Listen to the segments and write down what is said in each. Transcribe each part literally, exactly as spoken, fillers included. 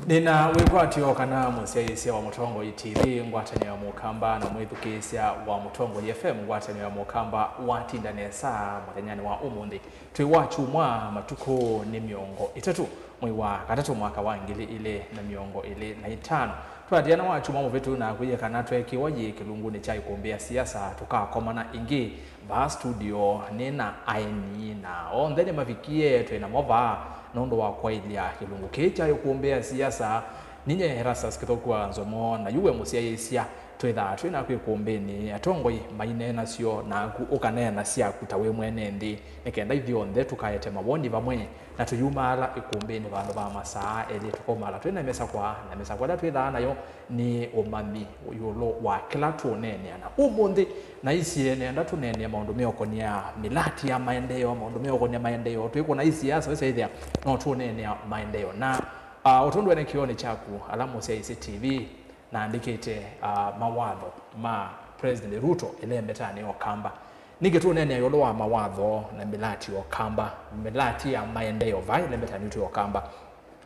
Nĩna wĩkwatyo kana mũsyaĩĩsya wa Mũtongoi T V, ngwatanĩo ya Mũkamba, na mwĩthukĩĩsya wa Mũtongoi F M, ngwatanĩo ya Mũkamba, watinda nesa mũthenyanĩ wa ũmũnthĩ. Twĩ wa kyumwa, matukũ nĩ mĩongo ĩtatũ, mwei wa katatũ, mwaka wa ngili ilĩ na mĩongo ĩlĩ na itano. Twatiana wa kyumwa mũvĩtu na kwĩie kana twekiwa yĩ kĩlungunĩ kya ikumbĩ ya siasa, tũkakomana ĩngĩ. Vaa studio nĩ na aeni, na onthe nĩmavikie twĩ namo vaa nũndũ wa kwaĩlya kĩlungu kĩĩ kya ikumbĩ ya siasa. Ninye Erastus Kĩthũku wa Nzomo, na yu we mũsyaĩĩsya, twĩthaa twĩ naku ikumbĩnĩ, atongoi maineenasyo, naku ũkaneena syaku ta wĩ mwene nthĩ, nĩ kenda ithyonthe tũkaete mawoni vamwe, na tũyumaala ikumbĩnĩ vandũ va masaa elĩ, tũkaumaala twĩ na mĩsakwa, na mĩsakwa ĩla twĩthaa nayo nĩ ũmanyi ĩũlũ wa kĩla tũũneenea. Na ũmũnthĩ naisye nenda tũneenea maũndũ meũkonia mĩlati ya maendeeo, maũndũ meũkonia maendeeo. Twĩkũna isiasa, wĩsaĩthĩa no tũũneenea maendeeo. Na, ah, ũtũndũene kĩonĩ kyaku, ala mũsyaĩĩsya T V, naandĩkĩte, ah, mawatho ma President Ruto ĩlembetanĩ ya Ũkamba. Nĩkĩ tũũneenea ĩũlũ wa mawatho na mĩlati ya Ũkamba, mĩlati ya maendeeo vaa ĩlembetanĩ yitũ ya Ũkamba?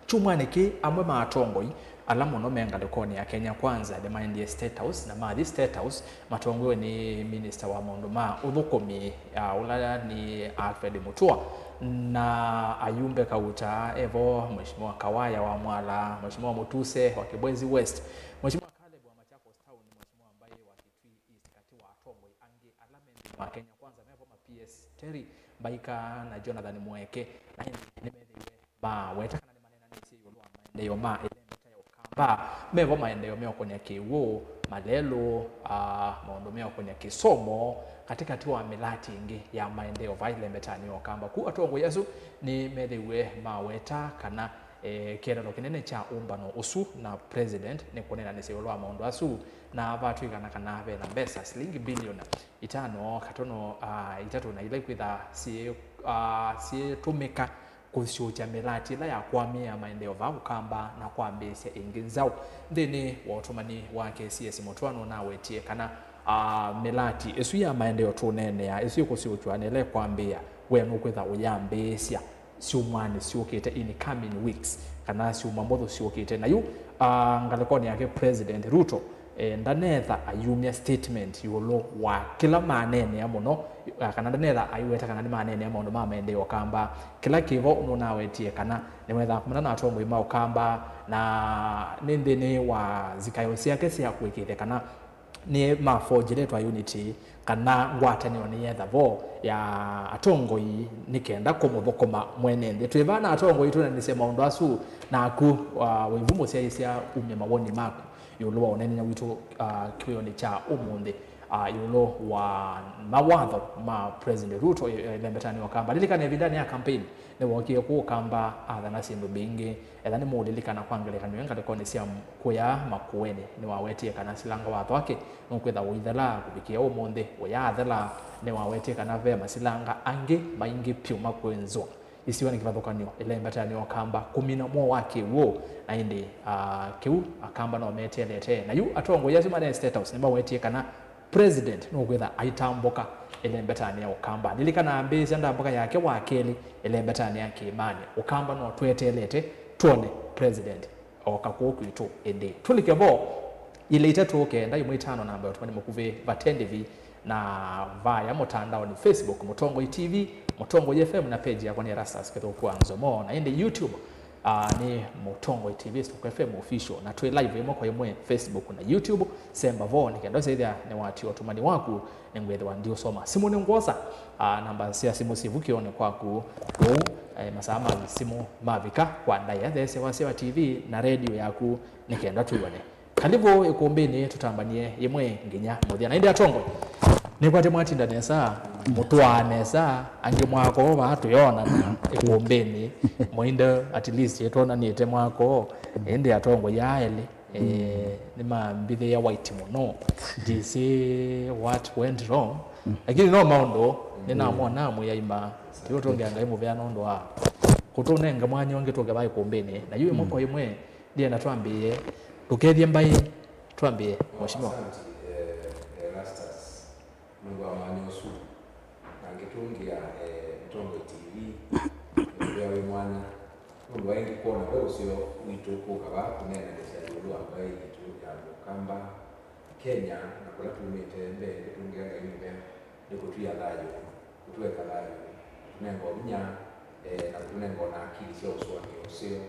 Kyumwanĩ kĩĩ, amwe ma atongoi ala mũno me ngalĩkonĩ ya Kenya Kwanza nĩmaendie State House, na mathi State House matongoew'e nĩ minista wa maũndũ ma ũthũkũmi, ah, ũla nĩ Alfred Mutua, na ayumbe kauta evo, Mheshimiwa Kawaya wa Mwala, Mheshimiwa Mutuse wa Kibwezi West, Mheshimiwa Caleb wa Machakos Town, Mheshimiwa Mbai wa Kitui East, katĩ wa atongoi angĩ ala me nthĩnĩ wa Kenya Kwanza, mevo ma P S Terry Mbaika na Jonathan Mweke, na ĩndĩ nĩmethĩiwe maweta kana nĩmaneenanĩsye ĩũlũ wa maendeeo ma ĩlembeta ya Ũkamba. Mevo maendeeo meũkonya kĩw'ũ, malelũ, ah, maũndũ meũkonya kĩsomo, katĩkatĩ wa mĩlati ĩngĩ ya maendeeo vaa ĩlembetanĩ ya Ũkamba. Ku atongoi asu nĩmethĩiwe maweta kana, eh, kĩeleelo kĩnene kya ũmbano ũsu na president nĩ kũneenanĩsya ĩũlũ wa maũndũ asu, na vatw'ĩkana kana ve na mbesa silingi bilioni itano katono, ah, itatũ na ila ikwĩthaa syĩ, ah, syĩtũmĩka kũsyũkya mĩlati ĩla ya kwamĩĩa maendeeo vaa Ũkamba na kwambĩĩsya ĩngĩ nzaũ. Nthĩnĩ wa ũtũmani wake, C S Mutua nũnawetie kana, ah, mĩlati ĩsu ya maendeeo tũneenea, ĩsu ĩkũsyũkyw'a na ĩla ĩkwambĩĩa, we nũkwĩtha ũyambĩĩsya syumwanĩ syũkĩte, in coming weeks, kana syumwa mbũthũ syũkĩte. Na yu, ah, ngalĩkonĩ yake President Ruto, eh, ndanetha ayumya statement ĩũlũ wa kĩla maneenea mũno, ah, kana ndanetha aiweta kana nĩmaneenea maũndũ ma maendeeo Ũkamba. Kĩla kĩvo nũnawetie kana nĩwethaa kũmana na atongoi ma Ũkamba, na nĩ nthĩnĩ wa zikayo syake sya kũĩkĩĩthya kana nĩmaforgeletwa unity kana ngwatanĩo nĩyetha vo ya atongoi nĩ kenda kũmũthũkũma mwene nthĩ. Twĩ vaa na atongoi tũneenanĩsye maũndũ asu, naku, ah, wĩvu mũsyaĩĩsya umya mawoni maku ĩũlũ wa ũneenany'a witũ, ah, kĩwĩonĩ kya ũmũnthĩ, ah, ĩũlũ wa mawatho ma President Ruto, eh, ĩlembetanĩ ya Ũkamba. Lilikana ĩvindanĩ ya campaign, nĩwookie kũũ Ũkamba athana syĩndũ mbingĩ. Etha nĩmũũlilikana kwa ngelekany'o, ngalĩkonĩ sya kũya Makueni, nĩwawetie kana Silanga watho wake nũkwĩtha ũithela kũvikĩa ũmũnthĩ. Ũyaathela, nĩwawetie kana ve Masilanga angĩ maingĩ pyũ makwĩnzwa ĩsiwanĩ kĩvathũkany'o ĩlembetanĩ ya Ũkamba kũmina mwoo wa kĩw'ũ, na ĩndĩ, ah, kĩu Akamba no meteelete. Na yu atongoi asu mane State House nĩmawetie kana President nũkwĩtha aitambũka ĩlembetanĩ ya Ũkamba. Lilikana ambĩĩsya ndambũka yake wa kelĩ ĩlembetanĩ ya Kĩĩmanĩ. Ũkamba no tweteelete twone President oka kũũ kwitũ ĩndĩ. Tũlike vo, ilĩ itatũ kenda ĩmwe itano namba ya ũtũmani mũkuvĩ, vate ndĩvi, na vaya mũtandaonĩ, Facebook, Mũtongoi T V, Mũtongoi F M, na page yakwa nĩ Erastus Kĩthũku wa Nzomo, na ĩndĩ YouTube, ah, nĩ Mũtongoi T V stroke F M official, na twĩ live ĩmwe kwa ĩmwe Facebook na YouTube. Semba vo nĩ kenda ũsĩthya nĩwatia ũtũmani waku, nĩngwĩthĩwa ndiũsoma simũ nĩngwosa, ah, namba sya simũ syĩ vu kĩonĩ kwaku. Kwoou, eh, masaa ma simũ mavika kwa ndaĩa, theesya wasya wa T V na redio yaku nĩ kenda twĩw'ane. Kalivu ĩkũmbĩnĩ, tũtambanie yĩmwe nginya mũthya. Na ĩndĩ atongoi, nĩkwatĩ mwatinda nesa, mũtwaa nesa, angĩ mwako vaa tũyonana ĩkũmbĩnĩ. Mũinde at least twonanĩte mwako, ĩndĩ atongoi aa elĩ, eh, nĩmambithĩie white mũno. Ndisĩ what went wrong, lakini no maũndũ nĩnamwona mwĩaima. Tĩũtũngĩa Ngai mũvea nũndũ wa kũtũnenga mwanya ũngĩ tũke vaa ĩkũmbĩnĩ. Na yu ĩmwe kwa ĩmwe, ndienda twambĩĩe, ndũkethye mbaĩ, twambĩĩe, Mheshimiwa. Asante, eh, Erastus, nũndũ wa mwanya ũsu. Na ngĩtũngĩa, eh, Mũtongoi T V, mũvea wĩ mwanya, Nũndũ wa ĩngĩ kwona ve ũseo witũ kũka vaa kũneenanĩsya ĩũlũ wa mbaĩ yitũ ya Mũkamba, Kenya, na kũla tumĩte mbee, kũtũngĩa Ngai mũvea nĩ kũtwĩa thayũ, kũtũeka thayũ, kũtũnenga ũvinya, eh, na kũtũnenga ona akili sya ũsũanĩa ũseo.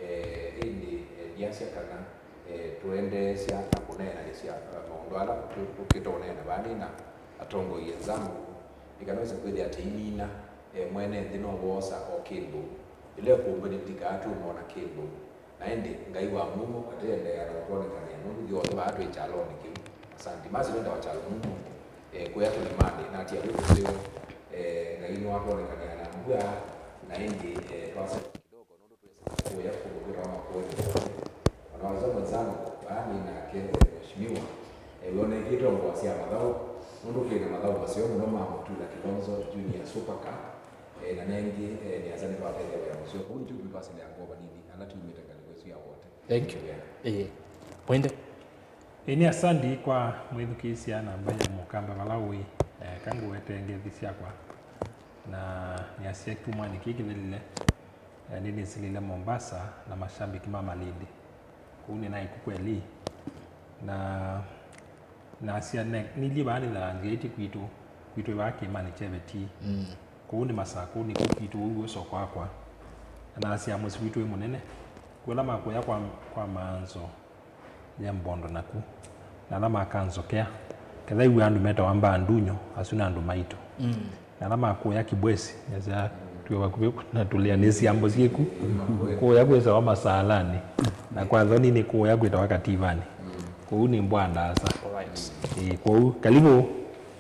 Eh, ĩndĩ, eh, ndyasya kana, eh, tũendeesya na kũneenanĩsya, eh, maũndũ ala tũ-, tũkĩte ũneena vaa nĩ na atongoi enzangu, nĩ kana wĩse kwĩthĩa tĩimina, eh, mwene nthĩ no woosa o kĩndũ. Ĩla ĩkũmbĩ nĩtĩkaa tũmona kĩndũ. Na ĩndĩ Ngai wa mumo atĩendeea na ũtwonekanĩa nũndũ ithyonthe vaa twĩ kyalonĩ kĩu. Asanti. Masi nenda wa kyalo mumo, eh, kũya kĩlĩmanĩ, na atia wĩ kũseo, eh, Ngai nĩwatwonekanĩa na mbua, na ĩndĩ, eh, twasema kidogo nũndũ twĩsĩ kũya kũndũ kwĩtawa Makueni. Ona wazee mwenzangu, vaa nĩ nake, eh, mheshimiwa, eh, wĩonekĩte ngũa sya mathaũ, nũndũ twĩ na mathaũ maseo mũno ma Mutula Kilonzo Junior Super Cup, eh, na nengĩ, eh, nĩ asa nĩtwatethya wĩa mũseo. Kũu nĩkyo kĩu twasĩlea ngũa vanini, ala tumĩte ngalĩko ĩsu ya wote. Thank you. Yeah. Ĩĩ. Mwende. Ĩĩ, nĩ asanti kwa mwĩthukĩĩsya na mbaĩ ya Mũkamba vala ũĩ, eh, kangũete ngethi syakwa. Na nĩasya kĩtumwanĩ kĩĩ kĩthelile, eh, nĩnĩsilile Mombasa na mashabiki ma Malindi. Kũu nĩnaĩ ku kweli. Na nasya ne-, nilyĩ vaa nĩthanzĩĩtye kwitũ, kwitũ vaa kĩĩmanĩ kya Ĩveti. Mm. Kũu nĩ Masakũnĩ, kũu kwitũ ũu ũsoko wakwa. Na nasya mũsyĩ witũ wĩ mũnene. Kwĩ ala makũya kwa, kwa maanzo ya mbondo naku. Na ala makanzokea. Kethaiw'a andũ metawa mbaa ndunyo, asu nĩ andũ maitũ. Mm. Na ala makũya Kibwesi, nesa twĩ vakuvĩ na tũlĩa nĩ syambo syĩku. Kũya kwĩtawa Masalanĩ. Na kwa Thoni nĩ kũya kwĩtawa Kativani. Kũu nĩ mbwa ndaasa. Alright. Ĩĩ, kwoou, karibu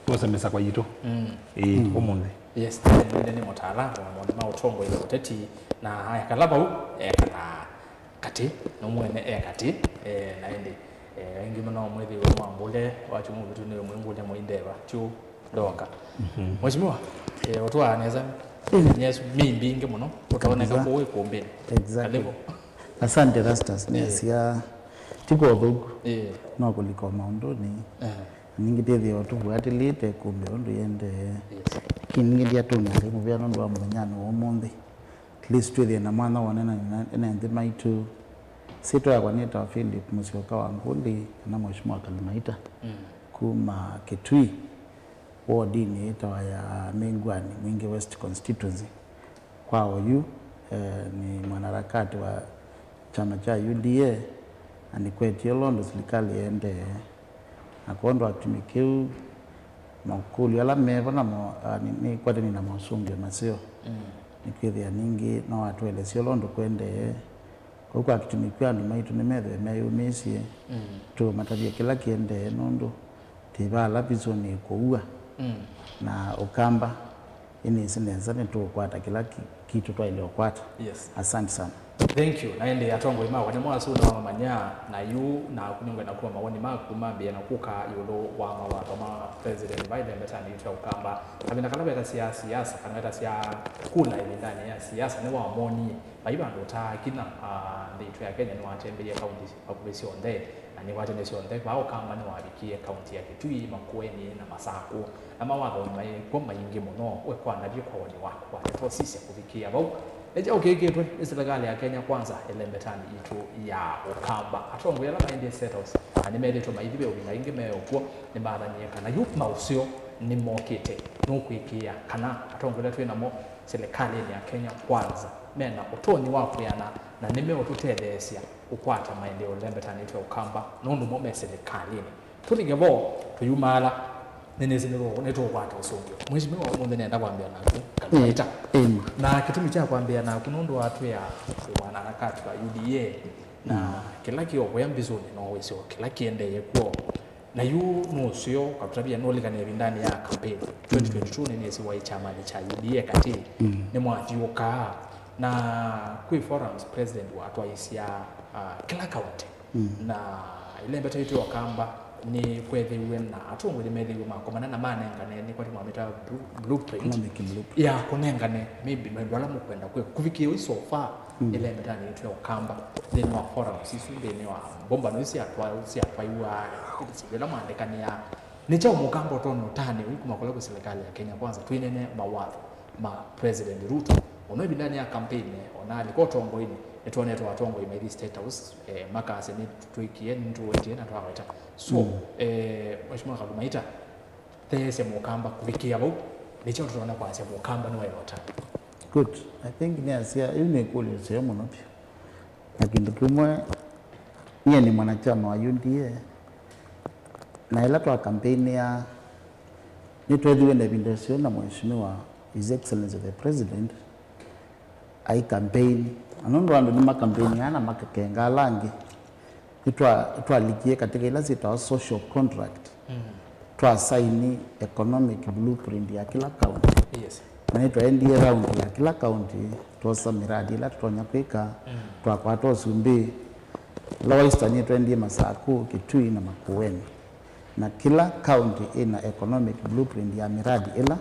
twosemesa kwa yitũ. Mm. Ĩĩ, ũmũnthĩ. Yes, nĩ nĩ mũtaalamu wa maũndũ ma ũtongoi na ũteti, na aya kala vau, ekala katĩ, no mwene e katĩ, eh, na ĩndĩ, eh, aingĩ mũno mwĩthĩwe mwambũle, wacho mũvĩtu nĩ mwĩngũlya mũindeva, tyo ndoka. Mhm. Mheshimiwa, eh, ũtwaa nesa, eh, nyesu mĩmbingĩ mũno, ũtoneka kũu ĩkũmbĩnĩ. Exactly. Karibu. Asante Rastas, eh, nĩasya, ti kwa ũthũku, eh, no kũlika o maũndũnĩ. Eh. Ningĩ ndĩthĩawa tũvwatĩlĩte kũmbĩ ũndũ yendee. Yes. Lakini ningĩ ndiatũngĩa Ngai mũvea nũndũ wa mũthenyanĩ wa ũmũnthĩ. At least twĩthĩe na mwanya wonena na ene nthĩ maitũ. Syĩtwa yakwa nĩtawa Philip Mũsyoka wa Ngũlĩ, kana Mheshimiwa Kalimaita, mm, kuma Kitui, wodinĩ yĩtawa ya Mĩngwani, Mwingi West Constituency. Kwa oyu, eh, nĩ mwanaharakati wa kyama kya U D A, na nĩkwetie ũla ũndũ silikalĩ ĩendee. Na kwondũ wa kĩtumi kĩu, makũlyo ala mevo namo, ah, nĩ, nĩkwatene na mosũngĩo maseo. Mm. Nĩkwĩthĩa ningĩ no atũelesye ũla ũndũ kũendee. Kũu kwa kĩtumi kĩu andũ maitũ nĩmethĩwe meyũmĩĩsye, mm, tũmatavye kĩla kĩendee nũndũ tĩ vala vision ĩkũua, mm, na Ũkamba. Ĩnĩsĩ nesa nĩtũũkwata kĩla ki-, kitũ twaĩle ũkwata. Yes. Asante sana. Thank you. Na ĩndĩ atongoi makwa nĩmo asu nĩmamamanya na yu naku nĩngwenda kuma mawoni maku mambĩe na kũka ĩũlũ wa mawatho ma President Biden mbetanĩ yitũ ya Ũkamba. Kavinda kala wetasya siasa, kana wetasya kula ĩvindanĩ ya siasa, nĩwamonie vai vandũ ũtaakina, ah, nthĩ yitũ ya Kenya nĩwatembeie kaunti vakuvĩ syonthe. Na nĩkwatene syonthe, vaa Ũkamba nĩwavikie kaunti ya Kitui, Makueni na Masakũ, na mawatho maĩ kw'o maingĩ mũno. We kwanavye kwa woni waku wa ndeto sisya kũvikĩĩa vau, nĩ kyaũ kĩkĩtwe nĩ silikalĩ ya Kenya Kwanza ĩlembetanĩ yitũ ya Ũkamba? Atongoi ala maendie State House na nĩmethĩtwe maithi ve ũvinda ĩngĩ me o kw'o nĩmathanie kana yu maũseo nĩmokĩte. Nũkwĩkĩĩa kana atongoi ala twĩ namo silikalĩnĩ ya Kenya Kwanza mena ũtonyi wa kwĩana na nĩmeũtũtetheesya kũkwata maendeeo lembetanĩtwe Ũkamba nũndũ mo me silikalĩnĩ? Tũlike vo tũyumaala, nĩnĩsĩ nĩtũ-, nĩtũũkwata ũsũngĩo. Mheshimiwa, ũmũnthĩ nenda kwambĩa naku, Kalimaita. Ĩĩ, ĩĩ. Na kĩtumi kya kwambĩa naku nũndũ watwĩa wĩ mwanaharakati wa U D A, na, mm, kĩla kĩ o kũya mbisũnĩ no wĩsĩ o kĩla kĩendee kw'o. Na yu nũseo katũtavya nũlikana ĩvindanĩ ya campaign twenty twenty-two, nĩnĩsĩ waĩ kyamanĩ kya U D A katĩ, mm, nĩmwathiũũkaa na kwĩ forums president watwaisya, ah, kĩla kaunti. Mm. Na ĩlembeta yitũ ya Ũkamba nĩkwethĩiwe na atongoi nĩmethĩiwe makomana na manengane, nĩkwatĩ mwamĩta blu-, blueprint, economic blueprint, ya kũnengane maybe maũndũ ala mũkwenda kwĩka kũvikĩĩa ũi so far, mm, ĩlembetanĩ yitũ ya Ũkamba nthĩnĩ wa forums isu, nthĩnĩ wa mbũmbano isu syatwa-, syatwaiwa, syĩndũ ila mwandĩkanĩaa. Nĩ kyaũ Mũkamba ũtonya ũtanĩa ũi kuma kũla kwĩ silikalĩ ya Kenya Kwanza twĩnene mawatho ma President Ruto Mũno ĩvindanĩ ya campaign, ona alika ũtongoinĩ, nĩtwonete atongoi maithi State House, eh, makasya nĩtwĩkie, nĩtũendie na twaweta. So, mm, eh, Mheshimiwa Kalumaita, theesya mũkamba kũvikĩa vau, nĩ kyaũ tũtonya kwasya mũkamba nĩwaĩlota? Good. I think nĩasya, ĩu nĩ ĩkũlyo ĩseo mũno vyũ. Na kĩndũ kĩmwe, nyie nĩ mwanachama wa U D A, na ĩla twa campaign ya, nĩtwethiwe na ĩvinda ĩseo na Mheshimiwa His Excellency the President, ai campaign. Na nũndũ andũ nĩmakampeiniaa na makakenga ala angĩ, nĩtwa-, nĩtwalikie katika ila syĩtawa social contract. Mm. Twasaini economic blueprint ya kila county. Yes. Na nĩtwaendie round ya kila county, twosa miradi ila tũtonya kwĩka, mm, twakwata ũsumbĩ, Lower Eastern nĩtwaendie Masaku, Kitui na Makueni. Na kila county ĩna economic blueprint ya miradi ĩla,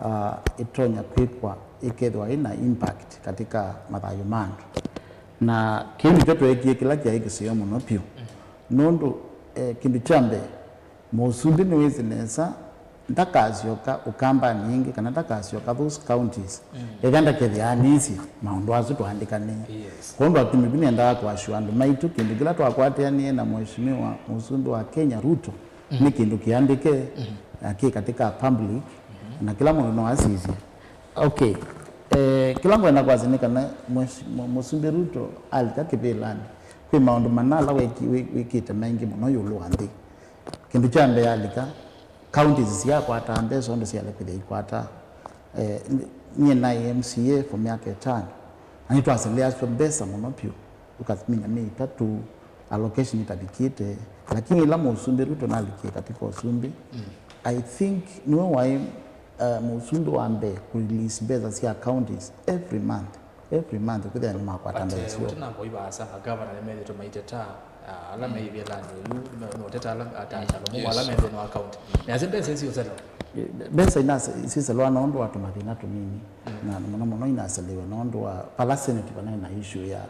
ah, ĩtonya kwĩkwa ĩkethĩwa ĩna impact katika mathayũ ma andũ. Na kĩu nĩkyo tweekie kĩla kyaĩ kĩseo mũno vyũ. Nũndũ, eh, kĩndũ kya mbee, mũsumbĩ nĩwĩsĩ nesa ndakasyoka Ũkambanĩ ĩngĩ kana ndakasyoka those counties, mm, ethĩwa ndakethĩa anĩsĩ maũndũ asu twaandĩkanĩe. Yes. Kwondũ atumi vu nĩendaa kũassure andũ maitũ kĩndũ kĩla twakwatĩanĩe na Mheshimiwa mũsumbĩ wa Kenya Ruto, mm, nĩ kĩndũ kĩandĩke, mm, na kĩ katika public, mm, na kĩla mũndũ no asisye. Okay. Eh, kĩla ngwenda kwasya nĩ kana Mheshimiwa mũsumbĩ Ruto alika kĩvĩlanĩ, kwĩ maũndũ mana ala weki-, wĩ-, wĩkĩte maingĩ mũno ĩũlũ wa nthĩ. Kĩndũ kya mbee alika, counties syakwataa mbesa ũndũ syalekethya ikwata. Eh, nyie naĩ M C A for myaka ĩtano, na nĩtwaseleasya mbesa mũno vyũ, ũkamina mĩĩ ĩtatũ, allocation ĩtavikĩte, lakini ĩla mũsumbĩ Ruto nalikie katika ũsumbĩ, mm, I think nĩwe waĩ, eh, mũsumbĩ wa mbee kũ release mbesa sya counties every month. Every month kwĩthĩa nĩmakwata mbesa syoo. Ũtena kũi vaasa, agavana nĩmethĩtwe maiteta, ah, ala me ĩvĩlanĩ yu, noteta ala atata ala mumwe ala me nthĩnĩ wa county. Nĩasya mbesa isu ũselewa. Eh, mbesa inasiselewa nũndũ wa tũmathĩna tũnini. Mm. Na mũno mũno inaselewa nũndũ wa vala senate vanaĩ na issue ya,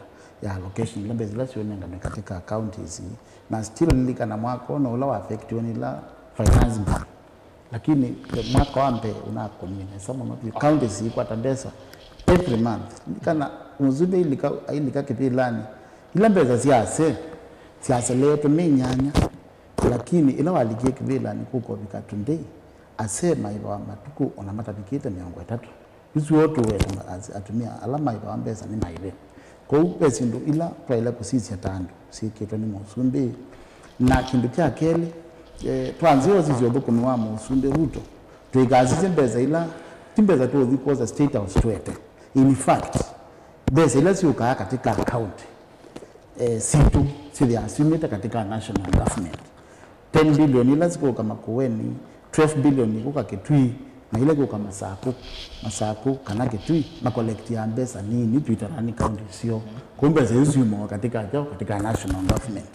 ya allocation, ila mbesa ila syonenganwe katika counties. Na still lilikana mwaka ũno ũla wa affectiwe nĩ ila finance bill. Lakini, eh, mwaka wa mbee ũnakomie nesa mũno vyũ. County siikwata mbesa every month. Nĩ kana mũsumbĩ ailika, ailika kĩvĩlanĩ, ila mbesa syase, syaseleetwe mĩ nyanya, lakini ĩla walikie kĩvĩlanĩ kũkovika today, asee maĩvawa matukũ ona matavikĩte mĩongo ĩtatũ. Isu o tũweta as-, atumĩa ala maĩvawa mbesa nĩ maĩve. Kwoou ve syĩndũ ila twaĩle kũsisya ta andũ syĩkĩtwe nĩ mũsumbĩ. Na kĩndũ kya kelĩ, eh, twanzĩa ũsisya ũthũkũmi wa mũsumbĩ Ruto, tũikasisye mbesa ila, ti mbesa tũũthi kwosa State House tũete. In fact, mbesa ila syũkaa katika county, eh, sitũ syĩthĩaa syumĩte katika national government. Ten billion ila sikũka Makueni, twelve billion ikũka Kitui, na ila ikũka Masaku, Masaku kana Kitui, makolektia mbesa nini twĩtana nĩ county syo. Kũu mbesa isu syumawa katika kyo, katika national government.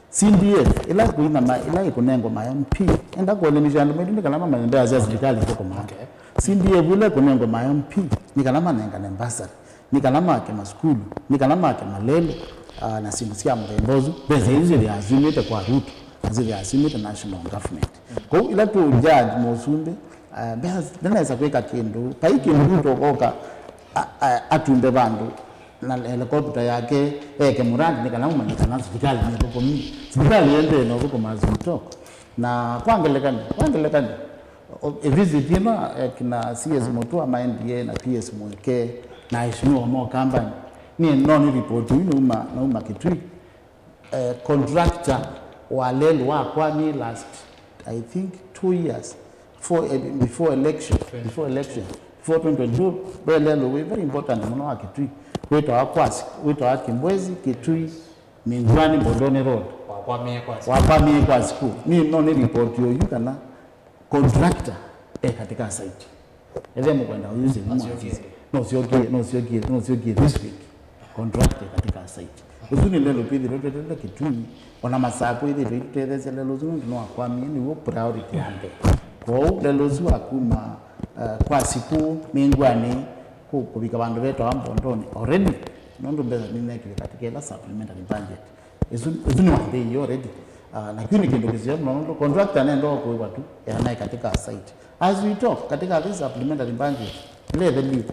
C D F, ila kwĩna ma, ila ĩkũnengwa ma M P, enda kũelemisha andũ maitũ nĩ kana mamanye mbesa sya serikali ithũkũmaa. Okay. C D F ila ĩkũnengwa ma M P, nĩ kana manengane mbasa. Nĩ kana make masukulu, nĩ kana make malelũ, ah, na syĩndũ sya mũthemba ũsu, mbesa isu syĩthĩaa syumĩte kwa Ruto, na syĩthĩaa syumĩte national government. Kwoou ĩla tũ judge mũsumbĩ, ah, mbesa ndanesa kwĩka kĩndũ, vai kĩndũ Ruto ũkoka, a-, a-, atumbe vandũ na helikopta yake, eke muradi, nĩ kana ũmanye kana sivitalĩ nĩ ĩthũkũmi. Sivitalĩ yendee na ũthũkũma as we talk. Na kwa ngelekany'o, kwa ngelekany'o, o, e visit ĩno, eh, kina C S Mutua ma N D A na P S Mweke na aheshimiwa ma Ukambani, niĩ no nĩ report yu nauma, nauma Kitui. Eh, contractor wa lelũ wakwamie last, I think, two years before, eh, before election, before election, before twenty twenty-two, ve lelũ wĩ very important mũno wa Kitui, wĩtawa Kwasi, wĩtawa Kimbwezi, Kitui, Mingwani, Bondoni Road. Wakwamie kwa siku. Wakwamie kwa siku. Ni no nĩ report yoyu kana contractor e katika site. Ethĩa mũkwenda ũyuze no syokie, no syokie, no syokie, no syokie this week. Contractor e katika site. Ũsu nĩ lelũ twĩthĩtwe tweteele Kitui, ona Masaku ĩthĩtwe ĩtũtetheesya lelũ ũsu nũndũ nĩwakwamie, nĩw'o priority ya mbee. Kwoou lelũ ũsu wa kuma, eh, kwa siku Mingwani kũ-, kũvika vandũ vetawa Bondoni already, nũndũ mbesa nĩnekiwe katika ĩla supplementary budget. Ĩsu, ĩsu nĩ wambĩĩie already. Ah, na kĩu nĩ kĩndũ kĩseo mũno nũndũ contractor nenda kũĩwa tu, ena naĩ katika site. As we talk, katika this supplementary budget, ĩla ĩtheliwe,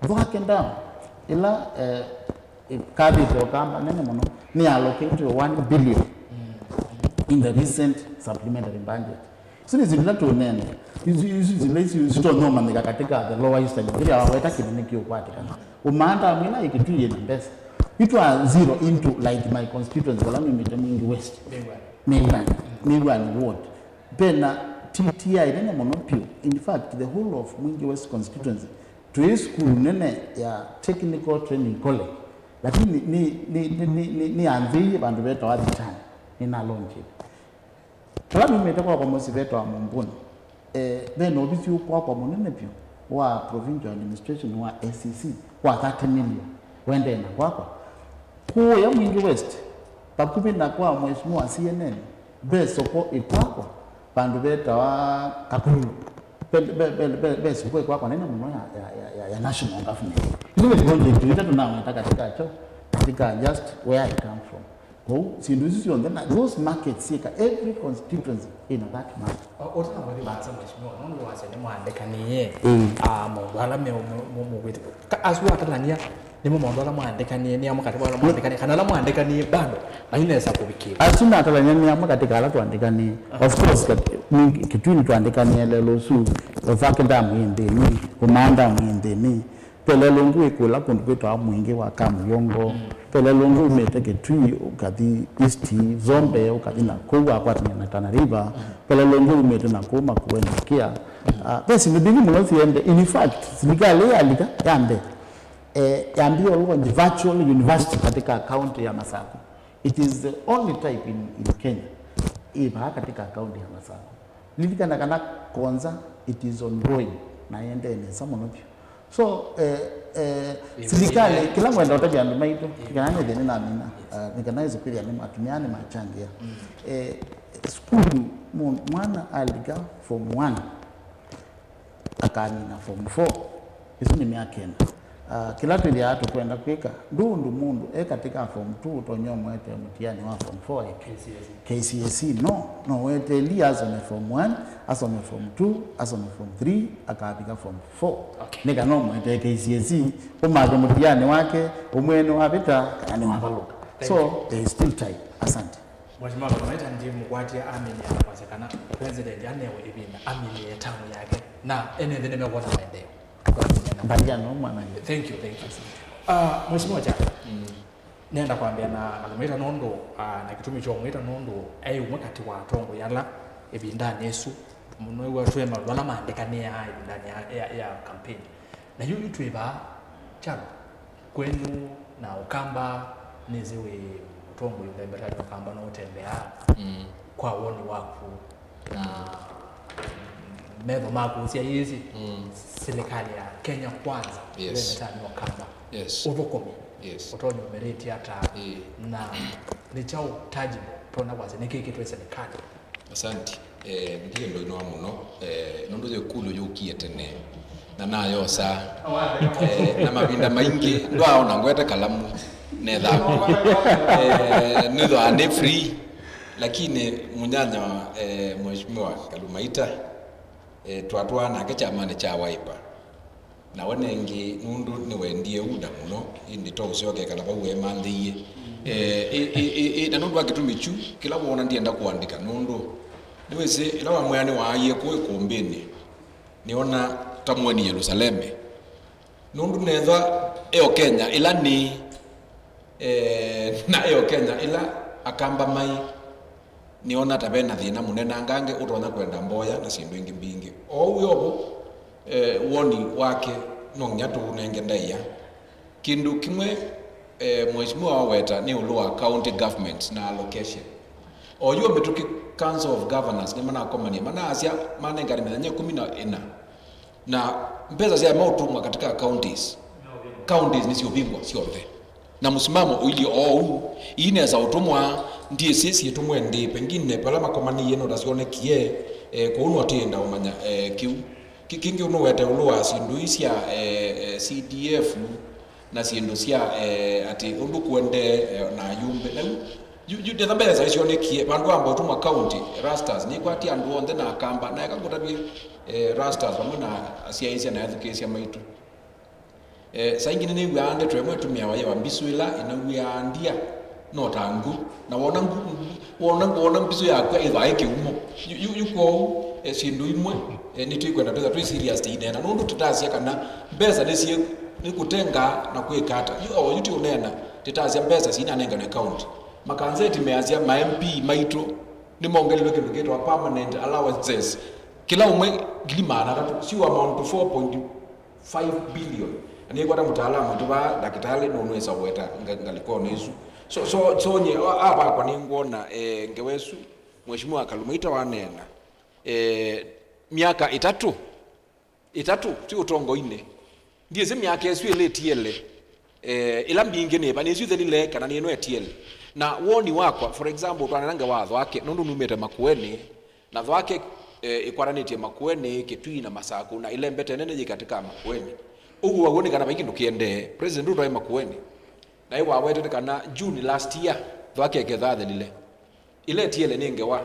Thwake Dam, ĩla, eh, ĩkavĩte Ũkamba nene mũno, nĩ allocate one billion in the recent supplementary budget. Isu nĩ syĩndũ ila tũnene. Isu, isu syĩndũ isu sitonyomanyĩka katika the lower eastern. Kĩla waweta kĩndũ nĩkĩũkwatĩkana. Ũmaanda mwĩna ĩkĩtwĩe na mbesa. Itwa zero into, like, my constituency, vala mĩmĩte Mwingi West. Mĩwani. Mĩwani ward. Vena T T I nene mũno piũ. In fact, the whole of Mwingi West constituency, twĩ sukulu nene ya Technical Training College. Lakini nĩ, nĩ, nĩ, nĩ, nĩ, nĩyanzĩie vandũ vetawa Thitani. Nĩnalaunchĩte. Vala numĩte kwakwa mũsyĩ vetawa Mũmbũnĩ. Eh, ve na ovisi ũkwakwa mũnene vyũ wa provincial administration wa S E C wa thirty million. Wendee na kwakwa. Kũũya Mwingi West, vakuvĩ na kwa Mheshimiwa C N N, ve soko ĩkwakwa vandũ vetawa Kakululu. Ve, ve, ve, ve, ve soko ĩkwakwa nene mũno ya, ya, ya, ya, ya national government. Isu nĩ project itatũ naweta katika cho, katika just where I come from. Kwoou, syĩndũ isu syonthe, na those markets syĩka every constituency in that market. O, ũtanawathi vaasa, Mheshimiwa, nũndũ wasya nĩmwaandĩkanĩe, mm, ah, maũndũ ala me, me, me, mũkwĩtĩkĩla. Ka, asu atalany'a, nĩmo maũndũ ala mwaandĩkanĩe, nĩ amwe katĩ wa ala mwaandĩkanĩe, kana ala mwaandĩkanĩe bado, mainesa kũvikĩĩa. Asu natalany'a nĩ amwe katĩ ka ala twaandĩkanĩe. Of course, kat-, nĩ, Kitui nĩtwaandĩkanĩe lelũ ũsu, Ovak Dam ĩ nthĩnĩ, Ũmaa Dam ĩ nthĩnĩ, Ve lelũ ũngĩ wĩ kũla kũndũ kwĩtawa Mwingĩ wa Kamũyongo. Mm. Ve lelũ ũngĩ umĩte Kitui ũkathi East, Zombe, ũkathi na kũu wakwatana na Tana River. Mm. Ve lelũ ũngĩ umĩte na kũu Makueni kia. Mm. Ah, ve syĩndũ mbingĩ mũno siende. In fact, silikalĩ yalika ya mbee, eh, yambie launch virtual university katika kaunti ya Masaku. It is the only type in, in Kenya ĩ vaa katika kaunti ya Masaku. Lilikana kana Konza, it is ongoing, na ĩendee nesa mũno vyũ. So, eh, eh, silikalĩ, kĩla ngwenda ũtavya andũ maitũ, yeah, nĩ kana nĩthĩ nĩnamina, yes, ah, nĩ kana ĩsĩ kwĩthĩa nĩ atumĩa nĩmachangĩa. Mm. Eh, sukulu, mũ-, mwana alika form one, akamina form four. Ĩsu nĩ myaka ĩna. Ah, kĩla twĩthĩaa tũkwenda kwĩka, ndũ ũndũ mũndũ e katika form two ũtonya ũmwetee mũtiani wa form four eke. K C S E. K C S E, no. No weteli asome form one, asome form two, asome form three, akavika form four. Okay. Nĩ kana ũmwetee K C S E, ũmake mũtiani wake, ũmwene wavĩta, kana nĩwavalũka. Thank you. So, there is still time. Asante. Mheshimiwa Kaluma Ita ndimũkwatie aminia na kwasya kana President anewe ĩvinda aminie tamu yake na ene nthĩ nĩmekwona maendeeo. Mbalia no mwana. Thank you, thank you. Ah, Mheshimiwa Chair, mm, nenda kwambia na Kaluma Ita nũndũ, ah, na kĩtumi kya ũmwĩta nũndũ e ũmwe kati wa atongoi ala ĩvindanĩ ĩsu mũno ĩw'a twĩ maũndũ ala maandĩkanĩaa ĩvindanĩ ya, ya, ya campaign. Na yu, yu twĩ vaa, Kyalo, kwenyu na Ũkamba, nĩsĩ wĩ mũtongoi ũthembetanĩ Ũkamba no ũtembeaa, mm, kwa woni waku na metho maku ũsyaĩĩsye, mm, silikalĩ ya Kenya Kwanza, yes, ũthembetanĩ Ũkamba, yes, ũthũkũmi, yes, ũtonya ũmĩrĩtye ata, ĩĩ, na nĩ kyaũ tangible tonya kwasya nĩkĩkĩtwe silikalĩ? Asante. Eh, ndiĩ ndũinoa mũno, eh, nũndũ yĩkũlyo yũkie tene na nayosa, eh, na mavinda maingĩ ndwaaona ngwete kalamu nethangwa, eh, nĩthwaa nĩ free, lakini mũnyanya, eh, Mheshimiwa Kaluma Ita, eh, twatwaa nake kyamanĩ kya Wiper. Na we nengĩ, nũndũ nĩwendie UDA mũno, ĩndĩ to ũsyoke ekala vau wemanthĩie. Eh, ĩ, ĩ, ĩ, ĩ, na nũndũ wa kĩtumi kyu, kĩla woona ndienda kũandĩka, nũndũ nĩwĩsĩ, ĩla wamwĩa nĩwaaie kũũ ĩkũmbĩnĩ, nĩona ta mũeni Yelusaleme. Nũndũ nethwa eo Kenya ĩla nĩ, eh, na eo Kenya ĩla Akamba maĩ, nĩona ta ve na thĩna mũnene angange ũtonya kwenda mboya na syĩndũ ingĩ mbingĩ. Oou wĩ ovu, eh, woni wake no nginya tũũnenge ndaĩa. Kĩndũ kĩmwe, eh, Mheshimiwa waweta nĩ ĩũlũ wa county government na allocation. Oyu mĩtũkĩ Council of Governors nĩmanakomanie, manasya manengane mĩthenya ĩkũmi na ĩna. Na mbesa sya maũtũmwa katika counties, counties nĩsyũvingwa syonthe. Na mũsimamo ũilyĩ oou, ii nesa ũtũmwa, ndyĩsĩ syĩtũmwe ndĩ, pengine pala makomanĩie no ta syonekie, eh, kwoou no tĩenda ũmanya, eh, kĩu. Kĩ-, kĩngĩ nũwete ĩũlũ wa syĩndũ ii sya, eh, eh, C D F, na syĩndũ sya, eh, atĩ ũndũ kũendee, eh, na ayumbe. Na yu, yu, yu, ndetha mbesa isyonekie, vandũ amba ũtũmwa county, rasters, nĩkwatie andũ onthe na Akamba, na eka ngũtavye, eh, rasters vamwe na asyaĩĩsya na ethukĩĩsya maitũ. Eh, saa ingĩ nĩnĩw'aa ndeto ĩmwe ĩtũmĩawa yĩwa mbisũ ĩla ĩnaw'aa ndia no ta ngu, na wona ngu, wona, wona mbisũ yakw'a ĩthwaa ĩ kĩumo. Yu, yu, yu kwoou, eh, syĩndũ imwe, eh, nĩtwĩkwenda twĩtha twĩ serious tũineena, nũndũ tũtasya kana mbesa nĩsyĩ, nĩkũtengaa na kwĩka ata. Yu, o yu tũũneena, tũtasya mbesa sinanenganwe county. Makanzeti measya ma M P maitũ nĩmongelelwe kĩndũ kĩtawa permanent allowances. Kĩla ũmwe ngili maana atatũ, sio amount to four point five billion. Na nĩkwata mũtaalamu witũ vaa, ndakĩtalĩ, nũnwĩsa ũweta nga-, ngalĩkonĩ ĩsu. So, so, so nye, a-, avakwa nĩngwona, eh, ngewa ĩsu, Mheshimiwa Kalumaita waneena, eh, myaka ĩtatũ, ĩtatũ, ti ũtongoinĩ. Ndyĩsĩ myaka ĩsu ĩlĩ ĩtiele, eh, ĩla mbingĩ nĩva, nĩsu ĩthelile kana nĩno ĩtiele. Na woni wakwa, for example, twanena ngewa wa Thwake, nũndũ numĩte Makueni, na Thwake, eh, ĩkwatanĩtye Makueni, Kitui na Masaku, na ĩlembete nene yĩ katĩ ka Makueni. Ũw'o waw'o nĩ kana vai kĩndũ kĩendee. President ũtwaĩ Makueni, na ĩwawetete kana June last year, Thwake ĩketha athelile. Ĩla ĩtiele nĩ ngewa,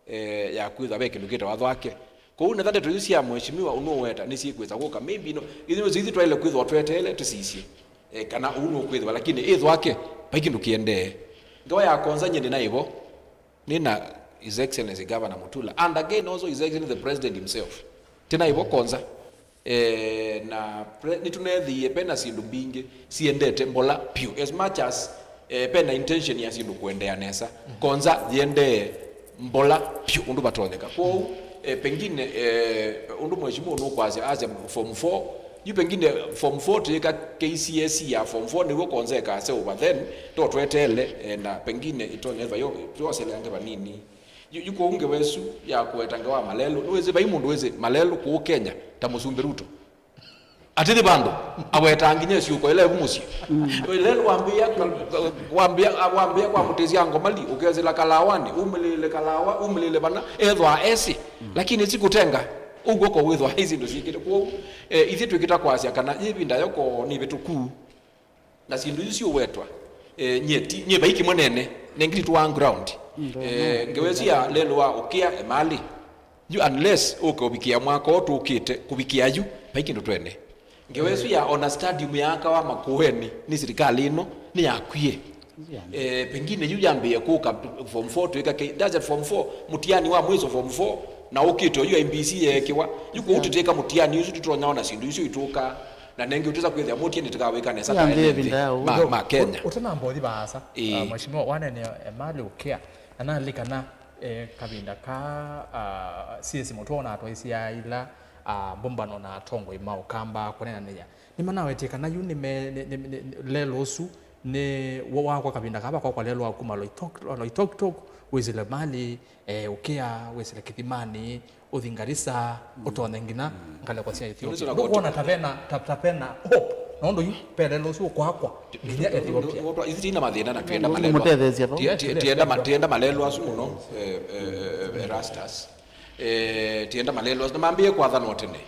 eh, ya kwĩthwa ve kĩndũ kĩtawa Thwake. Kwoou, netha ndeto isu sya mheshimiwa ũnũũweta nĩsyĩkwĩsa kũka, maybe no, ithyĩ, ithyĩ twaĩle kwĩthwa tweteele tũsisye, eh, kana ũu nũkwĩthĩwa, lakini ĩ Thwake, vai kĩndũ kĩendee. Ngewa ya Konza nyie ndĩ naĩvo, nĩ na His Excellency Governor Mutula, and again also His Excellency the President himself. Tĩ naĩvo Konza. Eh, na pre-, nĩtũneethĩie pena syĩndũ mbingĩ siendete mbola piũ. As much as, eh, pena intention ya syĩndũ kũendeea nesa, Konza yĩendee mbola piũ ũndũ vatonyeka. Kwoou, eh, pengine, eh, ũndũ mheshimiwa nũkwasya asya form four, yu pengine form four twĩka K C S E ya form four nĩw'o Konza ĩkase over then, to tweteele, eh, na pengine ĩtonya ĩva yo, twoseleange vanini. Yu, yu kũu ngewa ĩsu ya kũweta ngewa wa Malelũ, nĩwĩsĩ vai mũndũ wĩsĩ Malelũ kũu Kenya ta Mũsumbĩ Ruto? Atithi vandũ, awetaa nginya ĩsyũko ĩla ĩvu mũsyĩ. Lelũ wambĩĩa, wambĩĩa, wambĩĩa kwa mũtĩsya ngomali, ũkesĩla kalawanĩ, umĩlĩĩle kalawa, umĩlĩĩle vana, ethwaa esĩ. Lakini sikũtenga, ũguo ko wĩthwa isi ndũ syĩkĩte. Kwoou, eh, ithyĩ twĩkĩta kwasya kana yĩ ĩvinda yoko nĩ ĩvĩtũku. Na syĩndũ isu syũwetwa, eh, nyie ti, nyie vai kĩmwe nene, nengititwa ground. Eh, ngewa ĩsu ya lelũ wa ũkĩa emalĩ. Yu unless ũke ũvikĩa mwaka ũũ tũkĩte, kũvikĩa yu, vai kĩndũ twene. Ngewa ĩsu ya ona stadium yaakawa Makueni nĩ sirikali ĩno, nĩ yakwie. Eh, pengine yu yambĩĩe kũka form four twĩka ke, that's at form four, mũtiani wa mwiso form four, na ũkĩte oyu M B C yeekĩwa. Yu kũu tũtĩka mũtiani ũsu tũtonya ona syĩndũ isu itũkaa. Na nengĩ ũtĩsa kwĩthĩa mũtiani tũkawĩka nesa ta Yambĩĩe ene nthĩ ĩvinda ya ũu. Ma, ma Kenya. Ũtanamba ũthi vaasa, ĩĩ, ah, mheshimiwa, wanene emalĩ ũkĩa, na nalĩ kana, eh, kavinda ka, ah, C S Mũtwa ona atwaisya ila, ah, mbũmbano na atongoi ma Ũkamba kũnenanĩya. Nĩmanawetie kana yu nĩme-, nĩ, nĩ, nĩ, lelũ ũsu nĩ wa-, wakwa kavinda kaa vakwa kwa lelũ wa kuma Loitok-, Loitoktok, wĩsĩle malĩ, eh, ũkĩa, wĩsĩle kĩthimanĩ, ũthi Garissa, ũtonye nginya ngalĩko sya Ethiopia. Nũkwona ta vena, ta, ta vena hope, na ũndũ yu pe lelũ ũsu ũkwakwa nginya Ethiopia. Ithyĩ tina mathĩna na twĩenda malelwa. Mũtetheesya tho. Ti-, ti-, tienda ma-, tienda malelwa asu mũno, eh, eh, eh, Erastus. Eh, tienda malelwa asu. Na mambĩĩe kwathanwa tene.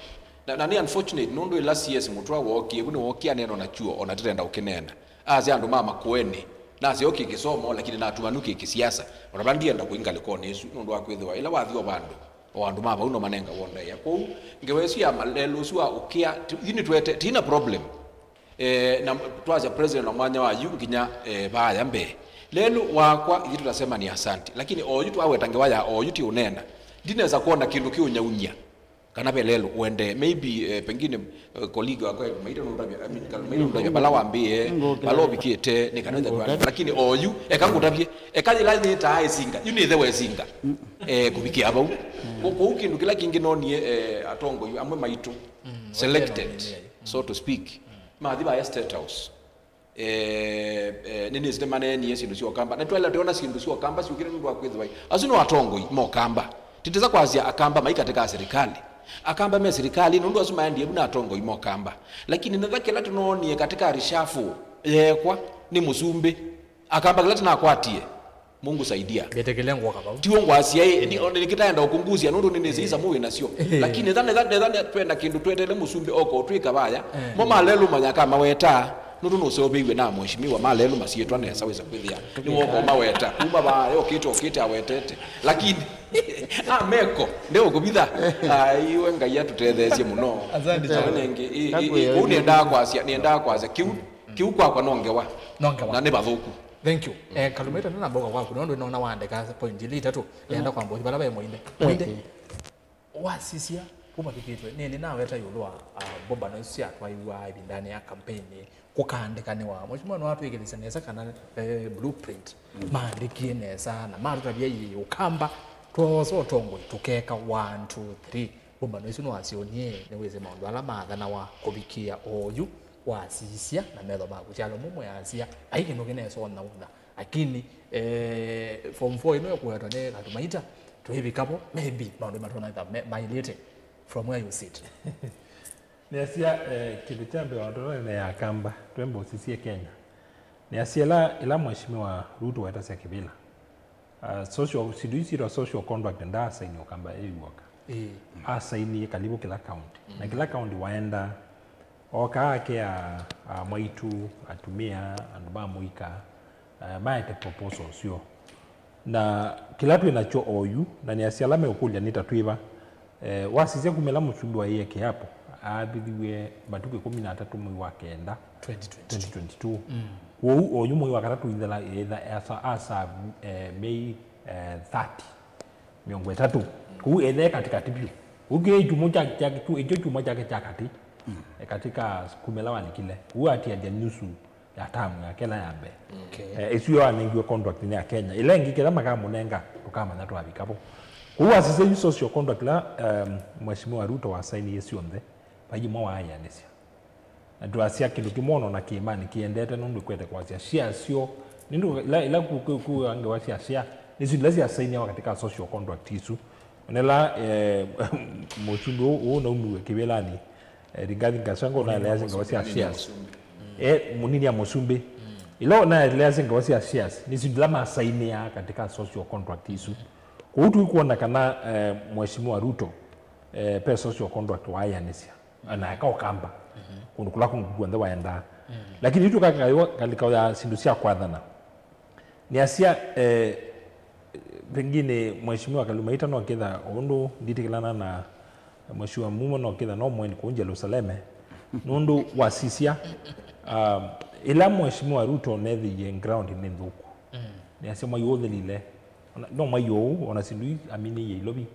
Na, na nĩ unfortunate, nũndũ ĩla C S Mũtwa wookie, vu nĩwookie aneenwa na kyuo, ona tĩtenda ũkĩneena. Asya andũ ma Makueni, naseo kĩ kĩsomo, lakini natumanu kĩ kĩsiasa. Ona vala ndienda kũi ngalĩkonĩ ĩsu, nũndũ wa kwĩthĩwa ĩla wathi o vandũ, o andũ ma vau no manengawa ndaĩa. Kwoou, ngewa ĩsu ya malelũ ũsu wa ũkĩa, ti-, yu nĩtwete, tina problem. Eh, na twasya president na mwanya wa yu nginya, eh, vaaya mbee. Lelũ wakwa, ithyĩ tũtasema nĩ asante. Lakini oyu twaweta ngewa ya oyu ti ũneena. Ndinesa kwona kĩndũ kĩũnyauny'a. Kana ve lelũ ũendee. Maybe, eh, pengine, eh, colleague wakwa, maitũ nũndavya, I mean, kal-, maitũ nũndavya, vala wambĩĩe, vala ũvikĩte, nĩ kana nĩngũtavya. Lakini oyu, eka ngũtavye, eka yĩla nĩtaa ĩsinga, yu nĩthe wesinga. Eh, kũvikĩa vau. Kũ-, kũu kĩndũ kĩla kĩngĩ nonie, eh, atongoi amwe maitũ, selected, so to speak, mathi vaya State House. Eh, eh, nĩnĩsĩ nĩmaneenie syĩndũ sya Ũkamba. Na twaĩle tũyona syĩndũ sya Ũkamba syũkĩte nũndũ wa kwĩthĩwa asu no atongoi ma Ũkamba. Titesa kwasya Akamba mai katĩ ka serikali. Akamba me serikali nũndũ asu maendie vu na atongoi ma Ũkamba. Lakini netha kĩla tũnoonie katĩ ka reshuffle yeekwa nĩ Mũsumbĩ, Akamba kĩla tũnakwatie, Mungu saidia. Mbĩtĩkĩle ngwoka vau. Tiw'o ngwasya ĩ, ni, ona nĩkĩtaenda ũkũngusya nũndũ nĩnĩsĩ isamu wĩ nasyo. Lakini netha, netha, netha twenda kĩndũ tweteele Mũsumbĩ oko ũtwĩka vaya. Mo malelũ manya ka mawetaa. Nũndũ nũseũvĩiw'e na mheshimiwa ma lelũ masyĩtwa nesa wĩsa kwĩthĩa nĩwoka ũmaweta kuma vaa, okĩte, okĩte awetete. Lakini ameko ndeũkũvitha. Ai, iwe Ngai atũtetheesye mũno. Asante sana. Nengĩ, ĩ, ĩ, ĩ, kũu nĩendaa kwasya, nĩendaa kwasya kĩu, kĩu kwakwa no ngewa. No ngewa. Na nĩ vathũku. Thank you. Eh, Kalumeta, nĩnamboka kwaku nũndũ nĩnaona waandĩka point ili itatũ. Nĩenda kwamba ũthi vala ve Mũinde. Mũinde. Wasisya kũvathĩkĩtwe nĩ nĩnaweta ĩũlũ wa, ah, mbũmbano isu syatwaiwa ĩvindanĩ ya kampeini kũkaandĩkanĩwa. Mheshimiwa nĩwatwĩkĩlĩsya nesa kana, eh, blueprint maandĩkie nesa na matũtavya ĩ Ũkamba twoosa ũtongoi tũkeka one, two, three. Mbũmbano isu nĩwasyonie nĩwĩsĩ maũndũ ala maathanawa kũvikĩa oyu wasisya na metho maku. Kyalo mũmwe asya ai kĩndũ kĩnesonaũna. Lakini, eh, form four ĩno ĩkũetwa nĩ Katumaita, twĩvika vo, maybe maũndũ matona ta me- mailĩte from where you sit. Nĩasya, eh, kĩndũ kya mbee, ona tũnene ya Kamba twemba ũsisye Kenya. Nĩasya ĩla, ĩla Mheshimiwa Ruto wetasya kĩvĩla, ah, social, sindu isi syĩtwa social contract ndaasaini Ũkamba ĩw'oka. Ĩĩ. Asainie kalivu kĩla county. Na kĩla county waenda, oka akea, ah, mwaitũ, atumĩa, andũ ma mũika, eh, maete proposal syo. Na kĩla twĩ nakyo oyu, na nĩasya ala meũkũlya nĩ ta twĩva, eh, wasisya kumĩla mũsumbĩ wa ĩeke yapo, aavithiw'e matukũ ĩkũmi na atatũ mwei wa kenda, twenty twenty-two. Kwoou oyu mwei wa katatũ ithela, ĩtha- asa- asavu, eh, mei, eh, thirty, mĩongo ĩtatũ. Kwoou ethe katikati vyũ. Kwoou kĩ kyumwa kya- kya- kyu- ĩkyo kyumwa kyake kya katĩ, eh, katika kumĩla walikile. Kwoou atialya nusu ya tamu yake ĩla ya mbee. Okay. Eh, ĩsu yo anengiwe contract nĩ ya Kenya. Ĩla ĩngĩ kĩla makamũnenga, tũkamanya twavika vo. Kwoou asisya yu social contract ĩla, em, Mheshimiwa Ruto wasainie syonthe, vai ĩmwe waaĩanĩsya. Na twasya kĩndũ kĩmwe ona na kĩĩmanĩ kĩendete nũndũ ĩkwete kwasya share syo. Nĩndũ ila, ila ku- ku- kuwa ngewa sya share, nĩsyo ila syasainiawa katika social contract isu. Onela, eh, mũsumbĩ ũũ, ũũ naumiwe kĩvĩlanĩ, eh, Rigathi Gachagua naeleasya ngewa sya shares. Eh, mũnini ya mũsumbĩ. Ila naeleasya ngewa sya shares, nĩ syĩndũ ila masainĩaa katika social contract isu. Kwoou tũikwona kana, eh, Mheshimiwa Ruto, eh, pe social contract waĩanĩsya. Na eka Ũkamba kũndũ kũla kũngĩ kw'onthe waendaa. Lakini yu tũkakalĩka ya syĩndũ sya kwathana. Nĩasya, eh, pengine Mheshimiwa Kalumaita no kĩtha ũndũ nditĩkĩlana na Mheshimiwa Mumo no kĩtha no mũeni kũu Jerusaleme. Nũndũ wasisya, um, ĩla Mheshimiwa Ruto nethĩie ground nĩ nthũku. Nĩasya mwai ũũ ũthelile. Ona- No mwai ũũ, ona syĩndũ ii aminĩie Ilovi.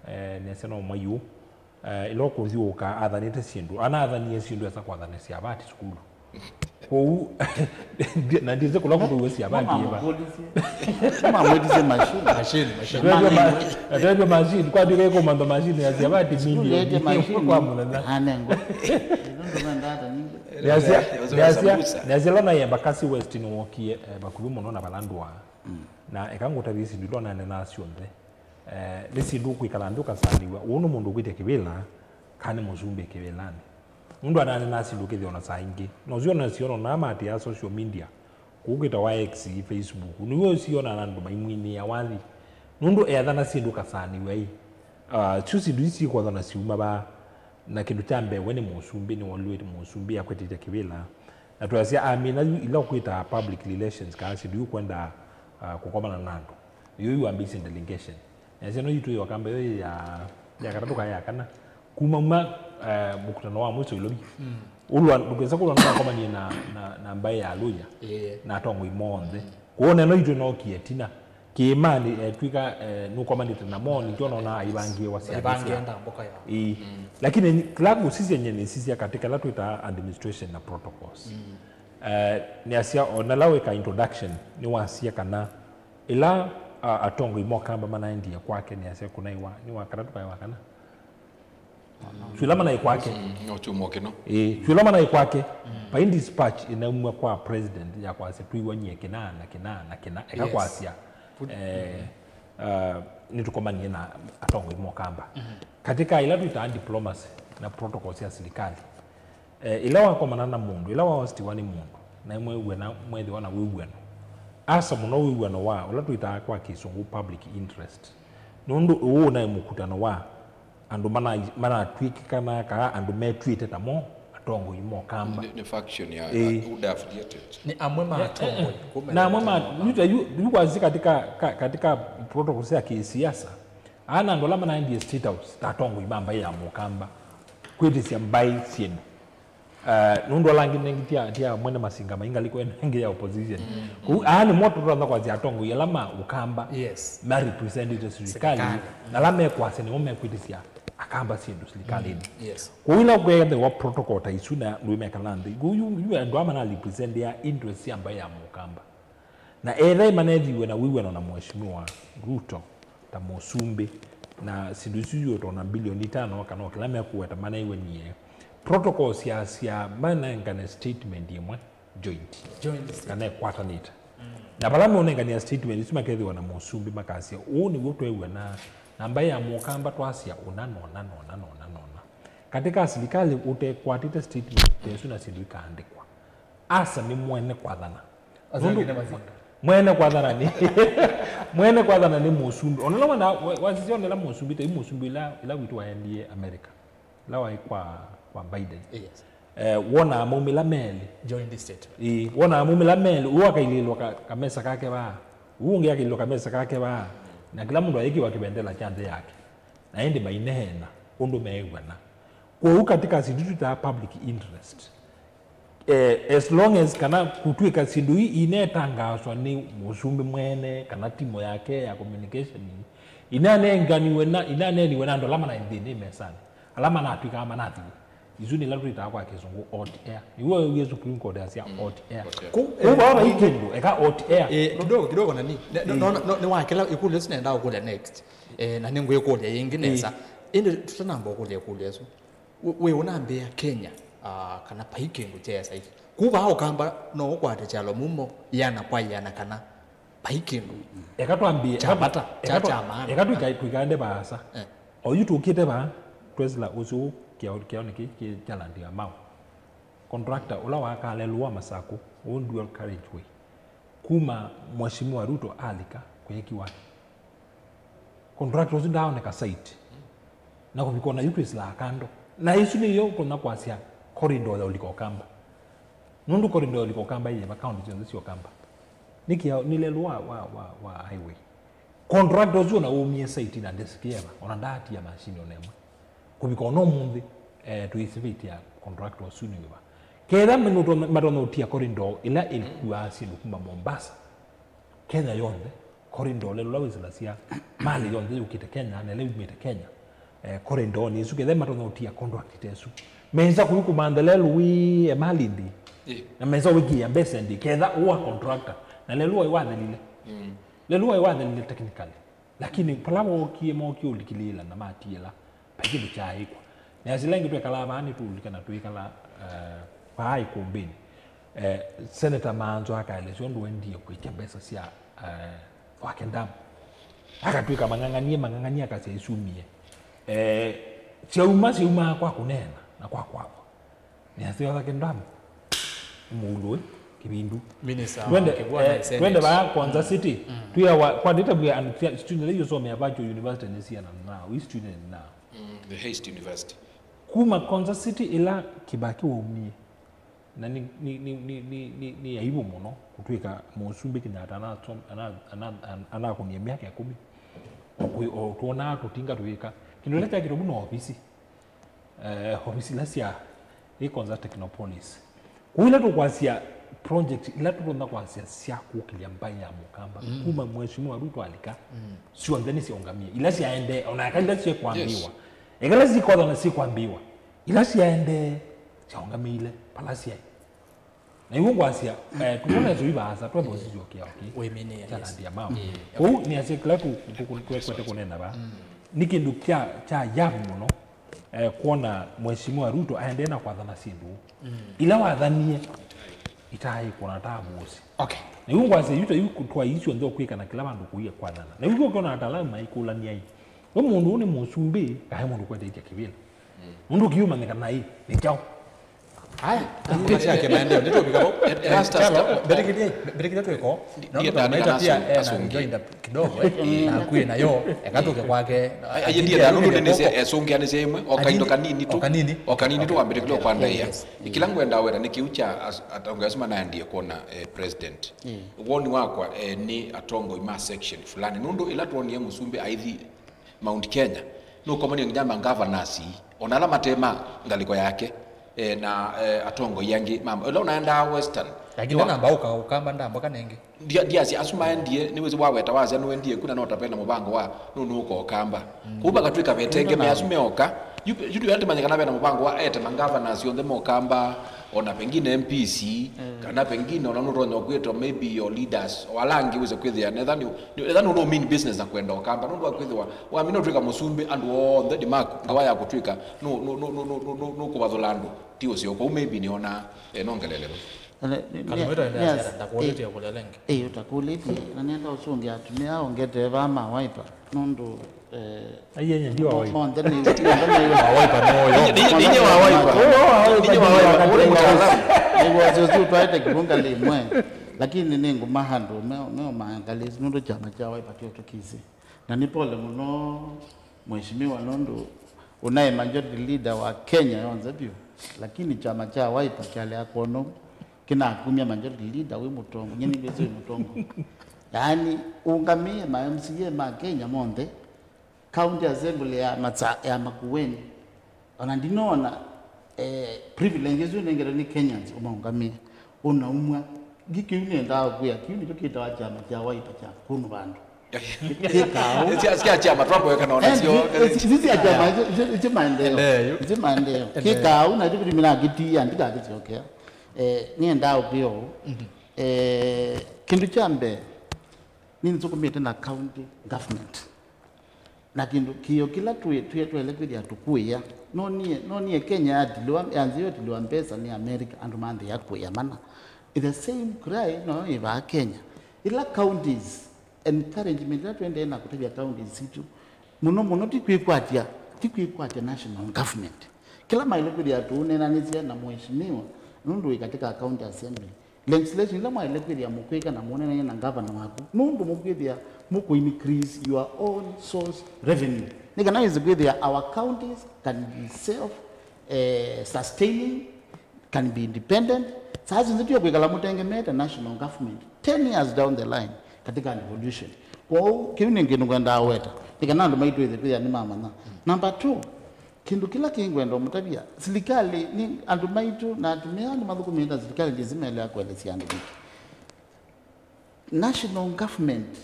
Eh, nĩasya no mwai ũũ. Eh, ĩla ũkũthyũũka athanĩte syĩndũ, anaathanie syĩndũ esa kwathanĩsya avati sukulu. Kwoou, na ndĩsĩ kũla kũtũw'e syavati ĩva. Mamwĩtisye machine. Machine, machine. Atwetwe ma- atwetwe machine, kwatw'ĩka ĩkũmantha machine ya syavati milioni kwa mũthenya. Anengwa. Nĩasya, nĩasya, nĩasya ĩla na Embakasi West nĩwokie, eh, vakuvĩ mũno na vala ndũaa. Na eka ngũtavye syĩndũ ila ũnanenaa syonthe. Eh, nĩ syĩndũ ũkwĩkala nthĩ ũkasanĩw'a. Ũũ nĩ mũndũ ũkwĩtya kĩvĩla, kana nĩ mũsumbĩ kĩvĩlanĩ? Nũndũ ananenaa syĩndũ ũkĩthĩa ona saa ingĩ. Na ũsio na siono na maatĩaa social media, kũu kwĩtawa X, Facebook. Nĩw'o ũsiona na andũ maimwinĩa wathi. Nũndũ eathana syĩndũ ũkasanĩw'a ĩ. Ah, syo syĩndũ ii syĩkwatha na syuma vaa. Na kĩndũ kya mbee, we nĩ mũsumbĩ, nĩwolw'ĩte mũsumbĩ akwetete kĩvĩla. Na twasya amina yu ila ũkwĩtaa public relations, kana syĩndũ yu kwenda, ah, kũkomana na andũ. Yu yu ambĩisye delegation. Nĩasya no yitũ ya Ũkamba yo ya, ya katatũ kana ya kana. Kuma uma, eh, mũkutano wa mwiso Ilovi. Ũlwa ndũkesa kũlwa nĩwakomanie na, na, na mbaĩ ya Luhya na atongoi monthe. Kwoou neno yitũ ĩnookie ĩtina. Kĩĩmanĩ, eh, twĩka, eh, nũkomanĩte namo, nĩkyo nona aivangie wa syana. Aivangie sia ndambũka ya. Ĩĩ. Lakini ni- kĩla ngũsisya nye nĩsisya katika ĩla twĩtaa administration na protocols. Eh, nĩasya, ona ĩla wĩka introduction, nĩwasya kana ĩla, a- atongoi ma Ũkamba manaendie kwake, nĩasya kũnaĩ wa, nĩ wa katatũ kaĩ wa kana? Twĩla manaĩ kwake. Mm, no, kyumwa kĩno. Ĩĩ, twĩla manaĩ kwake. Vai dispatch ĩnaumw'a kwa president ya kwasya twĩw'anie kĩna na kĩna na kĩna. Eka kwasya, eh, uh, nĩtũkomanie na atongoi ma Ũkamba. Katika ila twĩtaa diplomacy na protocol sya silikali, eh, ila wakomana na mũndũ, ila waostiwa nĩ mũndũ, na mwew'ana, mwethĩwa na wĩw'ano, asa mũno wĩw'ano wa ũla twĩtaa kwa Kĩsũngũ public interest. Nũndũ ũũ naĩ mũkutano wa andũ mana- manatw'ĩkĩkana kaa andũ metw'ĩte tamo, atongoi ma Ũkamba. Nĩ, nĩ faction ya, eh, UDA affiliated. Nĩ amwe ma atongoi. Na amwe ma, yu ta yu, yu kwa sisi katika, ka-, katika protocol cia kisiasa, ana andũ ala manaendie State House ta atongoi ma mbaĩ ya Mũkamba kwĩtĩsya mbaĩ syĩndũ. Uh, nũndũ ala angĩ nengĩ tia, tia mwene masinga mai ngalĩko ĩno ĩngĩ ya opposition. Kũu aa nĩmo tũtonya kwasya atongoi ala ma Ũkamba, yes, ma representĩte silikalĩ, silikalĩ, na ala mekwasya nĩmo mekwĩtĩsya Akamba syĩndũ silikalĩnĩ. Yes. Kwoou ĩla kwethĩwa protocol ta isu na ndũĩ mekala nthĩ, kwoou yu, yu andũ aa mana representĩa interest sya mbaĩ ya Mũkamba. Na ethĩwa manethiwe na wĩw'ano na Mheshimiwa Ruto ta mũsumbĩ, na syĩndũ isu yu tona bilioni itano kana o kĩla mekũweta manaiw'anie, protocol sya, sya manengane statement ĩmwe joint, joint statement, kana ĩkwatanĩte. Na vala meũnengania statement isu makethĩwa na mũsumbĩ makasya, ũũ nĩw'o twew'ana na mbaĩ ya Mũkamba twasya ũna na ũna na ũna na ũna na ũna. Katĩ ka silikalĩ ũtekwatĩte statement ta ĩsu na syĩndũ ikaandĩkwa. Asa nĩ mwene kwathana. Asa nũndũ nĩ mazinga. Mwene kwathana nĩ, mwene kwathana nĩ mũsumbĩ. Onela wana, wa-, wasisya onela mũsumbĩ, ta yu mũsumbĩ ila, ila witũ waendie America. Ila waĩ kwa, kwa Biden. Yes. Eh, wonaa maumĩla melĩ. Joint statement. Ĩĩ, wonaa maumĩla melĩ. Ũũ akailĩlwa ka-, kamesa kake vaa. Ũũ ũngĩ akailĩlwa kamesa kake vaa. Na kĩla mũndũ ayĩkĩwa kĩvendela kya nthĩ yake. Na ĩndĩ maineena ũndũ meew'ana. Kwoou katika syĩndũ twĩtaa public interest, eh, as long as kana kũtw'ĩka syĩndũ ii inetangaaswa nĩ mũsumbĩ mwene kana timu yake ya communication, inanenganiwe na, inaneeniwe na andũ ala manaĩ nthĩnĩ mesanĩ, ala manatw'ĩkaa manathiĩ. Isu nĩ ila twĩtaa kwa kĩsũngũ hot air. Nĩw'o wĩw'ie Supreme Court yasya hot air. Hot air. Kũu, kũu eh, vaa vai kĩndũ, eka hot air. Eh, kidogo, kidogo nani. Ne-, no, no, no, nĩ wakĩla ĩkũlyo ĩsu nendaa ũkũlya next. Eh, na nĩngwĩkũlya yĩngĩ nesa. Ĩndĩ tũtanamba ũkũlya ĩkũlyo ĩsu. Wĩ, wĩ ũnambĩa Kenya, ah, kana vai kĩndũ kyeesa ĩkĩ. Kũu vaa Ũkamba no ũkwate kyalo mumo ĩana kwa ĩana kana vai kĩndũ. Eka twambie, kya eka tũ-, vata, kya, eka tũ-, kya maana. Eka tũika-, tũikaende vaasa. Eh. Oyu tũkĩte vaa, twesĩla ũsĩ ũũ kĩao, kĩaonĩ kĩĩ kĩ kya Land ya Mau. Contractor ũla wakaa lelũ wa Masakũ, ũũ dual carriageway, kuma Mheshimiwa Ruto alika kweekiwa. Contractor ũsu ndaaoneka site. Na kũvika ona yu twĩsĩlaa kando. Na ĩsu nĩyo ũtonya kwasya corridor ya ũlika Ũkamba. Nũndũ corridor ya ũlika Ũkamba yĩ yĩva kaũntĩ syonthe sya Ũkamba? Nĩ kĩao, nĩ lelũ wa, wa, wa, wa highway. Contractor ũsu ona ũmie site na ndesĩkĩe ĩva, ona ndaatia machine ona ĩmwe. Kũvika ona ũmũnthĩ, eh, tũisivĩtĩa contractor ũsu nĩ wĩva. Ketha matonya ũtia corridor ĩla ĩkuaa syĩndũ kuma Mombasa, Kenya yonthe, corridor lelũ ũla wĩsĩlasya malĩ yonthe yũkĩte Kenya, na ĩla yumĩte Kenya, eh, corridor nĩ ĩsu, ketha matonya ũtia contract ta ĩsu. Mesa kũu kũmantha lelũ wĩ, eh, malĩ ndĩ. Ĩ. Na mesa wĩkĩa mbesa ndĩ, ketha ũa contractor. Na lelũ waĩ wathelile. Mm. Lelũ waĩ wathelile technically. Lakini pala wookie, mookie ũlikilĩĩla na matiĩla, vai kĩndũ kyaaĩkwa. Na yasila ĩngĩ twekalaa vaa, nĩtũũlikana twĩkala, eh, vaa ikumbĩnĩ. Eh, Senator Maanzo akaelesya ũndũ waendie kwĩkya mbesa sya, eh, Thwake Dam. Akatwĩka mang'ang'anie, mang'ang'anie akasya isumie. Eh, syauma, syaumaa kwa kũneena na kwa kwavwa. Nĩasyosa kĩndũ ndam. Mũulo ĩ kĩvindu. Minister wa Twende, kĩvua na eh, Senate. Twende vaa Konza City. Twiawa, kwa data we and tia-, student ila yosomea virtual university nĩ siana na, we student na. Mm, the Haste University. Kuma Konza City ila Kibaki waumie. Na nĩ, nĩ, nĩ, nĩ, nĩ, nĩ, nĩ aibu mũno kũtwĩka mũsumbĩ Kenyatta anasom-, ana-, ana-, ana-, anakũnie myaka ĩkũmi. O kwĩ-, o twonaa tũtinga tũyĩka. Kĩndũ ĩla kya kĩtovu na ovisi. Eh, ovisi ila sya ĩ Konza Technopolis. Kũu ila tũkwasya project ila tũtonya kwasya sya kũkĩlya mbaĩ ya Mũkamba, mm, kuma Mheshimiwa Ruto alika, mm, syonthe nĩsyaũngamie. Ila syaendee, ona eka ila syekwambĩwa. Yes. Eka ila sikothana sikwambĩwa. Ila syaendee, syaũngamĩile vala syaĩ. Na iw'o ngwasya, eh, tũkona ĩsu ivaasa, twetha ũsisyo kĩao kĩ. Wĩminĩa, yes. Kya Land ya Mau. Ĩĩ, kũu nĩasya kĩla tũ-, tũ-, tũ-, twekwete kũneena vaa. Mm. Nĩ kĩndũ kya, kya ajabu mũno, eh, kwona Mheshimiwa Ruto aendee na kwathana syĩndũ. Mm. Ila wathanie, itaĩ kũna ta mũsi. Okay. Na iw'o ngwasya, yu ta yu twaĩ syonthe ũkwĩka na kĩla vandũ kũie kwathana. Na iw'o ũkona ataalamu maikũlania ĩ. We mũndũ ũũ nĩ mũsumbĩ, kae mũndũ kwete ĩkya kĩvĩla. Mm. Mũndũ ũkiumanyĩka naĩ, nĩ kyaũ? Aya, kuma sya kimaendeleo, nĩtũvika vau. Erastus, Kyalo, mbĩtĩkĩlye, mbĩtĩkĩlye twĩko. Ndiye ndondo ndandika maita pia, nasu-, eh, na nasungi. Rejoinder kidogo, eh, na akuĩ nayo, eka tũke kwake. Ai-, aye ndiye na nũndũ nĩnĩsya, eh, sũngĩanĩsya ĩmwe, o kaindo kanini tu, o kanini. O kanini tu wambĩtĩkĩlye kwa ndaĩa. Yes. Kĩla ngwenda weta nĩ kĩu kya as-, atongoesĩ manaendie kuona, eh, president. Woni wakwa, eh, nĩ atongoi ma section fulani. Nũndũ ĩla twonie mũsumbĩ aithi Mount Kenya, nũkomanie nginya ma governors, ona ala mate ma ngalĩko yake, eh, na, eh, atongoi angĩ ma, ĩla ũnaendaa Western. Lakini namba ũka, ũkamba ndamboka nengĩ. Ndia-, ndiasya asu maendie, nĩwĩsĩ waweta wasya nũendie kuna no tapena mũvango wa nũnũũka ũkamba. Kũu vakatwĩka vetengemea asu meoka, yu, yu ndũyatĩmanye kana vena mũvango wa ete ma governors onthe mokamba, ona pengine M Ps, kana pengine ona nũtonya kwĩtwa maybe your leaders, o ala angĩ wĩse kwĩthĩa, netha nĩ, nĩ, netha nũnũ mean business na kwenda ũkamba, nũndũ wa kwĩthĩwa wamina ũtwĩka mũsumbĩ, andũ onthe ndĩ maku, ngawa ya kũtwĩka nũ, nũ, nũkũvathũla andũ, ti ũseo. Kwoou maybe nĩona, eh, nongelele vau. Kana nĩ, wĩtaendeea nĩ, ata, ndakuũlĩtye kũlya lengĩ. Ĩĩ, ũtakũlĩtye, na nĩenda ũsũngĩa atumĩa ongetee vaa ma Wiper, nũndũ, eh, Aiye, nye ndi wa Wiper. Monthe nĩ, monthe nĩ wa Wiper no yo. Ninyi, ninyi wa Wiper. Ninyi wa Wiper. Ũrĩ mũtaalamu. Nĩguo ũcio ũcio twaĩte kĩvunga lĩmwe. Lakini nĩ ngũma andũ me, me maangalĩsi nũndũ kyama kya Wiper kĩũtũkĩsĩ. Na nĩ pole mũno, Mheshimiwa, nũndũ ũnaĩ majority leader wa Kenya yonthe vyũ. Lakini kyama kya Wiper kyalea kwonou kĩnakumya majority leader wĩ mũtongo, nyie nĩngwĩsĩ wĩ mũtongo. Yaani, ũngamĩe ma M C A ma Kenya monthe, County Assembly ya Matsa-, ya Makueni. Ona ndinoona, eh, privilege ĩsu ĩnengetwe nĩ Kenyans ũmaũngamĩe. Ũnaumwa. Ngi kĩu nĩendaa kwĩa, kĩu nĩkyo kĩtawa kyama kya Wiper kya kũnũ vandũ. Kĩkaũ. Sya, sya kyama twamboeka na ona syo. Isi sya kyama, isi, isi maendeleo. Isi maendeleo. Kĩkaũ, na ĩtĩkĩtumi na kĩtia, ndikakĩsyokea. Eh, nĩendaa ũkwĩa ũũ. Eh, kĩndũ kya mbee, nĩnĩsukumĩte na county government. Na kĩndũ kĩyo kĩla twĩ, twĩ, twaĩle kwĩthĩa tũkũĩa. Nonie, nonie Kenya yatilĩwa, yanzĩwe tilĩwa mbesa nĩ America, andũ manthĩa kũĩa mana. It's the same cry no ĩvaa Kenya. Ila counties, encouragement ĩla tũendee na kũtavya counties sitũ, mũno mũno ti kwĩkwatya, ti kwĩkwatya national government. Kĩla maĩle kwĩthĩa tũũneenanĩsya na mheshimiwa, nũndũ wĩ katika county assembly. Legislation ila mwaĩle kwĩthĩa mũkwĩka na mũneenany'a na ngavana waku, nũndũ mũkwĩthĩa mũkũ increase your own source revenue. Nĩ kana wĩsĩ kwĩthĩa our counties can be self, eh, sustaining, can be independent. Saa syonthe tiyo kwĩkala mũtengemeete national government ten years down the line katika devolution. Kwoou, kĩu nĩ kĩndũ ngwendaa weta, nĩ kana andũ maitũ ĩthĩ kwĩthĩa nĩmamanya. Number two, kĩndũ kĩla kĩngwenda ũmũtavya, silikalĩ nĩ andũ maitũ na atumĩa nĩmathũkũmĩte silikalĩ nzima ĩla ya kũelesya andũ mĩtĩ. National government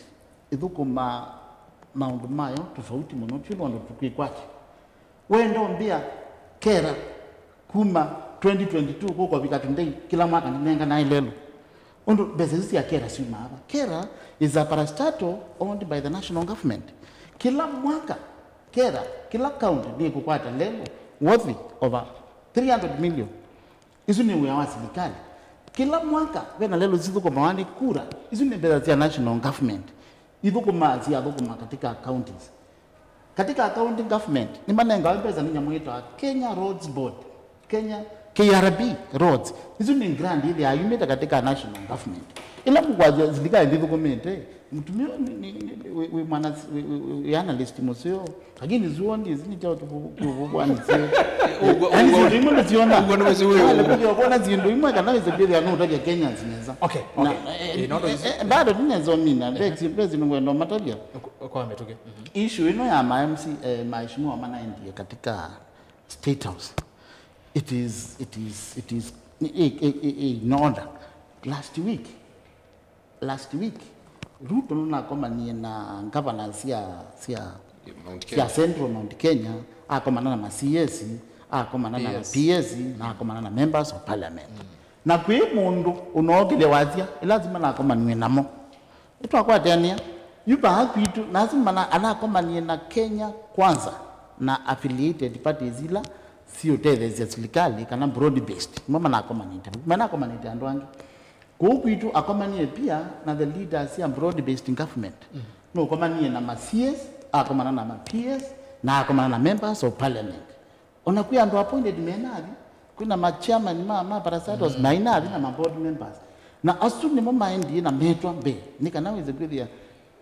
ĩthũkũmaa maũndũ mayo tofauti mũno, ti ũndũ andũ tũkwĩkwatya. Wenda ũmbĩa kera kuma twenty twenty-two kũka ũvika today, kĩla mwaka nĩnenganae lelũ. Ũndũ mbesa isu sya kera syumaa va? Kera is a parastatal owned by the national government. Kĩla mwaka kera, kĩla county nĩkũkwata lelũ worth over three hundred million. Isu nĩ wĩa wa silikalĩ. Kĩla mwaka vena lelũ sithũkũmawa nĩ kura. Isu nĩ mbesa sya national government. Ithũkũmaa, syathũkũma katika counties. Katika county government, nĩmanengawe mbesa nĩ nyamũ yĩtawa Kenya Roads Board, Kenya K R B Roads. Isu nĩ grant ĩthĩaa yumĩte katika national government. Ĩla mũkwasya silikalĩ ndĩthũkũmĩte, mũtumĩa nĩ, nĩ, nĩ, wĩ, wĩ mwana, wĩ, wĩ, wĩ, wĩ analyst mũseo. Lakini zuo ndizi nĩ chao tu kuvugwa nĩ sio. Ũguo, yani ũguo, syĩndũ imwe nĩsyona. Ũguo nĩ wĩsĩ wĩ ũguo. Kũthĩa kuona syĩndũ imwe kana wĩsĩ kwĩthĩa nũtavya Kenyans nesa. Okay, okay. Na, eh, eh, eh, bado tinezomina. Mbesi, mbesi nĩngwenda matavya. Kwa mĩtũkĩ. Issue ĩno ya ma M C, eh, maheshimiwa manaendie katika State House. It is, it is, it is, i, i, i, i, in order. Last week, last week, Ruto nũnakomanie na governors sya, sya, Mount sya Kenya. Central Mount Kenya, akomana na ma C S, akomana na ma P S, na akomana na members of parliament. Na kwĩ mũndũ ũnookĩlya wasya, ĩla lazima nakomaniwe namo. Nĩtwakwatanĩa, yu vaa kwitũ, nasi mana anakomanie na Kenya Kwanza na affiliated parties ila siũtetheesya silikalĩ kana broad based, nĩmo manakomanĩte. Manakomanĩte andũ angĩ. Kũu kwitũ akomanie pia na the leaders sya broad based government. Nũkomanie na ma C S, akomana na ma P S, na akomana na members of parliament. Ona kwĩ andũ appointed menathi, Kwĩna ma chairman ma, ma parastatals, mm, na ina athi na ma board members. Na asu nĩmo maendie na metwa mbee. Nĩ kana wĩse kwĩthĩa,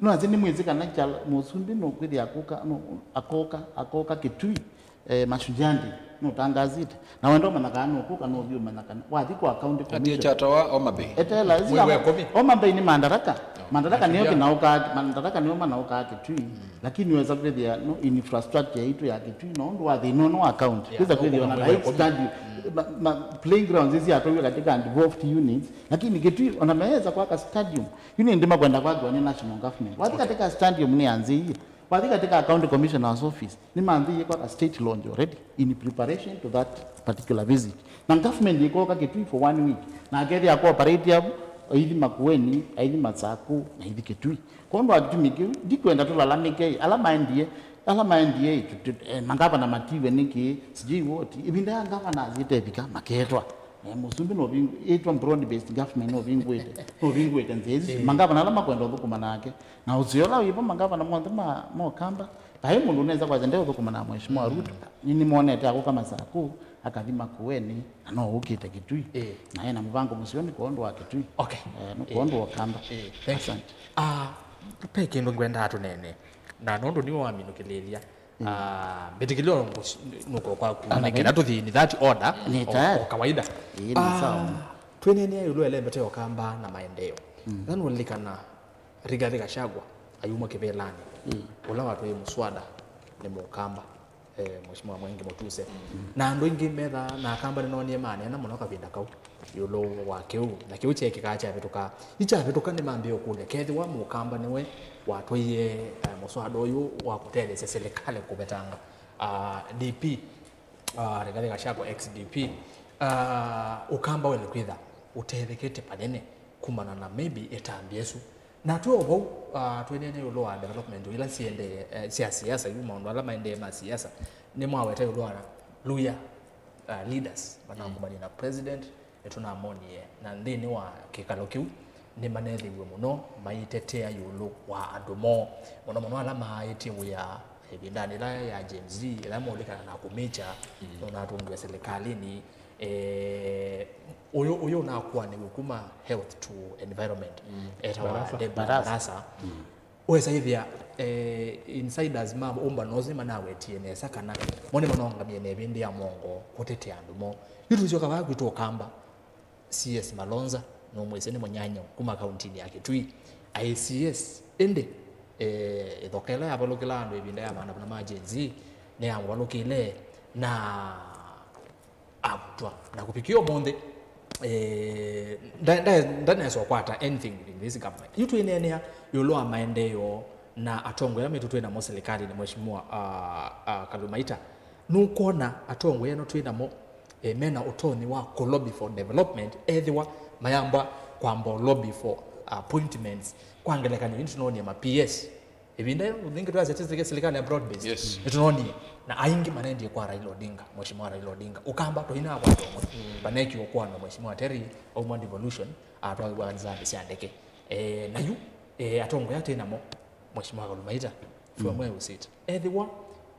no athi nĩ mwĩsĩ kana chala, mũsumbĩ no kwĩthĩa akoka, no, akoka, akoka Kitui, eh, Mashujaa Day, no tangazite. Na wenda ũmanya kana no kuka no ũthi ũmanya kana. Wathi kwa county commission. Chatawa Homa Bay. Etela, isi mwei wa kama, ĩkũmi. Homa Bay nĩ Madaraka. Madaraka nĩyo kĩnaũkaa, Madaraka nĩyo manaũkaa Kitui, lakini wesa kwĩthĩa no infrastructure yaitũ ya Kitui, no ũndũ wa thĩna ũno wa county. Yeah, kwĩsa no kwĩthĩa ona mwei wa ĩkũmi. Stadium, ma, ma playgrounds isi atwawe katika devolved units, lakini Kitui ona meweza kwaka stadium. Yu nĩ ndĩ makwenda kwakwa nĩ national government. Wathi katika stadium nĩ anzĩie. Wathi katika county commissioner's office. Nĩmanthĩie kwaka state lodge already in preparation to that particular visit. Na government ĩkoka Kitui for one week. Na akethĩa kũoperate avu, aithi Makueni, aithi Masaku, na aithi Kitui. Kwondũ wa kĩtumi kĩu, ndikwenda tũlalamĩke, ala maendie, ala maendie, tu-, tu-, eh, mangavana matiwe nĩkĩ, sijui what. Ĩvinda ya ngavana asyĩte ĩvika, maketwa. Eh, mũsumbĩ no ving-, ĩtwa broad based government no vingwĩte, no vingwĩte nzĩa isu. Eh. Mangavana ala makwenda ũthũkũma nake. Na ũseo ũla wĩvo mangavana monthe ma, ma Ũkamba, Vai mũndũ ũnesa kwasya ndeũthũkũma na Mheshimiwa Ruto. Nĩ, nĩmonete akũka Masaku, akathi Makueni, na no ũkĩte Kitui. Ĩĩ. Na ena mũvango mũseo nĩ kwondũ wa Kitui. Okay. Eh, nĩ kwondũ wa Ũkamba. Ĩĩ, thank you. Asante. Ah, ve kĩndũ ngwendaa tũnene. Na nũndũ nĩwe waminũkĩlĩĩlya. Ah, mbĩtĩkĩlyo nũkwa kwaku. Ana nĩ kenda tũthi in that order. Nĩ o, tayari. O kawaida. Ĩĩ, nĩ sawa. Ah, twĩneenea ĩũlũ elembete Ũkamba na maendeeo. Mm. Na nũlilikana Rigathi Gachagua ayuma kĩvĩlanĩ, mm, ũla watwaie mũswada nĩ Mũkamba, eh, Mheshimiwa Mwengi Mutuse. Mm. Na andũ aingĩ metha na Akamba nĩnoonie maneena mũno kavinda kau ĩũlũ wa kĩu, na kĩu kyeekĩkaa kyavĩtũka. Ikyavĩtũka nĩmambĩĩe ũkũlya kethĩwa Mũkamba nĩwe watwaie, eh, mũswada ũyũ wa kũtetheesya silikalĩ kũvetanga, ah, D P, ah, Rigathi Gachagua, ex D P, ah, Ũkamba waĩle kwĩtha ũtethekete vanene kumana na maybe ĩtambya ĩsu. Na twĩ o vau, ah, twĩneene ĩũlũ wa development ila siendee, eh, sya siasa, yu maũndũ ala maendee ma siasa, nĩmwaweta ĩũlũ wa Luhya, ah, leaders manaũngũmanie na president, nĩtũnamonie, na nthĩnĩ wa kĩkalo kĩu nĩmanethĩiwe mũno maitetea ĩũlũ wa andũ moo, mũno mũno ala maaĩtye wĩa ĩvindanĩ ĩla ya Gen Z, ĩla maũlikana na kũmĩkya, mm, nũnatũngiwe silikalĩnĩ. Eh, ũyũ, ũyũ ũnakuanĩw'e kuma health to environment, mm, etawa Barasa. Deborah Barasa. Barasa. Mm. Wesa ĩthĩa, eh, insiders ma ũmbano ũsu nĩmanawetie nesa kana mo nĩmanaũngamie na ĩvĩndĩ ya mũongo kũtetea andũ moo. Yu tũsyoka vaa kwitũ Ũkamba, C S Malonza, nũmwĩsĩ nĩ mũnyanyaũ kuma kauntinĩ ya Kitui. Aĩ C S, ĩndĩ, eh, ĩthoka ĩla yavalũkĩla andũ ĩvinda ya maandamano ma Gen Z nĩyamũvalũkĩle na avutwa. Na kũvikĩa ũmũnthĩ, eh, nda-, nda-, ndanesa ũkwata anything within this government. Yu twĩneenea ĩũlũ wa maendeeo na atongoi ala maitũ twĩ namo silikalĩnĩ, Mheshimiwa, ah, ah, Kalumaita. Nũkwona atongoi ano twĩ namo, eh, mena ũtonyi wa kũ lobby for development, ethĩwa mayamba kwamba ũ lobby for appointments? Kwa ngelekany'o, yu nĩtũnoonie ma P S. Ĩvinda yĩu ningĩ twasya twĩ silikalĩ ya broad based. Yes. Nĩtũnoonie. Na aingĩ manendie kwa Raila Odinga, Mheshimiwa Raila Odinga. Ũkamba tũinaa kwa atongoi. Mm. Vanekiwe ũkũano Mheshimiwa Terry auma devolution, atwaĩwa nzambi sya ndeke. Eh, na yu, eh, atongoi atĩ namo, Mheshimiwa Kalumaita, from where we sit. Ethĩwa,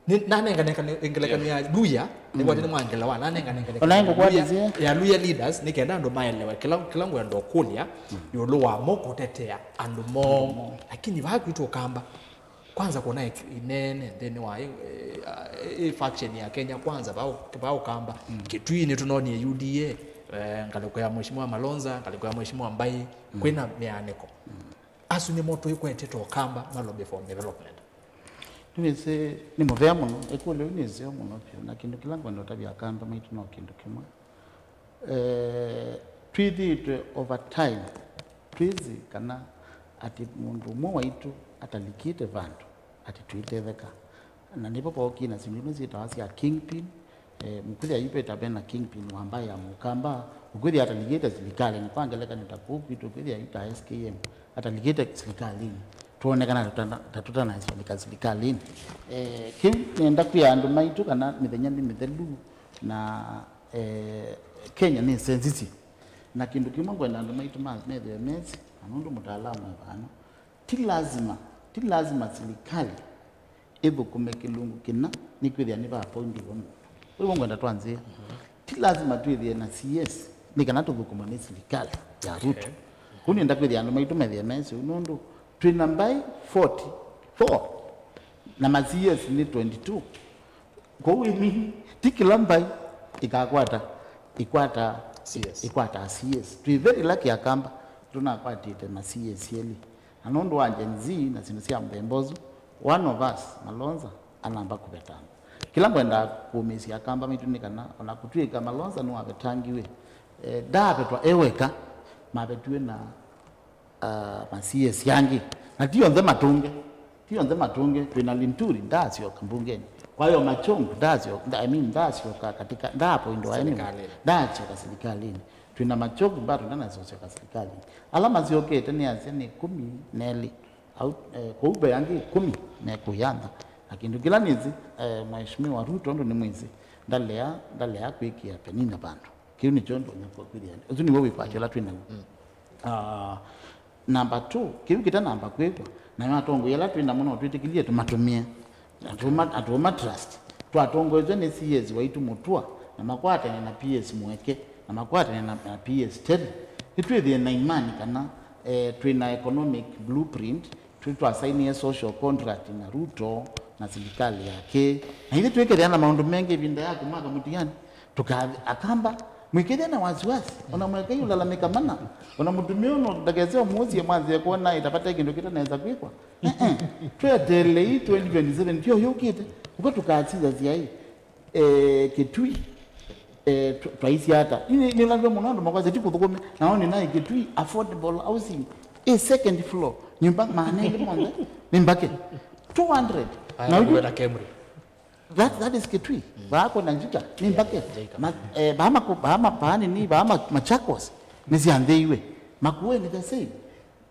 nĩ, nanenganenga nĩ, ngelekany'o ya Luhya, nĩkwatĩ nĩmwangelewa, nanenganenga ngelekany'o ya Luhya, ya Luhya leaders, nĩ kenda andũ maelewe kĩla, kĩla ngwenda ũkũlya, ĩũlũ wa mo kũtetea andũ moo. Lakini vaa kwitũ Ũkamba, kwanza kũna ĩk-, ĩnene nthĩnĩ wa ĩ, ĩ, ĩ faction ya Kenya Kwanza, vaa Ũ-, vaa Ũkamba, Kitui nĩtũnoonie U D A, eh, ngalĩko ya Mheshimiwa Malonza, ngalĩko ya Mheshimiwa Mbai, kwĩna mĩanĩko. Asu nĩmo tũikwetete Ũkamba ma lobby for development. Nĩwĩsĩ nĩ mũvea mũno, ĩkũlyo yĩu nĩ ĩseo mũno vyũ, na kĩndũ kĩla ngwenda ũtavya Akamba maitũ no kĩndũ kĩmwe. Eh, twĩthĩĩtwe over time, twĩsĩ kana atĩ mũndũ ũmwe waitũ atalikĩte vandũ, atĩ tũitetheka. Na nĩvo vookie na syĩndũ imwe syĩtawa sya kingpin. Eh, mũkwĩthĩa yu veta vena kingpin wa mbaĩ ya Mũkamba, ũkwĩthĩa atalikĩte silikalĩnĩ. Kwa ngelekany'o, ta kũu kwitũ ũkwĩthĩa yu ta S K M atalikĩte silikalĩnĩ, twonekana ta tũtana-, ta tũtanaĩsya kũlika silikalĩnĩ. Eh, kĩu nenda kwĩa andũ maitũ kana mĩthenya nĩ mĩthelu na, eh, Kenya nĩ sensitive. Na kĩndũ kĩmwe ngwenda andũ maitũ ma-, methĩwe mesĩ, na nũndũ mũtaalamu e vano, ti lazima, ti lazima silikalĩ ĩthũkũme kĩlungu kĩna nĩkwĩthĩa nĩvaappointiwe mũndũ. Ũu ngwenda twanzĩe. Ti lazima twĩthĩe na C S nĩ kana tũthũkũmwe nĩ silikalĩ ya Ruto. Kũu nĩenda kwĩthĩa andũ maitũ methĩe mesĩ ũu, nũndũ twĩ na mbaĩ forty-four na ma C S nĩ twenty-two. Kwoou ĩmĩ ti kĩla mbaĩ ĩkakwata, ĩkwata, C S. Ĩkwataa C S. Twĩ very lucky Akamba, tũnakwatĩte ma C S elĩ. Na nũndũ wa Gen Z na syĩndũ sya mũthemba ũsu, one of us, Malonza, anamba kũvetanga. Kĩla ngwendaa kũũmĩĩsya Akamba maitũ nĩ kana, o na kũtw'ĩka Malonza nĩwavetangiwe, eh, ndaavetwa e weka, mavetiwe na, ah, ma C S angĩ. Na ti onthe matũnge, ti onthe matũnge, twĩ na Linturi, ndaasyoka mbungenĩ. Kwa hiyo Machongu, ndaasyo-, nda-, I mean, ndaasyoka katika, ndaapoindwa anyway, silikalĩnĩ. Ndaasyoka silikalĩnĩ. Twĩ na Machongu bado ndanasyoka silikalĩnĩ. Ala masyokete nĩ asya nĩ ĩkũmi na elĩ. Au, eh, kũu ve angĩ ĩkũmi mekũya nza. Na kĩndũ kĩla nĩsĩ, eh, Mheshimiwa Ruto, tondũ nĩ mwĩsĩ, ndalea, ndalea kwĩkĩa Penina vandũ. Kĩu nĩkyo ndonya kwĩthĩa. Ũsu nĩw'o wĩkwatyo ũla twĩ naw'o. Ah, number two, kĩu kĩtanamba kwĩkwa, nayo atongoi ala twĩ namo no twĩtĩkĩlye tũmatũmĩe. Na tũma-, na tũma trust. Twatongoetwe nĩ C S waitũ Mũtua, na makwatene na P S Mweke, na makwatene na, na P S Terry. Nĩtwĩthĩe na imani kana, eh, twĩ na economic blueprint, twĩ twasainie social contract na Ruto na silikalĩ yake. Na ithyĩ twĩkethĩa na maũndũ mengĩ ĩvinda ya kũmaka mũtiani, tũka-, Akamba, mwĩkethĩa na wasiwasi, ona mwekei ũlalamĩka mana, ona mũtumĩa ũno ndakese ũmũsie mwanzie kuona ĩtapata kĩndũ kĩtanesa kwĩkwa. Eh, eh. Tweteelei twenty twenty-seven kyo yũkĩte. Ũka tũkasisya syai, eh, Kitui, eh, tw-, twaisya ata? Nĩ, nĩ, nĩlandwe mũno andũ makwasya ti kũthũkũme. Nao nĩ naĩ Kitui affordable housing. Ĩ second floor. Nyũmba maana elĩ monthe. Nĩ mbake. Two hundred. Aya, na ũyu na Kemri. That, that is Kitui. Vaa kwenda Njuka, nĩ mbake. Jacob. Ma-, eh, vaa maku-, vaa ma-, vaa nini, vaa ma-, Machakos. Nĩsyanthĩiwe. Makueni the same.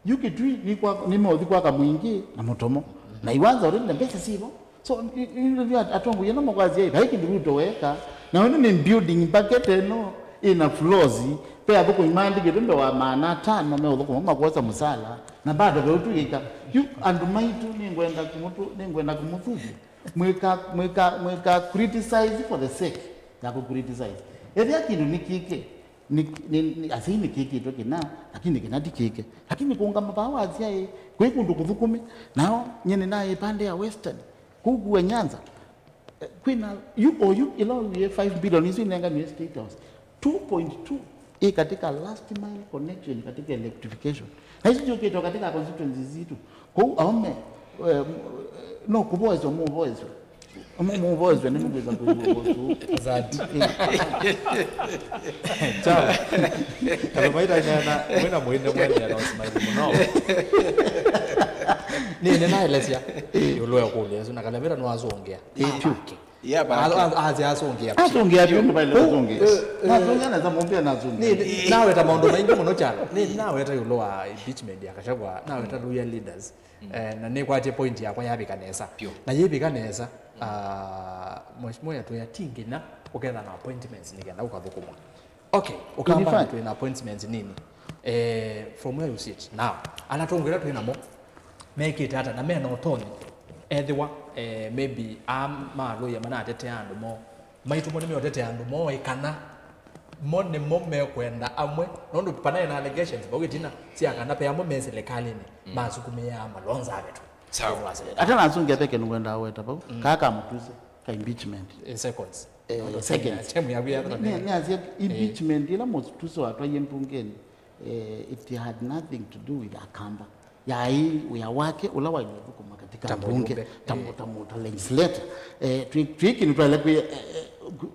Yu Kitui nĩ kwa, nĩ mothi kwaka mwingĩ na mũtomo. Na iwanza already na mbesa sivo. So, i-, i-, i-, atongoi eno makwasya, vai kĩndũ Ruto weka. Na wenu nĩ building mbake teno ĩna floors. Pe athũkũmi maandĩkĩtwe mbee wa maana atano me ũthũkũma makwosa mũsala. Na bado ve ũtũyĩka. Yu andũ maitũ nĩngwenda kũmũtũ-, nĩngwenda kũmũthuthya. Mwĩka, mwĩka, mwĩka criticize for the sake ya kũ criticize. Ethĩa kĩndũ nĩ kĩke, nĩ, nĩ, nĩ, asei nĩ kĩkĩtwe kĩna, lakini kĩna ti kĩke. Lakini kũngama vaa wasya ĩ, kwĩ kũndũ kũthũkũme, nao nyie nĩ naĩ ĩpande ya Western, kũu kũa Nyanza. Eh, kwĩna, yu, o yu, ĩla ũwie five billion isu inenganiwe State House. Two point two ĩ katika last mile connection, katika electrification. Na isu syũkĩtwe katika constituencies sitũ. Kũu aũme, eh, no kũvoeswa mũvoeswe. Mu-, mũvoeswe nĩ mũkwĩsa kũiwa ũvosu. Asante. Sawa. Kalemaita inena, mwĩna mwĩne mwene na smile mũno. Nĩ, nĩnaelesya. Ĩũlũ ya kũlya ĩsu na Kalemaita nĩwasũngĩa. Ĩĩ, vyũ. Yeah, but a-, a-, asya asũngĩa. Asũngĩa vyũ, nĩ vaile kũsũngĩa. Eh, eh. Nasũngĩa nesa mũmbĩa nasũngĩa. Nĩ, nĩ, naweta maũndũ maingĩ mũno kyalo. Nĩ, naweta ĩũlũ wa impeachment ya Gachagua, naweta loyal leaders. Eh, na nĩkwatie point yakwa yavika nesa. Vyũ. Na yĩvika nesa, ah, Mheshimiwa yatwĩa ti nginya ũketha na appointments nĩ kenda ũkathũkũmwa. Okay, Ũkamba fact, twĩ na appointments nini. Eh, from where you sit now, ala atongoi ala twĩ namo mekĩte ata na mena ũtonyi ethĩwa, eh, maybe aa ma lawyer manatetea andũ moo, maitũ mo nĩmeũtetea andũ moo ĩ kana mo nĩmo mekwenda amwe, nũndũ panaĩ na allegations vau ĩtina sya kana pe amwe me silikalĩnĩ masukumĩaa Malonza avetwe. Sawa. Nĩwasĩlĩte. Ata nasũngĩa peke nĩngwenda weta vau. Mm. Kaa ka Mũtuse, ka impeachment. In seconds. Eh, seconds. Time yaku yathana. Nĩ, nĩ asya impeachment ĩla Mũtuse watwaie mbungenĩ, eh, it had nothing to do with Akamba. Yaĩ wĩa wake ũla waĩ ũthũkũma katika mbunge, ta mu-, ta mu-, ta legislator. Eh, twĩ, twĩ kĩndũ twaĩle kwĩ, eh, eh, ku-,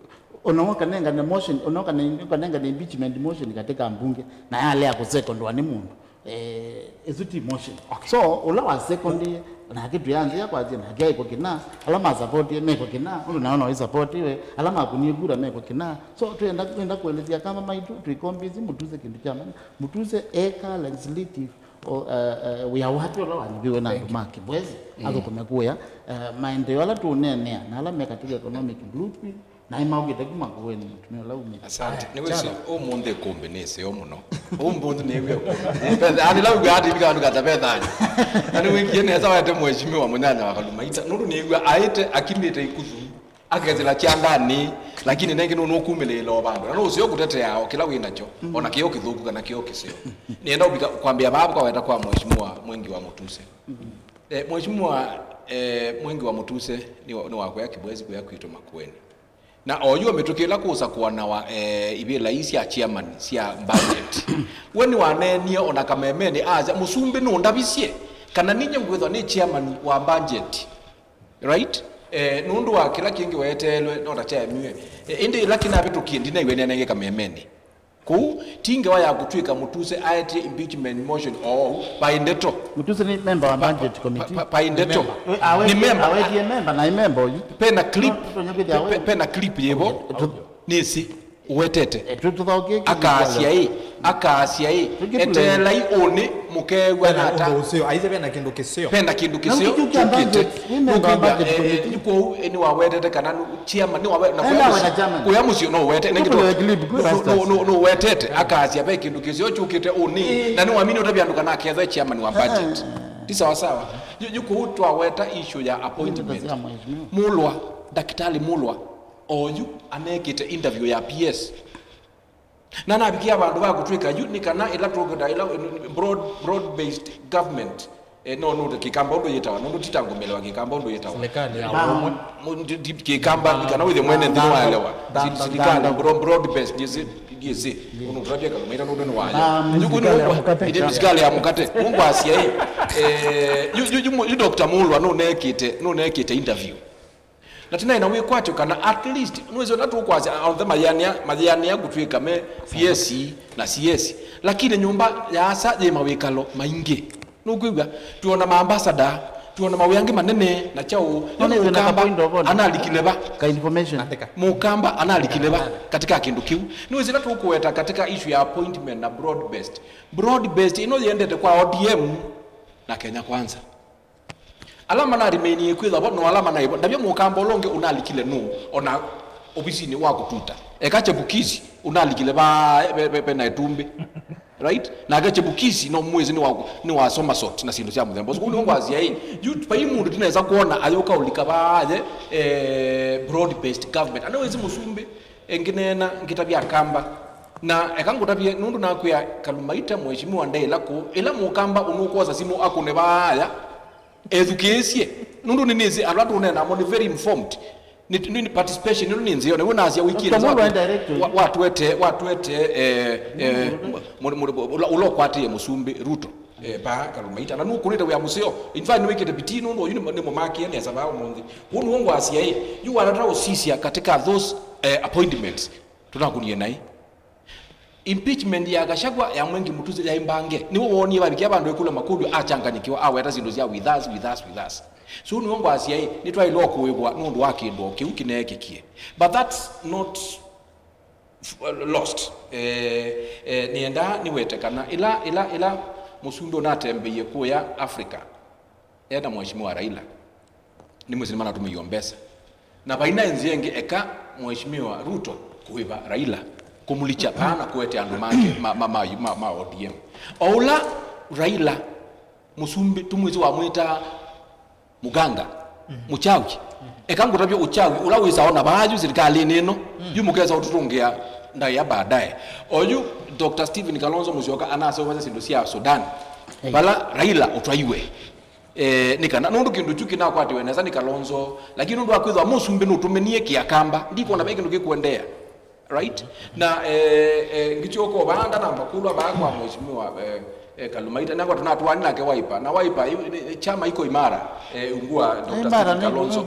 ona ũkanengane motion, ona ũkane-, ũkanengane impeachment motion katika mbunge, na yalea kũsekondwa nĩ mũndũ. Eh, ĩsu ti motion. Okay. So, ũla wa secondie, nake twĩanzĩa kwasya, nake aĩkwa kĩna, ala masapotie mekwa kĩna, ũndũ nao no ĩsapotiwe, ala makunie kura mekwa kĩna. So, twenda, twenda kũelesya Akamba maitũ, twĩkombisi Mũtuse kĩndũ kya mana. Mũtuse eka legislative, o, eh, eh, wĩa wake ũla wanyiviwe na andũ ma Kĩbwezi, athũkũme kũya, eh, maendeeo ala tũũneenea, na ala me katika economic blueprint, naĩ maũkĩte kuma kũũnĩ mũtumĩa ũla umĩte. Asante. Nĩ wĩsĩ, ũmũnthĩ ĩkũmbĩ nĩ ĩseo mũno. Ũmũnthĩ nĩw'e ĩkũmbĩ. Ani lau gati vika andũ kata vethani. Na nĩ wĩkie nesa wete mheshimiwa mũnyanya wa Kalemaita. Nũndũ nĩw'a aĩte akimĩte ikusu. Akethĩla kyandanĩ, lakini nengĩ nũ nũkumĩlĩĩla o vandũ. Na nũseo kũtetea o kĩla wĩ nakyo, o na kĩo kĩthũku kana kĩo kĩseo. Nĩenda ũvika kwambĩa vaa kaweta kwa Mheshimiwa Mwengi wa Mutuse. Eh, Mheshimiwa, eh, Mwengi wa Mutuse nĩ wa- nĩ wakwea Kibwezi kuya kwitũ Makueni. Na oyu mĩtũkĩ ĩla kũsakũanawa, eh, ivĩla ii sya chairman sya budget. We nĩwaneenie ona kamemenĩ asya, "Mũsumbĩ nũndavisye kana ninye ngwĩthwa nĩ chairman wa budget." Right? Eh, nũndũ wa kĩla kĩngĩ weteelwe, no ta kyaemiwe. Eh, ĩndĩ ĩla kĩnavĩtũkie, ndinaiwe nĩanenge kamemenĩ. Kũu, ti ngewa ya kũtw'ĩka Mutuse aetie impeachment motion oou, vai ndeto. Mutuse nĩ member wa budget committee. Pa- pa- vai ndeto. Nĩ member. Awetie member, na ĩ member ũyu. Pena clip, pe- pena clip yĩvo. Nĩsĩ. Ũwetete. Eh, tu- tuthaũkie kĩndũ akaasya kĩu. Ĩ, akaasya ĩ, eteelai ũnĩ mũkeew'a nata. Ũndũ ũseo, aisye vena kĩndũ kĩseo. Pena kĩndũ kĩseo kĩũkĩte. Nũkwĩw'a, eh, eh, kwoou, eh, nĩwawetete kana nũ- chairman, nĩwawe- na kuya mũsyĩ, kuya mũsyĩ no ũwete, nĩ kĩtũ- nũ- nũ- nũwetete, akaasya ve kĩndũ kĩseo kyũkĩte ũnĩ, na nĩwamini ũtavya andũ kana akethwa chairman wa budget. Ti sawa sawa. Yu- yu kũu twaweta issue ya appointment. Mulwa, Ndakĩtalĩ Mulwa, oyu anekĩte interview ya P S. Na navikia vandũ va kũtw'ĩka yu nĩ kana ĩla tũkwenda ĩla broad, broad based government, eh, no nũte kĩkamba ũndũ yĩtawa, nũndũ titangũmĩlĩwa kĩkamba ũndũ yĩtawa. Serikali ya ũmwe. Mu- ndi- ndi- kĩkamba nĩ kana wĩthĩ mwene nthĩ nĩwaelewa. Sirikali broad, broad based ndiĩsĩ, ndiĩsĩ. Ũnũtavya Kalumaita nũndũ nĩ wayo. Yu kũu nĩ serikali ya mũkate. Ĩndĩ nĩ serikali ya mũkate. Nũngwasya ĩ, eh, yu- yu- yu- yu Doctor Mulwa nũnekĩte, nũnekĩte interview. Na tinaĩ na wĩkwatyo kana at least, nĩwĩsĩ ũla tũkwasya, onthe mayĩanĩa, mayĩanĩa kũtw'ĩka me P S na C S, lakini nyũmba ya Asa yĩ mawĩkalo maingĩ. Nũkwĩw'a, tuona maambasada, tuona mawĩa angĩ manene na kyaũ. Yu mũkamba analikile va? Mũkamba analikile va katika kĩndũ kĩu? Nĩwĩsĩ ĩla tũkũweta katika issue ya appointment na broad based. Broad based ĩno yendete kwa O D M na Kenya Kwanza. Ala manaremainie kwĩthwa vo no ala manaĩ vo. Ndavya mũkamba ũla ũngĩ ũnalikile nũũ, ona ovisinĩ wa kũtuta. Eka Chebukisi ũnalikile vaa, ve- ve- ve na ĩtumbĩ. Right? Nake Chebukisi no mwĩsĩ nĩ wa, nĩ wa somersault na syĩndũ sya mũthemba ũsu. Kũu nĩw'o ngwasya ĩ, yu vai mũndũ tinesa kwona ayũka ũlika vaa ye, eh, broad based government. Ana wĩsĩ mũsumbĩ, eh, ngĩneena, ngĩtavya Akamba. Na eka ngũtavye, nũndũ nakwĩa Kalumaita, mheshimiwa ndaĩ ĩla kũu, ĩla mũkamba ũnũkwosa simũ akũne vaa aya, ethukĩĩsye, nũndũ nĩnĩsĩ ala tũneena namo nĩ very informed. Nĩ, nĩ, nĩ participation ĩno nĩ nzeo, nĩw'o nasya wĩkie Doctor Mulwa nĩ direct. Wa- watwete, watwete, eh, eh, mũ- mũ- mũ- ũla ũla ũkwatĩĩe mũsumbĩ Ruto, eh, vaa Kalumaita, na nũkũnĩte wĩa mũseo. In fact, nĩwĩkĩte bidii nũndũ oyu nĩ- nĩmũmakĩe nesa vaa ũmũnthĩ. Ũu nĩw'o ngwasya ĩ, yu wanata ũsisya katika those, eh, appointments tũnakũnie naĩ. Impeachment ya Gachagua, ya Mwengi Mutuse yaĩ mbange. Nĩwe woonie vavikia vandũ ekũlwa makũlyo, achanganyikiwa, aweta syĩndũ sya with us, with us, with us. So nĩwe ngwasya ĩ, nĩtwaĩle o kũĩvwa nũndũ wa kĩndũ o kĩu kĩneekĩkie. But that's not f- lost. Eh, eh, nĩendaa nĩwete kana ĩla, ĩla, ĩla mũsumbĩ ũnatembeie kũya Africa, ena Mheshimiwa Raila, nĩ mwĩsĩ nĩmanatũmĩiwe mbesa. Na vaina nzĩa ĩngĩ eka Mheshimiwa Ruto kũĩva Raila, kũmũlikya vaa na kũete andũ make ma, ma, ma, ma, ma O D M. O ũla Raila, mũsumbĩ, tũmwĩsĩ wamwĩtaa mũganga, mũchawi. Eka ngũtavye ũchawi ũla wĩsawa na vaa yu silikalĩnĩ ĩno, yu mũkesa ũtũtũngĩa ndaĩa baadaye. Oyu Doctor Stephen Kalonzo Musyoka anaseũvasya syĩndũ sya Sudan, vala Raila ũtwaiwe. Eh, nĩ kana, nũndũ kĩndũ kyu kĩnakwatiwe nesa nĩ Kalonzo, lakini nũndũ wa kwĩthwa mũsumbĩ nũtũmenie kĩakamba, ndikwona ve kĩndũ kĩkũendeea. Right? Na, eh, eh, ngĩtyoka vaa ndanamba kũlwa vaa kwa mheshimiwa, eh, eh, Kalumaita, nakwa tũnatũani nake Wiper. Na Wiper, yu- nĩ- nĩ chama iko imara, eh, ungu wa Doctor Stephen Kalonzo.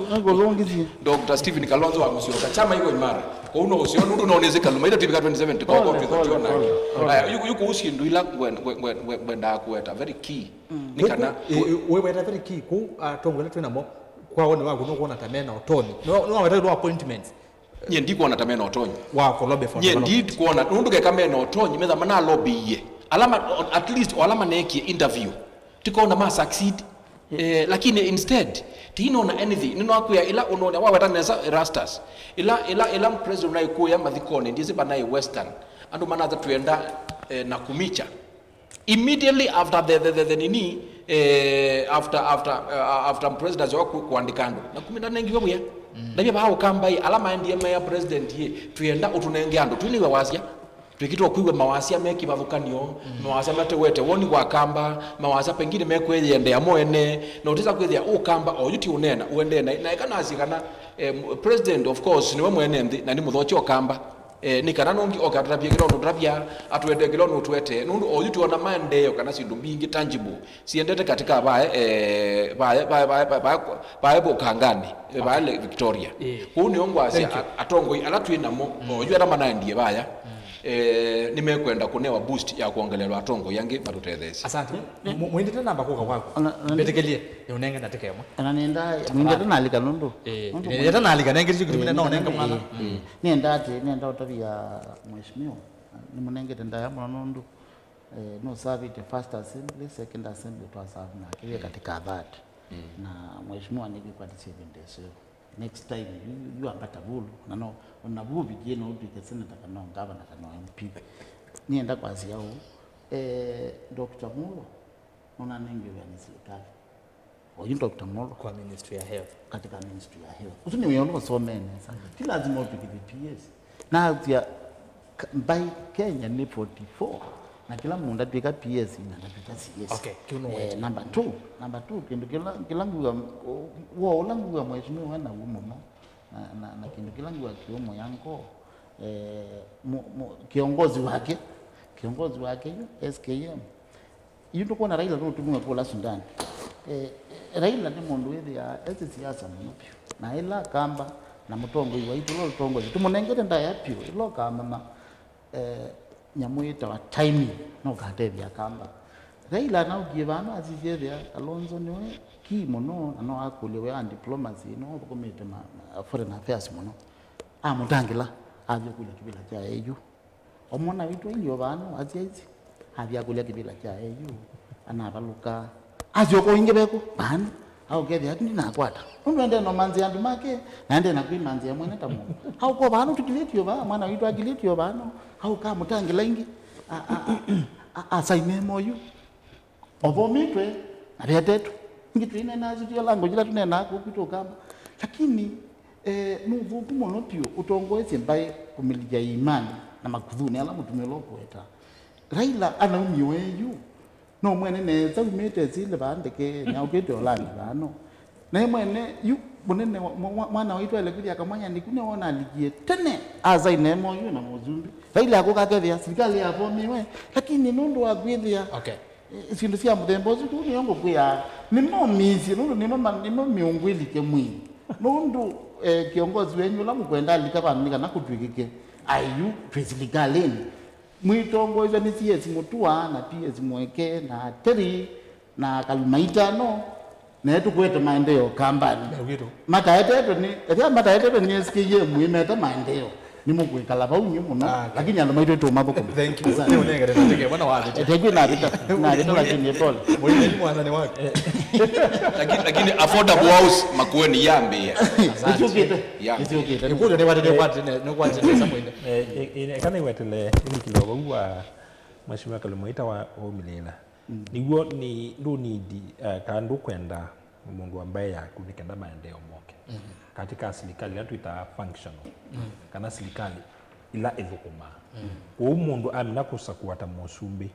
Doctor Stephen Kalonzo wa Musyoka, chama iko imara. Kwoou no ũseo, nũndũ no nĩsĩ Kalumaita twĩvika twenty seventy, koko twĩtha twona. Aya, yu- yu kũu syĩndũ ila ngwe- ngwe- ngwe- ngwe- ngwendaa kũweta very key. Nĩ kana wĩweta very key kũu, ah, atongoria twĩ namo, kwa woni waku, nũkwona ta mena ũtonyi? No, no waweta ĩũlũ wa appointments. Nyie ndikwona ta mena ũtonyi. Wa kũ lobby for development. Nyie ndikwona, nũndũ keka mena ũtonyi, metha manalobbyie. Ala ma- at least o ala maneekie interview, tikona ma succeed. Eh, lakini instead, tinona anything. Nĩnakwĩa ĩla ũnona waweta nesa Erastus. Ĩla, ĩla, ĩla president ũnaĩ kũya mathikonĩ, ndiĩsĩ vanaĩ Western. Andũ manatha twenda, eh, na kumicha. Immediately after the, the, the, the nini, eh, after, after, uh, after president wa ku- kuandĩka andũ. Na kumi ndanengiwe wĩa. Mm. Ndavya vaa Ũkamba ĩ, ala maendie mea president ĩ, twĩenda ũtũnenge andũ, twĩlĩwe wasya. Twĩkĩtwe kwĩw'a mawasya me kĩvathũkany'o, mm, mawasya matewete woni wa Kamba, mawasya pengine mekwĩyendea mo ene, na ũtesa kwĩthĩa Ũkamba oyu ti ũneena, ũendee na, na eka nasye kana, eh, president, of course, nĩwe mwene nthĩ, na nĩ mũthokye Ũkamba. Eh, nĩ kana nũngĩ oke atũtavye kĩla ũnũtavya, atũetee kĩla ũnũtũetee, nũndũ oyu twĩona maendeeo kana syĩndũ mbingĩ tangible siendete katika vae, eh, vae, vae, vae, vae, vae, vae Ũkangani, eh, vae Lake Victoria. Ĩĩ. Kũu nĩo ngwasya. Thank you. A-, atongoi ala twĩ namo, mm, oyu ala manaendie vaya, mm, eh, nĩmekwenda kũnewa boost ya kwongelelwa atongoi angĩ matũtetheesye. Asante. Mu-, mwendete namba kũka kwaku. Ona, ona mbĩtĩkĩlye, nĩũnenge ndatĩka ĩmwe. Ona nenda, nenda nalika nũndũ. Eh, nũndũ nenda nalika, nenge kĩndũ kĩmwe no nenga mwana. Eh, mm, nenda atĩ, nenda ũtavya mheshimiwa, nĩmũnengete ndaya mũno nũndũ, eh, nũsavĩte first assembly, second assembly twasavu nake, wĩ katika third. Mm. Na mheshimiwa nĩvĩkwatĩsye ĩvinda ĩseo. Next time, yu, yu ambata vulu, na no, ona vu ũvikie no ũtw'ĩke senator kana o gavana kana o M P. Nĩenda kwasya ũũ, eh, Doctor Mulo, nona nĩngĩ wĩa nĩ silikalĩ. Oyu Doctor Mulo. Kwa Ministry ya Health. Katika Ministry ya Health. Ũsu nĩ wĩa ũla ũsomee nesa. Mm. Ti lazima ũtw'ĩkĩthye P S. Nasya, ka-, mbaĩ Kenya nĩ forty-four, na kĩla mũndũ atw'ĩka P S na ndatw'ĩka C S. Okay, kĩu nĩ eh, wĩa. Number two, number two, kĩndũ kĩla, kĩla nguga, wo ũla nguga mheshimiwa ena w'o mũno, na, na, na kĩndũ kĩla nguga kĩũmũya ngoo, eh, mu-, mu-, kĩongozi wake, kĩongozi wake yu, S K M, Yu ndũkwona Raila nũtũmiwe kũla Sudan? Eh, Raila nĩ mũndũ wĩthĩaa esĩ siasa mũno vyũ. Na ĩla Kamba na mũtongoi waitũ ũla ũtũtongoesye, tũmũnengete ndaĩa vyũ, ĩla ũkamama, eh, nyamũ yĩtawa timing, no ũkatethya Kamba. Raila anaũkie vano asisye ethĩa Kalonzo nĩwe key mũno, na no akũlye wĩa wa diplomacy, no ũthũkũmĩte ma, ma foreign affairs mũno. Amũtangĩla, athi kũlya kĩvĩla kya A U. O mwana witũ ailye o vano, asya isi, athi akũlya kĩvĩla kya A U, anavalũka. Asyoka o ingĩ vekũ, vano, aũkethĩa atu ndinakwata. Nũndũ endee no manzĩa andũ make, na endee na kwĩmanzĩa mwene ta mũndũ. Aũka o vano, tũkilĩtye o vaa, mwana witũ akilĩtye o vano, aũka amũtangĩla ingĩ, a, a, a, a, asaine M O U. Ovomitwe na vetetwe. Ingi twinena asu tio lango jila tunena kuku tukamba. Lakini, eh, nuthuku muno pio utongoesye mbai kumilija imani na makuthuni ala mutumilo kueta. Raila anaumio eyu. No mwene nesa umite zile bandeke nyaukite olani bano. Naye mwene yu mũnene wa, mwa-, mwana waitũ aile kũthi akamwanya nĩku nĩwona alikie tene asaine M O U na mũsumbĩ. Raila akũka akethĩa silikalĩ yafomiwe, lakini nũndũ wa kwĩthĩa, okay, eh, syĩndũ sya mũthemba ũsu kũu nĩyo ngũkwĩa nĩmo misye, nũndũ nĩmo ma-, nĩmo mĩũngũ ĩlike mwĩĩ. Nũndũ, eh, kĩongozi wenyu ũla mũkwenda alika vandũ nĩ kana kũtw'ĩkĩke ayu twĩ silikalĩnĩ. Mwĩtongoesya nĩ C S Mũtua na P S Mweke na Terry na Kalumaitano, na tũkwete maendeeo Kambani. Mataetetwe nĩ, ethĩa mataetetwe nĩ S K M mwĩmeta maendeeo, nĩmũkwĩkala vau nyũ mũno, ah, okay, lakini andũ maitũ tũmathũkũma. Thank you. Asante. Nĩ ũnengere na teke mwana wa thĩte. Thank you, navita, navita, lakini pole. Mwĩnĩ mwana nĩ wake. Lakini, lakini affordable house Makueni yambĩĩa. Asante. Nĩsyũkĩte. Yeah. Nĩsyũkĩte. Ikujo nĩ watete, watete, nĩ watete Samuel. Eh, eh, eh, kana iwetele, ni kidogo wa Mheshimiwa Kalumaita wa, wa umilila. Mm. Nĩw'o nĩ, ndũ need, eh, kana ndũkwenda mũndũ wa mbaĩ yaku nĩ kenda maendeeo moke. Mm. Katika silikalĩ ĩla twĩtaa functional, mm, kana silikalĩ ĩla ĩthũkũmaa. Mm. Kwoou mũndũ amina kũsakũa ta mũsumbĩ,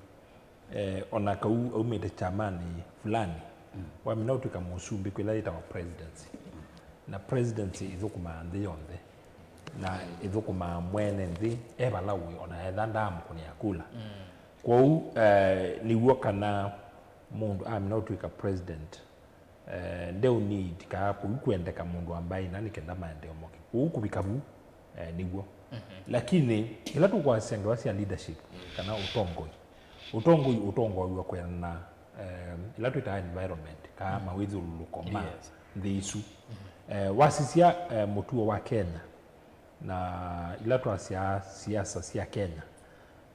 eh, ona kau aumĩte kyamanĩ fulani, mm, wamina ũtw'ĩka mũsumbĩ kwĩ ĩla yĩtawa presidency. Mm. Na presidency ĩthũkũmaa nthĩ yonthe. Na ĩthũkũmaa mwene nthĩ e vala ũĩ, ona etha ndaamũkũnĩa kula. Mm. Kwoou, eh, nĩw'o kana mũndũ amina ũtw'ĩka president, eh, ndeũ need kaa kũu kwendeka mũndũ wa mbaĩ ĩna nĩ kenda maendeeo moke. Kwoou kũvika vu, eh, nĩw'o. Mhm. Lakini, ĩla tũkwasya ngewa sya leadership, kana ũtongoi, ũtongoi ũtongoew'a kwĩanana na, eh, ĩla twĩtaa environment, kaa, mm, mawĩthyũlũlũko ma, yes, nthĩ isu. Mhm. Eh, wasisya, eh, mũtuo wa Kenya, na ila twasyaa siasa sya Kenya,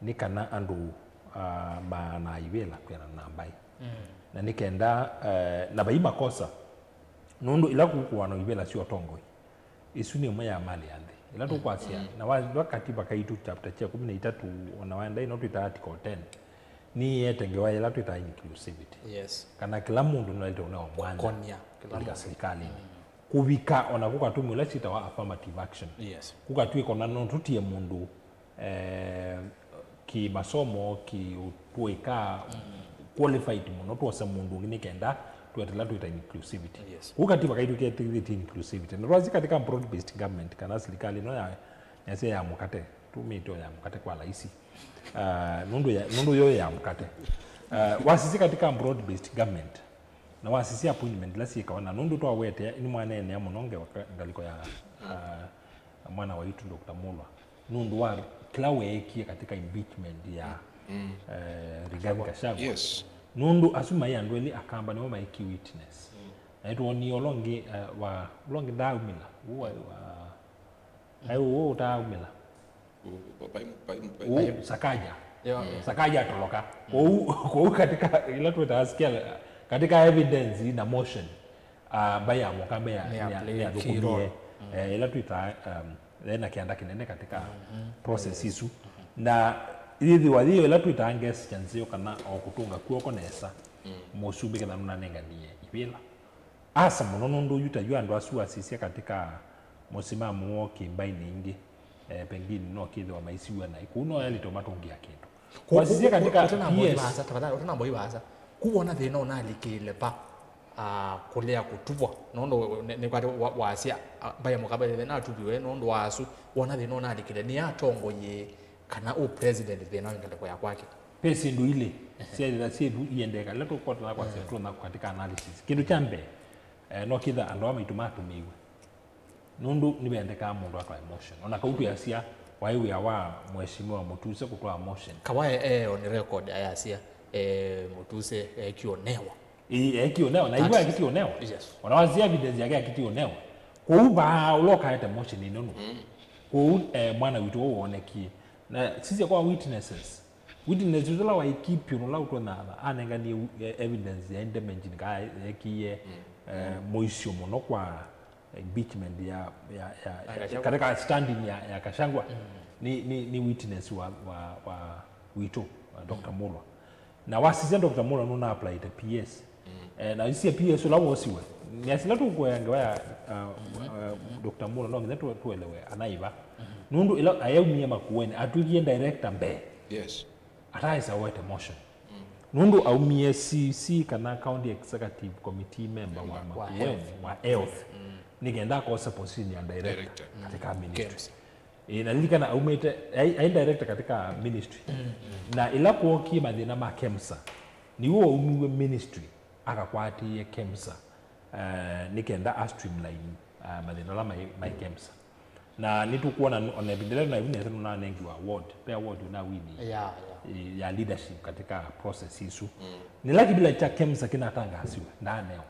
nĩ kana andũ, ah, maanaa ivĩla kwĩanana na mbaĩ. Mm. Na nĩ kenda, eh, na vai makosa, nũndũ ila kũkũanwa ivĩla sya ũtongoi, isu nĩ ĩmwe ya mali ya nthĩ. Ila tũkwasya, mm, na wa, wa katiba kaitũ chapter kya kũmi na itatũ, ona waenda ino twĩtaa article ten, nĩyĩete ngewa ĩla twĩtaa inclusivity. Yes. Kana kĩla mũndũ nĩwaĩlĩte kũnewa mwanya. Kũkonya kĩla mũndũ. Kũlika silikalĩnĩ. Mm. kũvika ona kũkatũmĩa ũla syĩtawa affirmative action. Yes. Kũkatw'ĩka ona no tũtie mũndũ eh, kĩmasomo, kĩũtũĩka, qualified mũno twose mũndũ ũngĩ nĩ kenda twetela twĩta inclusivity. Yes. Kũu katiba kaitũ kethĩĩtye inclusivity. Na twasisya katika broad based government kana silikalĩ ĩno ya, yasya ya mũkate, tũmĩtwe ya mũkate kwa laisi. Ah, nũndũ ya, nũndũ yo ya mũkate. Ah, wasisya katika broad based government, na wasisya appointment ila syĩkawa, na nũndũ twawetea nĩmwaneenea mũno ngewa ka-, ngalĩko ya, ah, mwana waitũ Doctor Mulwa, nũndũ wa kĩla weekie katika impeachment ya eh, Rigathi Gachagua. Yes. Nũndũ asu maĩ andũ elĩ akamba nĩmo maĩ key witness. Na nĩtwonie ũla ũngĩ, eh, wa, ũla ũngĩ ndaaumĩla. Ũũ wa, wa, aĩ ũũ ũtaaumĩla. Pai- pai- pai- Ũũ Sakaja. Yeah. Sakaja atoloka. Kwoou, kwoou katika ila twĩtaa scale, katika evidence na motion, ah, mbaĩ ya mũkamba ya, Nĩ ya ya, play ya key thũkũmie, role. Eh, ĩla twĩtaa, um, yĩ na kĩanda kĩnene katika process isu. Na yĩthĩwa yĩyo ĩla twĩtaa gesture nzeo kana o kũtũnga kw'oko nesa, mũsumbĩ ketha nũnanenganie ivĩla. Asa mũno nũndũ yu ta yu andũ asu asisya katika mũsimamo woo kĩmbainĩ ingĩ, eh, pengine no kĩthĩwa maisiw'a naĩ. Kũu no yalĩte ũmatũngĩa kĩndũ. Wasisye katika P S. Ũtanamboi vaasa, tafadhali, ũtanamboi vaasa. Kũu wona thĩna ũnalikĩle va, ah, kũlea kũtuvwa. Nũndũ nĩ, nĩ kwatĩ wa, wasya, ah, mbaĩ ya mũkamba thĩna atuviwe nũndũ wa asu. Wona thĩna ũnalikĩle nĩ atongoye kana ũ president thĩna wĩ ngalĩko ya kwake. Ve syĩndũ ilĩ syaĩlĩla syĩvu iendeka ila tũkotana kwasya tũna katika analysis. Kĩndũ kya mbee, eh, no kĩtha andũ aa maitũ matũmĩiwe. Nũndũ nĩvendekaa mũndũ atwae motion. Ona kau twĩasya waĩ wĩa wa Mheshimiwa Mutuse kũtwaa motion. Kawae e on record ayasya, eh, Mutuse eekie ũnewa. Ĩĩ, eekie ũnewa, na ivo eekie ũnewa. Yes. Ona wasisya evidence yake eekie ũnewa. Kwoou vaa ũla ũkaete motion ĩno nũ. Kwoou, eh, mwana witũ ũũ wonekie. Na sisya kwa witnesses. Witness ũla waĩ key pioneer ũla ũtonyatha anenganie, eh, evidence ya indemnity kaa yeekie, eh, mũisyo mũno kwa impeachment ya, ya, ya, Gachagua. Katika standing ya, ya Gachagua ni, ni, ni witness wa, wa, wa witũ, wa Doctor Mulwa. Na wasisya Doctor Mulwa nũna applyĩte P S. Eh, na isisya P S ũla wosiwe. Nĩasila tũkũea ngewa ya, uh, uh, Doctor Mulwa no nginya tu-, tuelewe anaiva. Nũndũ ĩla ayaumie Makueni, atwĩkie director mbee. Yes. Ataĩsa wete motion. Nũndũ aumie C C kana County Executive Committee member wa Makueni wa health. Nĩkenda akose position ya director katika ministry. Ĩĩ, na lilikana aumĩte, ai, ai director katika ministry. Na ĩla kwokie mathĩna ma KEMSA, nĩw'o waumiw'e ministry, akakwatĩĩe KEMSA, eh, nĩkenda a streamline, ah, mathĩna ala mai, mai KEMSA. Na nĩtũkwona n-, ona ĩvinda ĩla naivu nesa nũnanengiwa award, pe award ũnawini, Yeah, yeah. eh, ya leadership katika process isu. Nĩla kĩvila kya KEMSA kĩnatangasiwe, ndaanewa.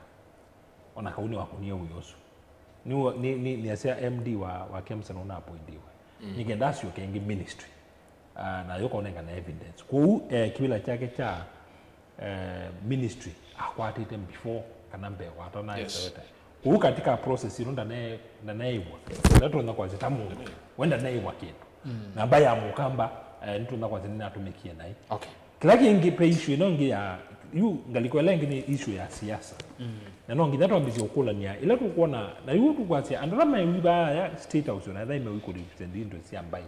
Ona kau nĩwakunie wĩa ũsu. Nĩ, nĩ, nĩ, nĩasya M D wa, wa KEMSA nũnaappointiwe. Nĩkenda asyoke ĩngĩ ministry. Ah, na yũkonengana evidence. Kwoou, eh, kĩvĩla kyake kya, eh, ministry akwatĩte before kana mbee watanaĩsa retire. Kwoou katika process ĩno ndane-, ndaneĩw'a. Ndatonya kwasya ta mũndũ. We ndaneĩw'a kĩndũ. Na mbaĩ ya mũkamba, eh, nĩtonya kwasya nĩnatũmĩkie naĩ. Okay. Kĩla kĩngĩ, ve issue ĩno ĩngĩ ya, yu ngalĩko ĩla ĩngĩ nĩ issue ya siasa. Na no nginya twambĩsye ũkũlany'a ĩla tũkwona, na yu tũkwasya andũ ala meũi vaa ya State House, ona ethĩwa meũi kũ represent into sya mbaĩ.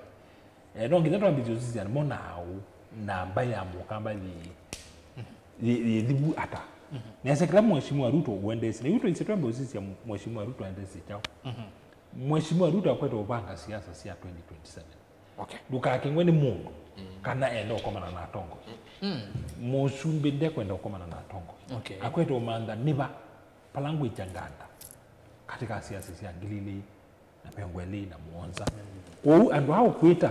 Eh, no nginya twambĩsye ũsisya nĩmo naaũ na mbaĩ ya mũkamba yĩ, yĩ, yĩthivu ata. Nĩasya kĩla Mheshimiwa Ruto ũendesye, na yu tũisye twambe ũsisya Mheshimiwa Ruto aendesye kyaũ. Mheshimiwa Ruto akwete ũvanga siasa sya twenty twenty-seven. Okay. Ndũkakengwe nĩ mũndũ kana enda ũkomana na atongoi. Mũsumbĩ ndekwenda ũkomana na atongoi. Okay. Akwete ũmantha nĩva pala ngwĩkya nganda katika siasa sya ngili ilĩ na mĩongo ĩlĩ na mũonza. Kwoou andũ aa ũkwĩta,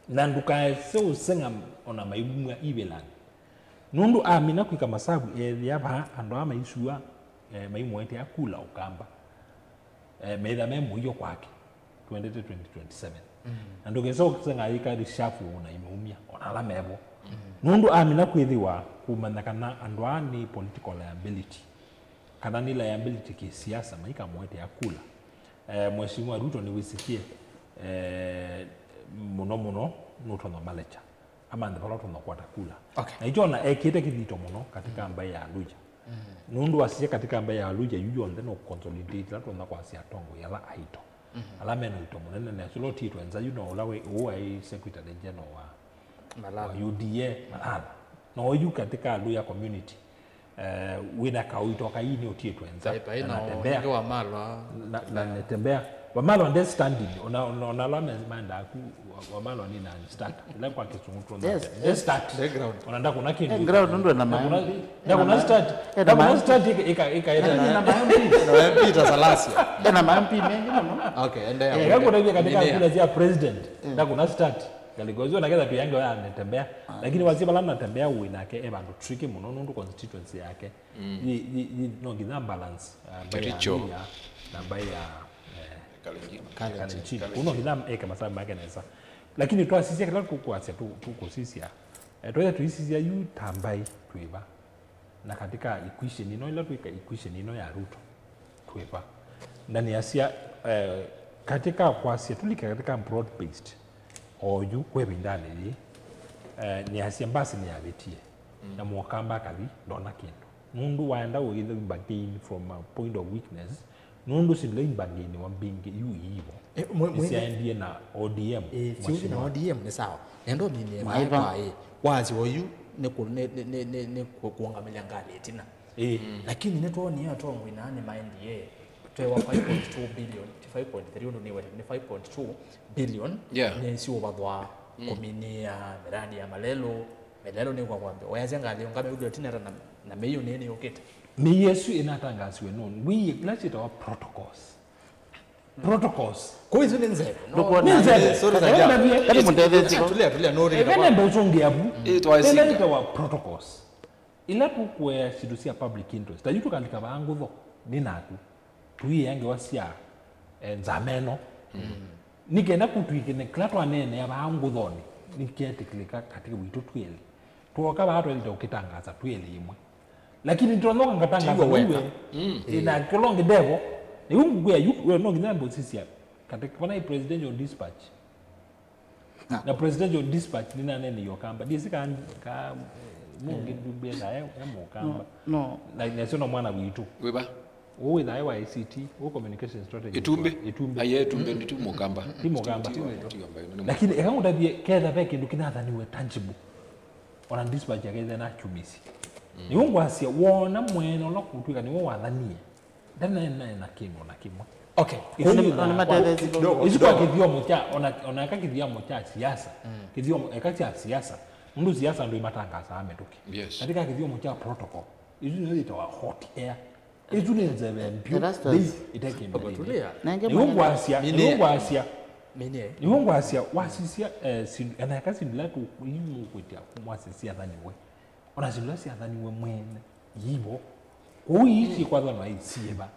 na ndũkaese ũseng'a ona maivumw'a ivilanĩ. Nũndũ amina kwĩka masavu, ethĩa vaa andũ aa maisua, eh, maimũetea kula ũkamba. Eh, meitha me mũio kwake, twendete twenty twenty-seven. Na ndũkesa ũseng'a yĩka reshuffle na imeumya, ona ala mevo. Nũndũ amina kwĩthĩwa kũmanya kana andũ aa nĩ political liability, kana nĩ liability kĩsiasa, maikamũetea kula. Eh, Mheshimiwa Ruto nĩwĩsĩkie, eh, mũno mũno nũtonya malecha. Amanthe vala ũtonya kwata kula. Okay. Na icho ona ekĩte kĩthito mũno katika mbaĩ ya Luhya. Nũndũ wasisya katika mbaĩ ya Waluhya yu yonthe no consolidate ĩla tũtonya kwasya atongoi ala aito. Ala mena ũito mũnene, na ũla ũtiĩtwe nza yu no ũla wĩ, ũũ waĩ Secretary General wa, wa Malala. U D A, Malala. Na oyu katika Luhya community, eh, wĩna kaũito kaini ũtiĩtwe nza. Vai, vai na Natembea. Ũngĩ Wamalwa. Na, na Natembea. Wamalwa nde standing, ona, ona, ona ala me-, maendaa ku, Wa-, Wamalwa nĩ non-starter. Ila kwa Kĩsũngũ tũna Yes, nde yes. Start. Background. Ona ndakũna kĩndũ. Eh, ground nũndũ ena Ndakũna, maembi. Ndakũna start. Ena Ndakũna maembi. Start ika, ika, ika, ika. Ena maembi. Na wewe Peter Salasia. Ena maembi mengi mũno. Okay, endelea. Eh, kakũna katika kura cia president. Ndakũna start. Ngalikozi ona ketha tuyange wa Natembea. Lakini wasisya vala Natembea wĩ nake e vandũ tricky mũno nũndũ constituency yake. Yi, yi, yi, no nginya balance, uh, mbaĩ ya Kericho. Luhya na mbaĩ ya, eh, Kalenjin. Kalenjin. Kalenjin. Kuno nginya eke masaa make nesa. Lakini twasisya kĩla tũkwasya tu-, tũkũsisya. Eh, twasisya tuisisya yu ta mbaĩ twĩva. Na katika equation ĩno, ĩla twĩka equation ĩno ya Ruto, twĩva. Na nĩasya, eh, katika kwasya, tũlike katika broad based, oyu kwa ĩvindanĩ yĩĩ, eh, nĩasya mbasi nĩyavĩtie. Na mũkamba akathi, ndona kĩndũ. Nũndũ waenda ũitha imba gain from a point of weakness, nũndũ syĩndũ ila imba gain wa mbingĩ yu iivo. Eh, mwe-, mwe-, Nĩsyaendie na O D M, eh, siuthi na mheshimiwa. O D M nĩ sawa. Nendo mimi Maiva. Maiva, eh. Wazi oyu nĩ ku-, nĩ, nĩ, nĩ, nĩ, nĩ ku-, kuongamĩlya ngalĩ ĩtina. Eh. Lakini nĩtwonie atongoi na nĩ maendie twewa five point two billion, ti five point three ũndũ nĩwe, nĩ five point two billion. Yeah. Nĩ siũvathwa kũminĩa miradi ya malelũ, Melelo nĩ kwa kwambia. Oyasya ngalĩ ĩũngame ũlio ĩtina na, na mĩio nĩ nĩ yũkĩte. Mĩio ĩsu ĩnatangasiwe nũndũ. Ngwĩie kĩla syĩtawa protocols. Protocols. Kwa isu nĩ nzeve. No, nĩ nzeve. Sorry, sorry. Kati mũndethetie. Tulia, tulia, no, ĩve nĩ mbeũ sũngĩ avu. Ĩĩ, twaisika. Ĩla ĩtawa protocols. Ĩla tũkũea syĩndũ sya public interest. Ta yu tũkalika vaa ngũtho, nĩ naku. Tũiea ngewa sya, eh, nzama ĩno. Nĩ kenda kũtwĩkĩne kĩla twaneenea vaa ngũthonĩ, nĩkĩetĩkĩlĩka katĩ witũ twĩelĩ. Twoka vaa twaĩlĩte ũkĩtangaasa twĩelĩ ĩmwe. Lakini ndonyoka ngatangaasa Tiwe weka. Ĩĩ, na kĩla ũngĩ ndevo. Nĩu ngũkwĩa yu, we no nginya mbũsisya. Katĩ vana i presidential dispatch. Na presidential dispatch nĩnaneeneie Ũkamba. Ndiĩsĩ ka, ka, eh, mũngĩ ndũmbĩe ka e, e Mũkamba. No, no. Na, na sio no mwana witũ. Wĩva? Ũũ wĩthae wa I C T, ũũ communication strategy. Ĩtumbĩ? Ĩtumbĩ. Aye, Ĩtumbĩ, mm, ndi tu Mũkamba. Ti Mũkamba. Ti, ti, ti Mũkamba, nĩ Mũkamba. Lakini eka ngũtavye, ketha ve kĩndũ kĩnathaniwe tangible. Ona dispatch yake ĩthe na chumisi. Mm. Nĩw'o ngwasya, wona mwene ũla kũtwĩka nĩwe wathanie. Ndanaĩ naĩ na kĩndũ na kĩmwe. Okay. Ĩsu nĩ, nĩ, nĩ matetheethi kidogo, ĩsu kwa kidogo. Kĩthyomo kya, ona, ona eka kĩthyomo kya siasa. Mm. Kĩthyomo, eka kya siasa. Mũndũ siasa andũ imatangasaa mĩtũkĩ. Yes. Katika kĩthyomo kya protocol. Ĩsu nĩyo yĩtawa hot air. Ĩsu nĩ nzeve mbyũ. Erastus. Ĩte kĩndũ. Baba, tulia. Nenge nĩw'o mwana ngwasya, Mine. Nĩw'o ngwasya. Mine. Nĩw'o ngwasya, wasisya, eh, sindu, ena eka sindu ila tu, imu kwĩtya, mwasisya thaniwe. Ona syĩndũ ila syathaniwe mwene, iivo. Kwoou ii syĩkwathanwa ii syĩva?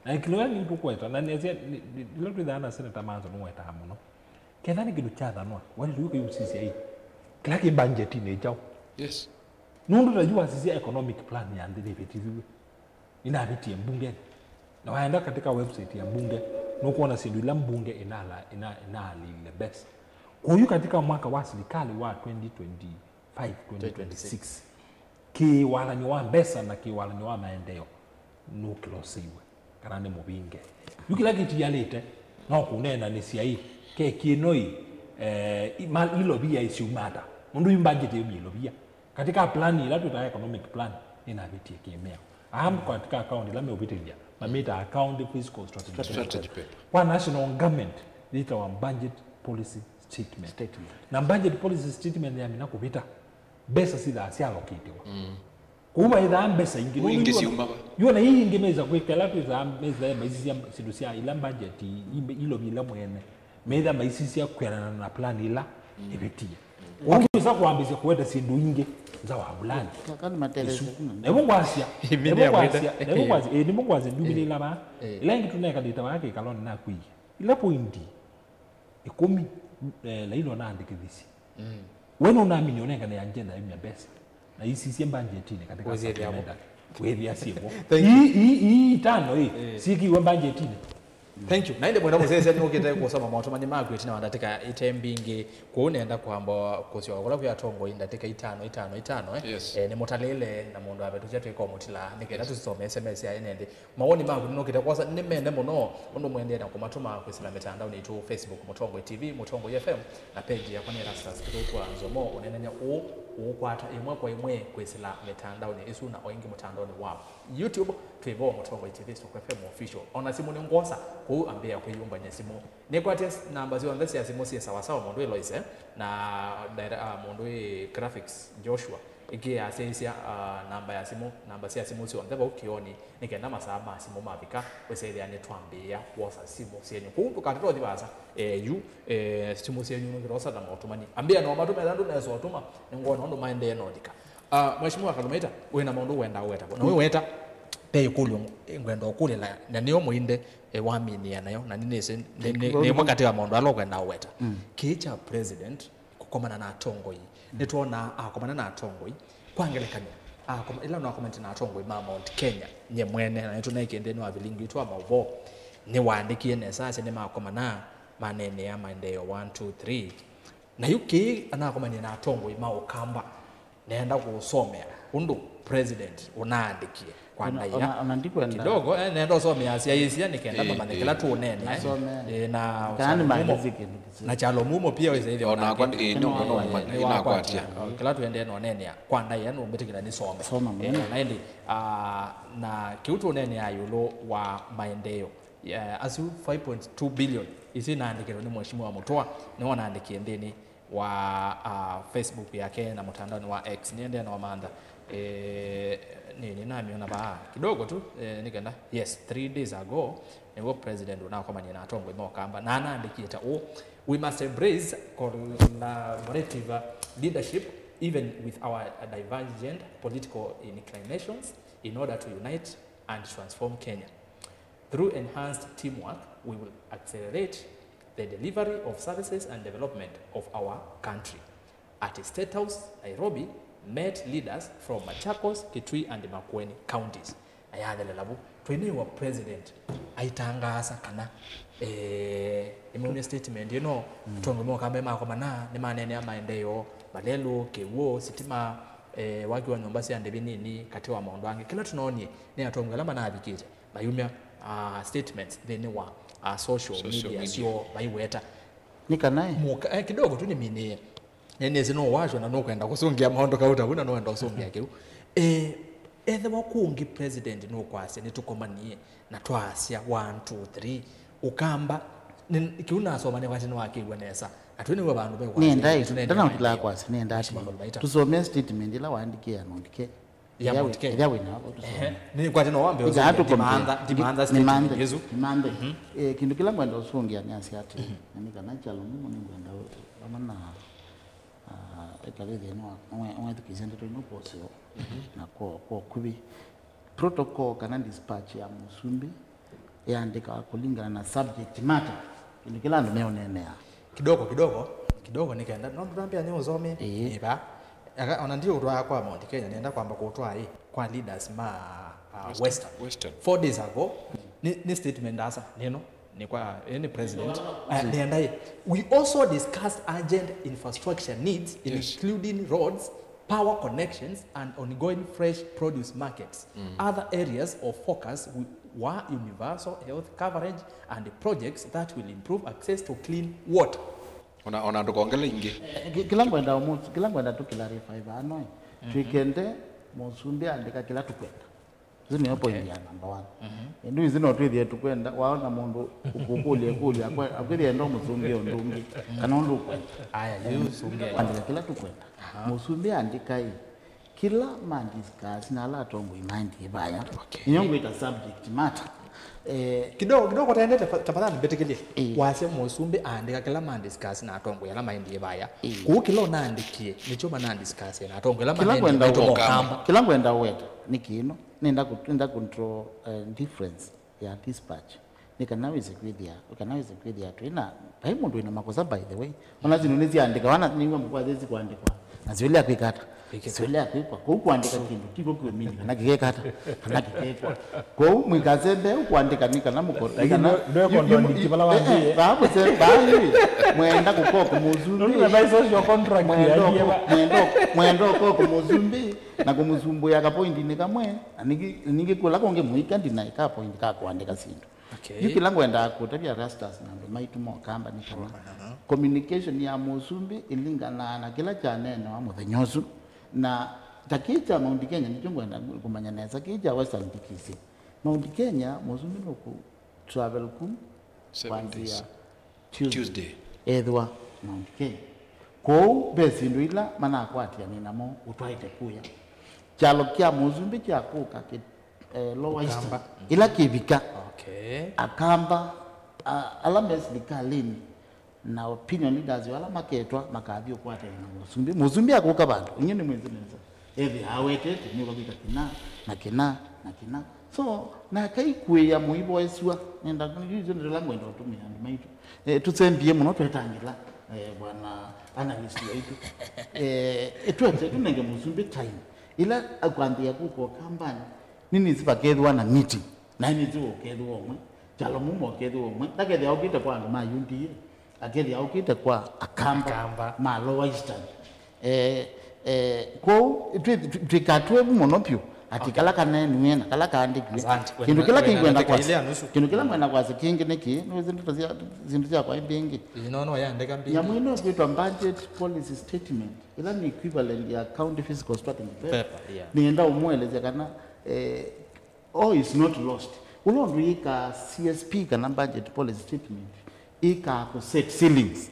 Na kĩla nĩ tũkweta, na nĩasya, nĩ, nĩ, ĩla twĩthaa na Senator Manzo nĩwetaa mũno. Ketha nĩ kĩndũ kyathanwa, waĩlĩte ũkĩyũsisya ii, kĩla kĩ mbanjetinĩ kyaũ? Yes. Nũndũ ta yu wasisya economic plan ya nthĩ nĩvĩtĩthiw'e. Nĩnavĩtie mbungenĩ. Na waenda katika website ya mbunge, nũkwona syĩndũ ila mbunge ĩnala-, ĩna-, ĩnaalĩile mbesa. Kwoou katika mwaka wa silikalĩ wa twenty twenty, five, twenty twenty-six. Kĩwathanyo wa mbesa na kĩwathanyo wa maendeeo nũkĩloseiwe kana nĩ mũvinge. Yu kĩla kĩtialĩte no kũneenanĩsya ĩ, keki ĩno ĩ, eh, i-, ma-, ilovia ĩsyumata. Nũndũ yu budget ĩu mĩilovia. Katika plan ĩla twĩtaa economic plan, nĩnavĩtie kĩmĩao. Aa katika account ĩla meũvĩtĩthya, mamĩtaa account fiscal strategy. Strategy paper. Kwa national government, yĩtawa budget policy statement. Statement. Na budget policy statement yamina kũvĩta, mbesa sithaa syalokĩtiwa. Mm. Kũu vaithaa mbesa ingĩ. Kũu ingĩ syuma va? Yu ona ii ingĩ mesa kwĩkala twĩthaa mesa maisisya syĩndũ sya ila budget i-, ilovi ila mwene. Metha maisisya kwĩanana na plan ila ĩvĩtie. Kwoou twĩsa kwambĩsya kũweta syĩndũ ingĩ nza wa vulani. Kaka nĩ matetheesya. Ĩsu. Nĩvo ngwasya. Nĩvo ngwasya. Nĩvo ngwasya. Ĩĩ, nĩvo ngwasya. Nduminĩla vaa. Ĩla ĩngĩ tũnekalĩte vaa kĩkalonĩ nakwĩie. Ila pointi ĩkũmi, eh, Laila ũnaandĩkĩthisye. Mm. We nũnaminie ũnengane agenda yaumya mbesa. Na isisye mbanjetinĩ katika supplementary. Wĩthĩa syĩvo. Thank you. Ii, ii, ii itano ĩ, syĩkĩiwe mbanjetinĩ. Thank you. Na ĩndĩ mwenda mũsyaĩĩsya nĩũkĩte kũsoma motũmani maku ĩtina wa ndatĩka ite mbingĩ, kwoou nenda kwamba kũsyoka kũla kwĩ atongoi ndatĩka itano, itano, itano, eh? Yes. Eh, nĩmũtalĩle na mũndũ avetũkya twĩka ũmũtila, nĩ kenda tũsome S M S ya ene nthĩ. Mawoni maku nĩnũkĩte kwosa nĩ mene mũno, ũndũ mũendee na kũmatũma kwĩsĩla mĩtandaonĩ itũ, Facebook Mũtongoi T V, Mũtongoi F M, na page yakwa nĩ Erastus Kĩthũku wa Nzomo, ũnenany'a ũũ, ũũkwata ĩmwe kwa ĩmwe kwĩsĩla mĩtandaonĩ ĩsu na o ĩngĩ mũtandaonĩ wa YouTube, twĩ vo Mũtongoi T V, Stock F M Official. Ona simũ nĩ ngwosa, kũu ambĩĩa kwĩyũmbany'a simũ. Nĩkwatya s-, namba syonthe sya simũ syĩ sawasawa, mũndũ wĩ Loise, na dire-, ah, mũndũ wĩ graphics, Joshua. Ĩkĩĩ asyaisya, ah, namba ya simũ, namba sya simũ syonthe vau kĩonĩ, nĩ kenda masaa ma simũ mavika, wĩsethĩa nĩtwambĩĩa kwosa simũ syenyu. Kũu ndũkatũtothi vaasa, eh, yu, eh, simũ syenyu nũkĩtosa na motũmani. Ambĩĩa no matũme ethĩa ndũnesa ũtũma, nĩngwona ũndũ maendee na ũlika. Ah, Mheshimiwa Kalumaita, wĩ na maũndũ wenda ũweta vo. Na wĩweta, ve ĩkũlyo ngwenda ũkũlĩla, na nĩyo mũinde, eh, waminĩa nayo, na nĩnĩsĩ, nĩ, nĩ, nĩ ĩmwe katĩ wa maũndũ ala ũkwenda ũweta. Mm. Kĩĩ kya president kũkomana na atongoi. Mm. Nĩtwonaa akomana na atongoi. Kwa ngelekany'o, akoma-, ĩla nakomanĩte na atongoi ma Mount Kenya, nye mwene, na nĩtũneekie nthĩnĩ wa vilingi witũ wa maũvoo, nĩwaandĩkie nesa asya nĩmakomana, maneenea maendeeo one, two, three. Na yu kĩĩ anakomanie na atongoi ma Ũkamba, neenda kũũsomea ũndũ president ũnaandĩkie kwa Ona, ndaĩa. Ona, ona ndikwenda. Kidogo, eh, neenda ũsomea asyaĩĩsya nĩ kenda Ĩĩ, mamenye ĩĩ. Kĩla tũũneenea, eh. Nasomea. Eh, na Kana Kyalo Mumo, nĩmangĩsĩ kĩndũ kĩseo. Na Kyalo Mumo pia wĩsĩ ĩthĩwa Ona nake kwa ndi-, ĩĩ, nĩ nĩ ũndũ wa-, nĩwakwatia. Nĩwakwatia. Oh, kĩla tũendee noneenea kwa ndaĩa nũmbĩtĩkĩla nĩsome. Soma Eh, mwenyewe. Na ĩndĩ, ah, na kĩu tũũneenea ĩũlũ wa maendeeo. Yeah, asu five point two billion isu inaandĩkĩtwe nĩ Mheshimiwa Mutua, nĩwe ũnaandĩkie nthĩnĩ wa, ah, Facebook yake na mũtandaonĩ wa X. Nĩendee na ũmantha, eh, nĩ, nĩnamĩona vaa kidogo tu, eh, nĩ kenda. Yes, three days ago, nĩw'o president ũnakomanie na atongoi ma Ũkamba, na anaandĩkie ta ũũ: "We must embrace collaborative leadership, even with our divergent political inclinations, in order to unite and transform Kenya." Through enhanced teamwork, we will accelerate the delivery of services and development of our country. At State House, Nairobi, met leaders from Machakos, Kitui and Makueni counties. Na yathelela vu, twĩnĩwa president aitangaasa kana, eh, nĩmaumya statement ĩno, mm, atongoi ma Ũkamba makomana, nĩmaneenea maendeeo, malelũ, kĩw'ũ, sitima, eh, waki wa nyũmba sya ndĩvi nini, katĩ wa maũndũ angĩ. Kĩla tũnoonie nĩ atongoi ala manavikĩte mayumya, ah, statements nthĩnĩ wa, ah, social media syoo maiweta. Nĩ kana ĩ? Mũka, eh, kidogo tu nĩminĩe. Nĩnĩsĩ nũwashwa na nũkwenda kũsũngĩa maũndũ kauta vu na nũenda ũsũngĩa kĩu. Eh, ethĩwa kũngĩ president nũkwasya nĩtũkomanie na twasya one, two, three, Ũkamba, nĩ, kĩu nasoma nĩkwasya nĩwakĩw'a nesa. Na twĩnĩw'a vandũ ve kwasya, nĩenda ĩ, ndanakĩlaa kwasya, nĩenda atĩ tũsomee statement ĩla waandĩkie ya Mount Kenya. Ya Mount Kenya. Ĩthĩa wĩ nayo, tũsome. Ehe. Nĩ kwate no wambe ũsome, ndimantha, ndimantha statement ĩsu. Ndimantha. Mhm. Eh, kĩndũ kĩla ngwenda ũsũngĩa nĩ asya atĩ, mhm, na nĩ kana Kyalo Mumo nĩngwenda ũ-, vamwe na, ah, ĩkavĩthĩe nĩ wa, nĩwe-, nĩwethukĩĩsya ndeto ino kwoseo, mhm, na kwa, kwa ũkuvĩ. Protocol kana dispatch ya mũsumbĩ yaandĩkawa kũlingana na subject matter, kĩndũ kĩla andũ meũneenea. Kidogo, kidogo, kidogo nĩ kenda, no ndũnambĩa nĩ ũsome. Ĩĩ. Ĩva. Aka, ona ndiũtwaa kwa Mount Kenya, nĩenda kwamba kũtwaa ĩ, kwa leaders ma, uh, Western. Western. Four days ago, nĩ, nĩ statement asa, nĩno, nĩ kwa, ĩ, nĩ president. Uh, nĩenda ĩ, "We also discussed urgent infrastructure needs, yes, including roads, power connections and ongoing fresh produce markets." Mm. Other areas of focus w-, were universal health coverage and projects that will improve access to clean water. Ona, ona ndũkongele ingĩ. Eh, ki-, kĩla ngwenda ũmũ-, kĩla ngwenda tũkĩlarify vano, mhm, twĩkende mũsumbĩ andĩka kĩla tũkwenda. Isu nĩyo, okay, point ya number one. Mhm. Ĩndĩ isu no twĩthĩe tũkwenda, waona mũndũ ũkũkũlya ĩkũlyo, akwe-, akwĩthĩa enda ũmũsũngĩe ũndũ ũngĩ, kana ũndũ ũkwenda. Aya, yu sũngĩa. Kwandĩka kĩla tũkwenda. Aha. Mũsumbĩ andĩka ĩ, kĩla ma discuss na ala atongoi maendie vaya. Okay. Nĩyo ngwĩta subject matter. Eh, kidogo, kidogo, tendete fa-, tafadhali mbĩtĩkĩlye. Eh. Wasya mũsumbĩ aandĩka kĩla ma discuss na atongoi ala maendie vaya. Eh. Kũu kĩla ũnaandĩkie, nĩkyo mana discuss na atongoi ala kĩla maendie ngwenda vaitũ ũkamba. Kĩla ngwenda ũweta nĩ kĩno. Nenda ku-, nenda control, eh, difference ya dispatch. Nĩ kana wĩse kwĩthĩa, nĩ kana wĩse kwĩthĩa twĩ na, vai mũndũ wĩna makosa, by the way. Ona sindu nĩsiandĩka, wana nĩw'a mũkwasya isi kwandĩkwa. Na siũlea kwĩka ata? Kwĩkĩka. Siũlea kwĩkwa. Kũu kũandĩka kĩndũ, ti kw'o kwĩmini kana kĩkeka ata, kana kĩkekwa. Kũu mwĩkasembe ũkũandĩka nĩ kana mũko-, nĩ Lakini kana nwe-, nwe yu-, yu-, kondondiki vala eh, eh, wambĩĩa. Vaa mũse-, vaa yu, mwenda kũkoku mũsumbĩ. Nũndũ na social contract Mwenda yaĩlye ũko-, va. mwenda ũko-, mwenda ũkoku mũsumbĩ, na kũmũsumbũĩa kapoindinĩ kamwe, na ningĩ, ningĩ kũla kũngĩ mũika ndinaĩ ka point ka kũandĩka syĩndũ. Okay. Yu kĩla ngwendaa kũtavya Rastas na andũ maitũ mokamba nĩ kana communication ya mũsumbĩ ĩlinganaa na kĩla kyaneenewa mũthenya ũsu. Na ta kĩĩ kya Mount Kenya nĩkyo ngwenda kũmanya nesa, kĩĩ kya Western Kisii. Mount Kenya, mũsumbĩ nũkũ travel ku Seven kwanzĩa days. Tuesday. Tuesday. Ethĩwa Mount Kenya. Kwoou ve syĩndũ ila manakwatĩanĩa namo ũtwaĩte kũya. Kyalo kya mũsumbĩ kya kũka kĩ-, eh, Lower Eastern. Akamba. Ila kĩvika. Okay. Akamba, a-, ala me silikalĩnĩ na opinion leaders ala maketwa makathi ũkwatĩanĩa na mũsumbĩ. Mũsumbĩ akũka vandũ, inyuĩ nĩmwĩsĩ nesa. Ethĩaa awetete nĩũkakwĩka kĩna, na kĩna, na kĩna. So, nake aikuĩa mũivoesw'a, nenda, yu ĩsu nĩ ĩla ngwenda ũtũmĩa andũ maitũ. Eh, tũsembie mũno twetangĩla, eh, bwana analyst waitũ. Eh, twete, tũnenge mũsumbĩ time. Ĩla akwambĩĩa kũka Ũkambanĩ, nĩnĩsĩ vakethĩwa na meeting. Na nĩnĩsĩ ũkethĩwa ũmwe. Kyalo Mumo ũkethĩwa ũmwe. Ndakethĩa ũkĩte kwa andũ ma U D A. Akethĩa ũkĩte kwa Akamba Akamba. ma Lower Eastern. Eh, eh, kwoou twĩ-, twĩ-, twĩkatw'e vu mũno vyũ atĩ Okay. kala kaneenwie na kala kaandĩkiwe. Asante. Kĩndũ kĩla Wena-, kĩngwenda wenateka kwasya, ile ya nusu. Kĩndũ kĩla ngwenda kwasya kĩngĩ nĩ kĩĩ, nĩwĩsĩ ndeto sya, syĩndũ syakwa mbingĩ. Ĩno no yandĩka mbingĩ. Nyamũ ĩno ĩkwĩtwa budget policy statement, ĩla nĩ equivalent ya county fiscal strategy paper. Paper, yeah. Nĩenda ũmũelesya kana, eh, all is not lost. Ũla ũndũ yĩkaa C S P kana budget policy statement, ĩkaa kũ set ceilings.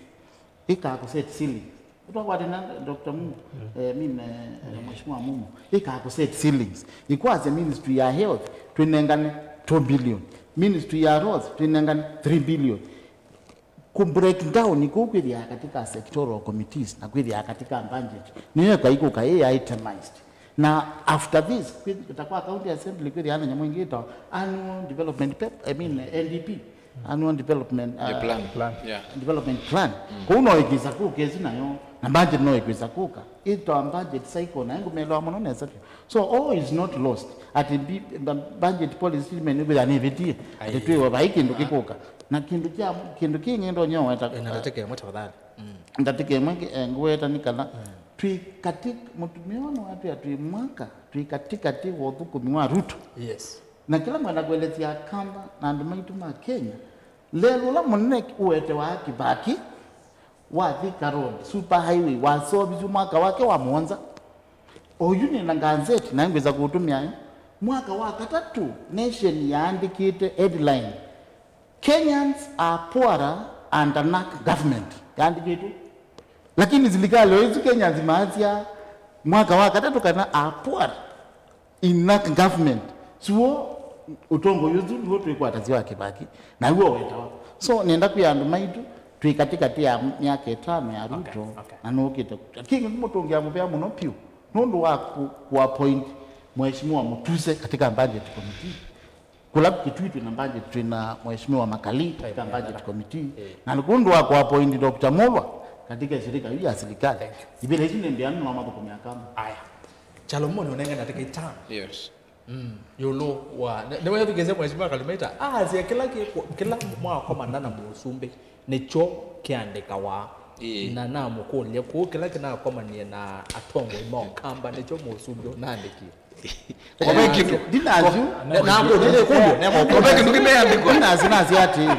Ĩkaa kũ set ceilings. Ũtwakwatana na Doctor Mumo, eh, I mean, eh, eh, Mheshimiwa Mumo. Ĩkaa kũ set ceilings. Ĩkwasya Ministry ya Health, twĩnengane two billion. Ministry ya Roads, twĩnengane three billion. Ku break down kũu kwĩthĩaa katika sectoral committees na kwĩthĩaa katika budget. Nĩyo ĩkaikũka ĩ itemized. Na after this, kwĩ-, ta kwa county assembly kwĩthĩaa na nyamũ ĩngĩ ĩtawa annual development pep-, I mean, N D P, annual development, uh, Yeah, plan. Plan. Yeah. Development plan. Kũu no ĩkwĩsa kũka ĩsu nayo, na budget no ĩkwĩsa kũka. Ĩtawa budget cycle, na ngũmĩelewa mũno nesa vyũ. So all is not lost. Ati bi-, ba-, budget policy statement nĩkwĩthĩaa nĩvĩtie. Atĩ Aye. Twĩwe vai kĩndũ kĩkũka. Na kĩndũ kya, kĩndũ kĩngĩ ndonya weta. Ĩna ndatĩka ĩmwe tafadhali. Mm. Ndatĩka ĩmwe ngĩ-, eh, ngweta nĩ kana twĩ katĩ, mũtumĩa ũno atwĩa twĩ mwaka, twĩ katĩkatĩ wa ũthũkũmi wa Ruto. Yes. Na kĩla ngwenda kũelesya Akamba na andũ maitũ ma Kenya, lelũ ũla mũnene ũetewa Kibaki wa Thika Road, super highway, waseũvisye mwaka wake wa mũonza. Oyu nĩ na nganzeti, na ngwĩsa kũũtũmĩa yo. Mwaka wa katatũ, Nation yaandĩkĩte headline, "Kenyans are poorer under NARC government." Yaandĩkĩtwe. Lakini silikalĩ o ĩsu Kenyans maasya mwaka wa katatũ kana are poorer in NARC government. Suo ũtongoi ũsu nĩw'o twĩkwatasya wa Kibaki, naw'o wetawa. So, nenda kwĩa andũ maitũ, twĩ katĩkatĩ ya myaka ĩtano ya Ruto, Okay, okay. na nũkĩte. Kĩngĩ mũtũngĩa mũvea mũno vyũ, nũndũ wa ku, ku appoint Mheshimiwa Mutuse katika budget committee. Kũla Kitui twĩ na budget, twĩ na Mheshimiwa Makali katika budget committee. Eh. Na nĩ kũndũ wa kũappoint Doctor Mulwa katika shirika hili ya serikali. Thank you. Ivĩla isu nĩ mbeanu no mathũkũmĩa Akamba. Aya. Kyalo Mumo nĩũnengane ndatĩka itano. Yes. Mm. Ĩũlũ wa, nĩ, nĩwethukĩĩsye Mheshimiwa Kalumeita, aasya kĩla kĩ-, kĩla mwakomana na mũsumbĩ nĩkyo kĩandĩkawa. Ĩĩ. Na namũkũlya kũu kĩla kĩnakomanie na atongoi ma Ũkamba nĩkyo mũsumbĩ ũnaandĩkie. Kove kĩndũ. Ndinasyo. Ko-, na, na, na, Kove kĩndũ kĩmeandĩkwa. Ndinasyo, nasya atĩĩ,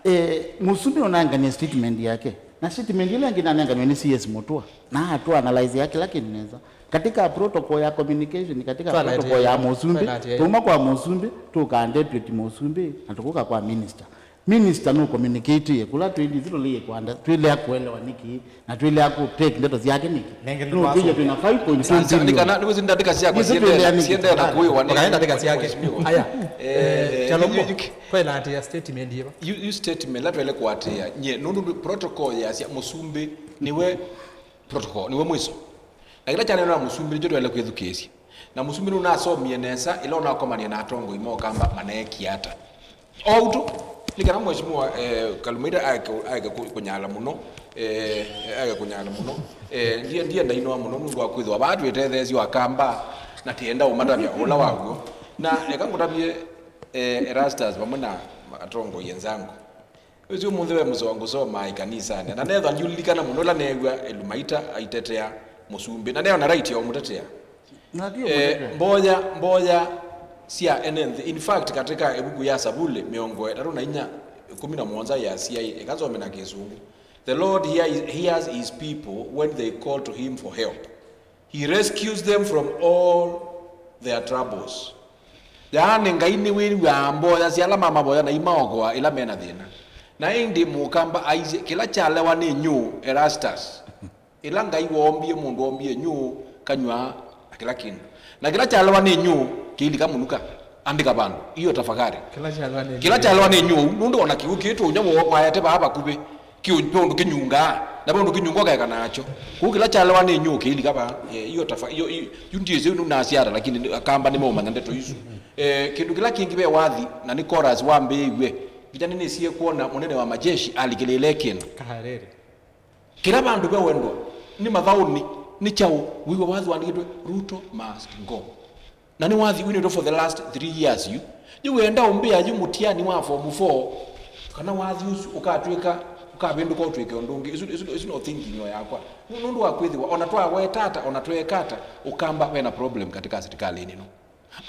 eh, mũsumbĩ ũnangania statement yake. Na statement ĩla ĩngĩ nanenganiwe nĩ C S Mutua. Na atu analyze ya kĩla kĩndũ nesa. Katika protocol ya communication, katika Twalete protocol ya mũsumbĩ, twalete tuma kwa mũsumbĩ, tũka deputy mũsumbĩ, na tũkũka kwa minister. Minister nũ communicate kũla twĩ ndithĩ tũlĩe kwanda, twĩlea kũelewa nĩkĩ, na twĩlea kũ take ndeto syake nĩkĩ. Nengele nũ twĩye twĩna five point two billion. Nĩwĩsĩ ndatĩka syakwa siendee na kũĩwa nĩ mheshimiwa. Aya, eh, Kyalo Mumo, kwela atĩ ya statement yĩva? Yu, yu statement la twele kũatĩĩa, nye, nũndũ protocol yasya mũsumbĩ nĩwe protocol, nĩwe mwiso. Na kĩla kyaneenwa na mũsumbĩ nĩkyo twaĩle kwĩthukĩĩsya. Na mũsumbĩ nũnasomie nesa ĩla ũnakomanie na atongoi ma Ũkamba maneekie ata. O ũtũ, nĩ kana Mheshimiwa, eh, Kalumeita aeke, aeke kũ-, kũnyala mũno, Eh, ake kũnyana mũno. Eh, ndie, ndienda inoa mũno nũndũ wa kwĩthĩwa vaa twĩtetheesyo Akamba na tienda ũmatavya ũla waw'o. Na eka ngũtavye, eh, Erastus vamwe na atongoi enzangu. Ũsu ũmũnthĩ ve mũseo ngũsomaa ĩkanisanĩ. Na nethwa ndiũlilikana mũno ĩla neew'a Elumaita aitetea mũsumbĩ. Na neona right ya ũmũtetea. Na ti Eh, ũmũtetea. Mboya, mboya sya ene nthĩ. In fact, katika ĩvuku ya Savuli mĩongo ĩtatũ na inya, ĩkũmi na mũonza ya C I A, eka nsome na Kĩsũngũ. The Lord hear-, hears his people when they call to him for help. He rescues them from all their troubles. Yaani, Ngai nĩwĩw'aa mboya sya ala mamavoya na aimaokoa ĩla me na thĩna. Na ĩndĩ Mũkamba aisye, kĩla kyalewa nĩ nyũũ, Erastus. Ĩla Ngai woombie mũndũ, oombie nyũũ, kanyw'a, na kĩla kĩndũ. Na kĩla kyalewa nĩ nyũũ, kĩilika mũnuka. Andĩka vandũ. Hiyo tafakari. Kĩla kyalewa nĩ Kĩla nyũũ. Kyalewa nĩ nyũũ, nũndũ ona kĩw'ũ kĩĩ tũũnya woo kwaete vaa vakuvĩ, kĩ-, ve ũndũ kĩnyungaa, na ve ũndũ kĩnyunga ũkaeka nakyo. Kũu kĩla kyalewa nĩ nyũũ kĩilika vaa. Eh, hiyo tafa-, hiyo, hiyo, yu ndiĩsĩ yu nũnasya ata, lakini nĩ-, Akamba nĩmeũmanya ndeto isu. Eh, kĩndũ kĩla kĩngĩ ve wathi, na nĩ chorus wambĩĩw'e. Vita nĩnĩsie kwona mũnene wa majeshi alikĩlĩĩle kĩndũ. Kaharere. Kĩla vandũ ve wendo, nĩ mathaũnĩ, nĩ kyaũ, wĩw'a wathi wandĩkĩtwe Ruto must go. Na nĩ wathi winĩtwe for the last three years yu. Yu wenda ũmbĩa yu mũtiani wa form four, kana wathi ũsu ũkatw'ĩka, ũkavĩndũka ũtw'ĩke ũndũ ũngĩ. Isu, isu, isu no thinking o yakwa. Nũ-, nũndũ wa kwĩthĩwa, ona twaweta ata, ona tweeka ata, Ũkamba wena problem katika sirikali ĩno.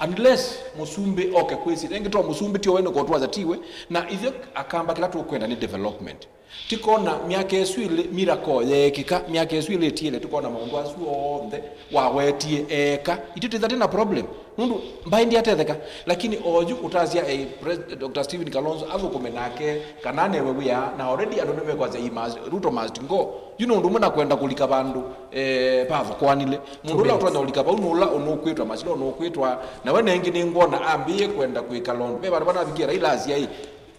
Unless mũsumbĩ oke kwĩsĩ, ĩngĩ to mũsumbĩ, tio wene kotwaza tiwe, na ithyĩ Akamba kĩla tũkwenda nĩ development. Tikona myaka ĩsu ĩlĩ miracle yeekĩka, myaka ĩsu ĩlĩ ĩtiele, tikona maũndũ asu onthe wawetie eeka. Itũ tĩtha tĩna problem, nũndũ mbaĩ ndiatetheka. Lakini oyu ũtasya, eh, Pres-, Doctor Stephen Kalonzo athũkũme nake, kana anewe wĩa, na already andũ nĩmekwasya, "He must, Ruto must go." Yu nĩ ũndũ ũmwe na kwenda kũlika vandũ, eh, vathũkũanile. Mũndũ ũla ũtonya ũlika vau nũla ũnũkwĩtwa, Masila ũnũkwĩtwa, na we nengĩ nĩngwona ambĩĩe kwenda kwĩka londo. Ve vandũ vanavikie Raila asya ĩ,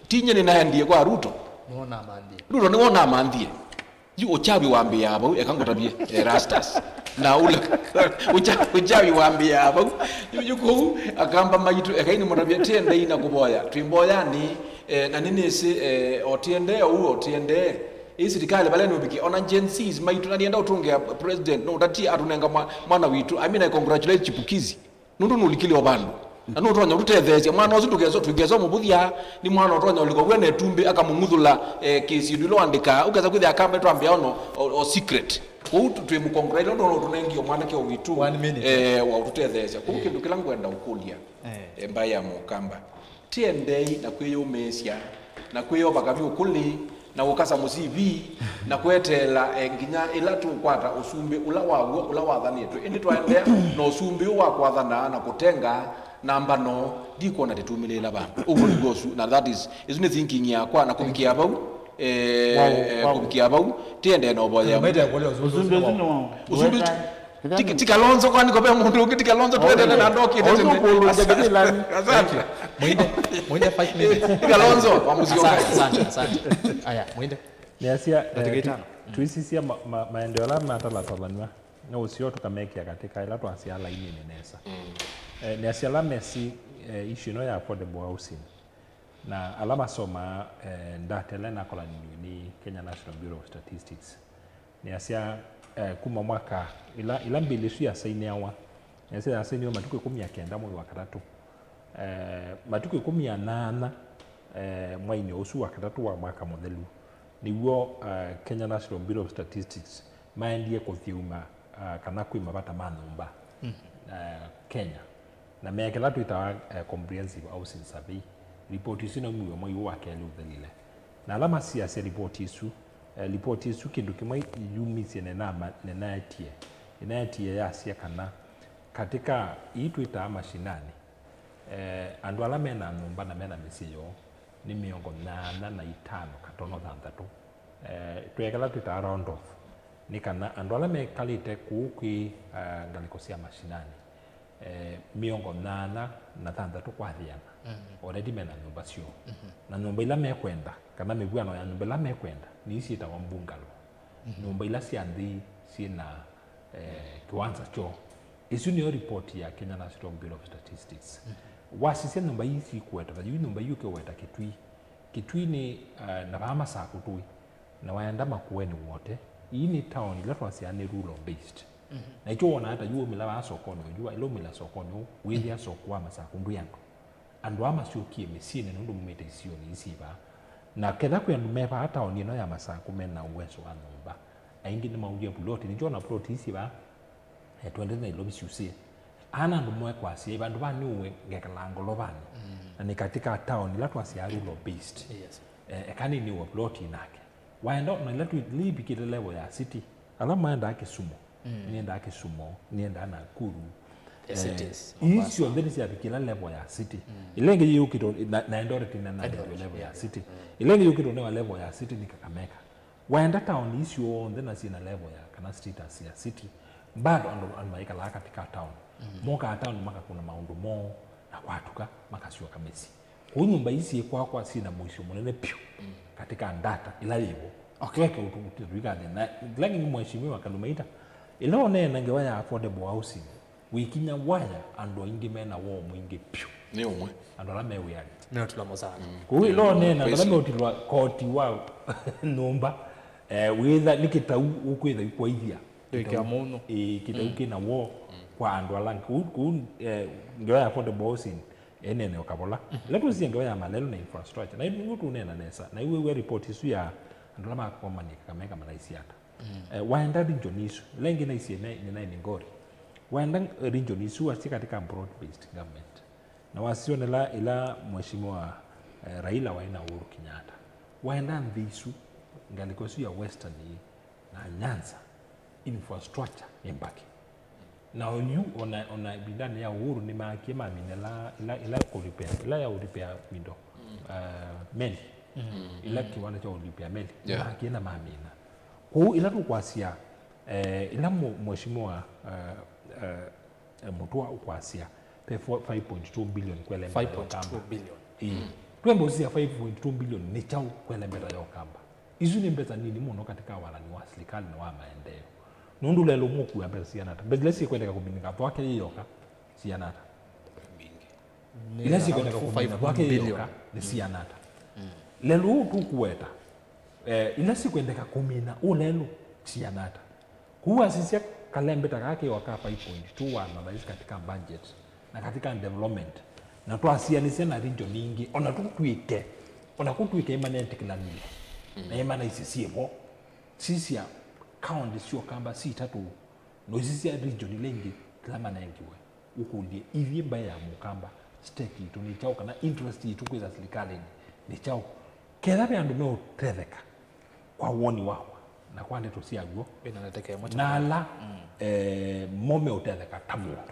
ti nyie nĩnaendie kwa Ruto. Nĩwona amanthie. Ruto nĩwona amanthie. Yu ũchawi wambĩĩaa vau, eka ngũtavye, Erastus. Na ũla, ũcha-, ũchawi wambĩĩaa vau. Yu, yu kũu, Akamba maitũ, ekai nĩmũtavye, tiendei na kũvoya. Twĩ mboyanĩ, eh, na nĩnĩsĩ, eh, o tiendee ũu, o tiendee. Ĩ sirikali vala nũvikie, ona Gen Zs maitũ, na ndienda ũtũngĩa president, no ũtatie atũnenga mwa-, mwana witũ. I mean, I congratulate Chipukizi. Nũndũ nũlikile o vandũ. Na nũtonya ũtũtetheesya. Mwana ũsu ndũkesa, tũikesa mũvũthya, nĩ mwana ũtonya ũlika w'e na ĩtumbĩ, akamũng'uthũla, eh, kĩsindũ ĩla ũandĩkaa. Ũkesa kwĩthĩa Akamba twambĩa ono, o, o secret. Kwoou tũ-, twĩ mũcongratulate nũndũ no ũtũnengie mwanake o witũ. One minute. Eh, wa ũtũtetheesya. Kwoou kĩndũ kĩla ngwenda ũkũlya, eh, mbaĩ ya Mũkamba. Tiendei na kwĩyũmĩĩsya, na kwĩyovaka vyũ kũlĩ, na kũkasa mũ C V, na kweteela, eh, nginya ĩla tũkwata ũsumbĩ ũla wa w'o, ũla wathanĩtwe. Ĩndĩ twaendeea na ũsumbĩ ũũ wa kwathana na kũtenga na mbano, ndikwona tĩtumĩlĩĩla vandũ. Ũguo nĩguo ũsu, na that is, ĩsu nĩ thinking yakwa, na kũvikĩa vau, eh, wow, eh, wow, kũvikĩa vau, tiendee na ũvoyea. Ũsumbĩ ũsu nĩ wa Ũsumbĩ ũsu. Ti, ti Kalonzo, kwani ko ve mũndũ ũngĩ ti Kalonzo? Twendete na ndoki. Ũsu kũlũnja kĩvĩlanĩ. Asante. Mwinde, mwinde five minutes. Ti Kalonzo wa mũsio. Asante, asante, asante. Aya, mwinde. Nĩasya, eh, dakika itano. Tũisisya ma-, ma-, maendeeo ala matalatalanywa, no ũseo tũkamekĩa katĩ ka ĩla twasya lainĩnĩ nesa. Eh, nĩasya ala mesi, eh, issue ĩno ya affordable housing. Na ala masomaa, eh, data ĩla ĩnakolanilw'e nĩ Kenya National Bureau of Statistics, nĩasya, eh, kuma mwaka ĩla, ĩla bill ĩsu yasainĩawa, nĩasya yasainĩwe matukũ ĩkũmi na kenda mwei wa katatũ. Eh, matukũ ĩkũmi na nyanya, eh, mweinĩ ũsu wa katatũ wa mwaka mũthelu, nĩw'o, eh, Kenya National Bureau of Statistics maendie kũthyũma, ah, kana kwĩ mavata ma nyũmba, ah, Kenya. Na meekĩla twĩtawa, eh, comprehensive housing survey. Ripoti isu naumiw'e mwei ũũ wa kelĩ ũthelile. Na ala masiasya ripoti isu, eh, ripoti isu kĩndũ kĩmwe yumisye nĩnama-, nĩnaetie, nĩnaetie yasya kana katika ii twĩtaa mashinani, eh, andũ ala mena nyũmba na mena mĩsyĩ yoo nĩ mĩongo nyanya na itano katono thanthatũ. Eh, twekela twĩtaa round off, nĩ kana andũ ala mekalĩte kũu kwĩ, ah, ngalĩko sya mashinani, eh, mĩongo nyanya na thanthatũ kwa ĩana, mhm, already mena nyũmba syoo. Mhm. Na nyũmba ila mekwenda, kana mĩvw'ano ya nyũmba ila mekwenda, nĩ ii syĩtawa bungalow. Mhm. Nyũmba ila sya nthĩ syĩ na, eh, kĩwanza kyoo. Ĩsu nĩyo ripoti ya Kenya National Bureau of Statistics. Mhm. Wasisya nyũmba ii sikũweta, ta yu nyũmba ii ũkĩweta Kitui, Kitui nĩ, eh, na vaa Masakũ tũĩ. Na waenda Makueni wote, ii nĩ taoni ila twasyaa nĩ rural based. Na ikyo wonaa ta yu umĩla vaa sokonĩ ũyu, ila umĩla sokonĩ ũũ, wĩthĩa soko wa Masaku ndwĩ andũ. Andũ aa masyokie mĩsyĩnĩ nũndũ mumĩte isionĩ ii syĩ vaa. Na ketha kwĩ andũ me vaa taoni ĩno ya Masaku me na uwezo wa nyũmba, aingĩ nĩmaũie vuloti. Nĩkyo ona vuloti ii syĩ vaa, eh, twendete Nairobi syusĩe. Ana andũ moe kwasya, vandũ vaa nĩũwe ngekalaa ngolovanĩ. Na nĩ katika taoni ila twasyaa rural based. Yes. Eh, eka nĩnĩũe vuloti nake. Waenda ona ila twi-, livikĩte level ya city. Ala maendaa Kisumu, nĩendaa Kisumu, nĩendaa Nakuru. The cities, ii Mombasa. Syonthe nĩsyavikĩla level ya city. Ila ĩngĩ yĩũkĩtwe na, na Eldoret nĩnendaa level ya city. Ila ĩngĩ yũkĩtwe nĩ wa level ya city nĩ Kakamega. Waenda taoni ii syonthe na syĩna level ya kana status ya city, bado andũ, andũ maikalaa katika town. Mokaa town makakũna maũndũ moo na kwatuka makasyoka mĩsyĩ. Kwoou nyũmba ii syĩ kwakwa syĩ na mũisyo mũnene vyũ katika data ila yĩvo. Okay. Tweke ũtu-, ũtu-, tũikathĩ. Na kĩla kĩngĩ Mheshimiwa Kalumaita, ĩla ũneena ngewa ya affordable housing, wĩkinya waya andũ aingĩ me na woo mwingĩ vyũ. Nĩ ũmwe. Andũ ala me wĩanĩ. Meũtũla mũsala. Kwoou ĩla ũneena andũ ala meũtilwa koti wa nyũmba, eh, wĩtha nĩ kĩtau ũkwĩtha ikwaithya. Kĩtau, mũno. Ĩĩ, kĩtau kĩna woo kwa andũ ala. Kwoou, kwoou, eh, ngewa ya affordable housing, ĩnene ũkavola. Ĩla tũsie ngewa ya malelũ na infrastructure. Na ĩu nĩguo tũneena nesa. Na iwĩw'a report isu ya andũ ala makomanie Kakamega manaisye ata. Eh, waenda region isu, ĩla ĩngĩ naisye nĩ, nĩ nai Migori. Waenda, eh, region isu wasye katika broad based government. Na wasionela ĩla Mheshimiwa, eh, Raila waĩ na Uhuru Kenyatta. Waenda nthĩ isu, ngalĩko isu ya Western ii, na Nyanza, infrastructure nĩ mbaki. Na oyu, ona, ona ĩvindanĩ ya Uhuru nĩmaakie mamina ĩla, ĩla, ĩla kũlipia, ĩla ya kũlipia indo, uh, meli. Ĩla kiwanda kya kũlipia meli. Yeah. Nĩmaakie na mamina. Kwoou ĩla tũkwasya, eh, ĩla mũ-, Mheshimiwa, eh, eh, eh, Mũtũa ũkwasya, ve fo-, five point two billion kwele mbeta ya Ũkamba. Five point two billion. Ĩĩ. Twenda ũsisya five point two billion nĩ kyaũ kwele mbeta ya Ũkamba? Isu nĩ mbesa nini mũno katika walani wa serikali na wa maendeeo. Nũndũ lelũ mũkua mbesa siana ata? Mbesa ila sikwendeka kũminĩka thwake yĩ yoka siana ata? Ila sikwendeka kũminĩka thwake yĩ yoka nĩ siana ata? Lelũ ũũ tũkũweta, eh, ila sikwendeka kũmina ũũ lelũ siana ata? Kwoou wasisya kalembeta kaa kĩwa ka five point two wa analyze katika budget na katika development, na twasianĩsya na region ingĩ, ona tũtw'ĩke, ona kũtw'ĩke ĩmanetĩkĩlanile, na ĩmanaisye syĩvo, sisya county sya Ũkamba si itatũ, na ũsisya region ila ingĩ kĩla manengiwe, ũkũlye, ithyĩ mbaĩ ya Mũkamba, stake yitũ nĩ kyaũ, kana interest yitũ kwĩtha silikalĩnĩ nĩ kyaũ? Ketha ve andũ meũtetheka, kwa woni wakwa na kwa ndeto sya w'o, wĩna ndatĩka ĩmwe na ala, eh, mo meũtetheka ta mũndũ.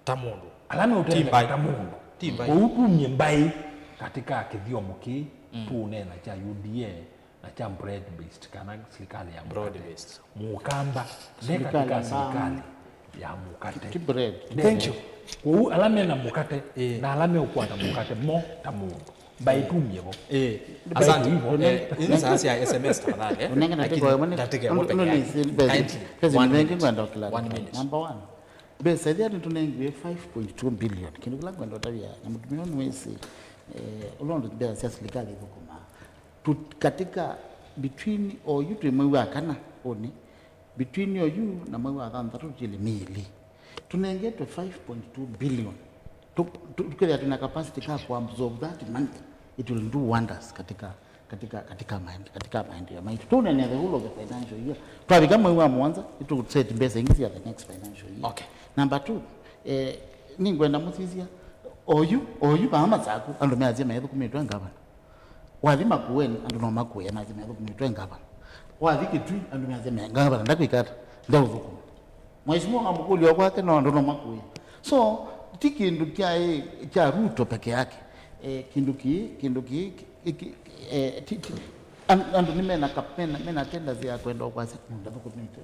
Ta mũndũ. Ala meũtetheka ta mũndũ. Ti mbaĩ. Kwoou tumye mbaĩ katika kĩthyomo kĩĩ tũũneena kya U D A na kya broad based, kana silikalĩ ya broad based. Mũkamba nde katika silikalĩ ya mũkate. Ti bread. Thank you. Kwoou ala mena mũkate na ala meũkwata mũkate mo ta mũndũ. Mbaĩ tumye vo. Eh, asante. Eh, hizi saa cia S M S tafadhali, eh. Lakini ndatĩka ĩmwe peke yake. Kindly. One minute. One minute. Number one. Mbesa ithia nĩtũnengiwe five point two billion. Kĩndũ kĩla ngwenda ũtavya, na mũtumĩa ũyũ nĩwĩsĩ, eh, ũla ũndũ mbesa sya silikalĩ ithũkũmaa. Tu-, katika between oyu twĩ mwei wa kana, ũnĩ, between oyu na mwei wa thanthatũ tũtilĩ mĩili. Tũnengetwe five point two billion. Tu-, tu-, tukethĩa twĩna capacity ka ku absorb that money, it will do wonders katika, katika, katika maende-, katika maendeleo maitũ. Tũnene the whole of the financial year. Twavika mwei wa mũonza, nĩtũset mbesa ingĩ sya the next financial year. Okay. Number two, eh, nĩngwenda mũsisya, oyu, oyu vaa Masaku, andũ measya methũkũmĩtwe ngavana. Wathi Makueni, andũ no makũĩa, measya methũkũmĩtwe ngavana. Wathi Kitui, andũ measya me ngavana ndakwĩka ata, ndaũthũkũma. Mheshimiwa amũkũlya kwake, no andũ no makũĩa. So, ti kĩndũ kya, kya Ruto peke yake. Eh, kĩndũ kĩĩ, kĩndũ kĩĩ, kĩ-, kĩ-, eh, ti, ti, an-, andũ nĩ mena kap-, mena, mena tendency ya kwenda kwasya mũndũ ndathũkũmĩtwe.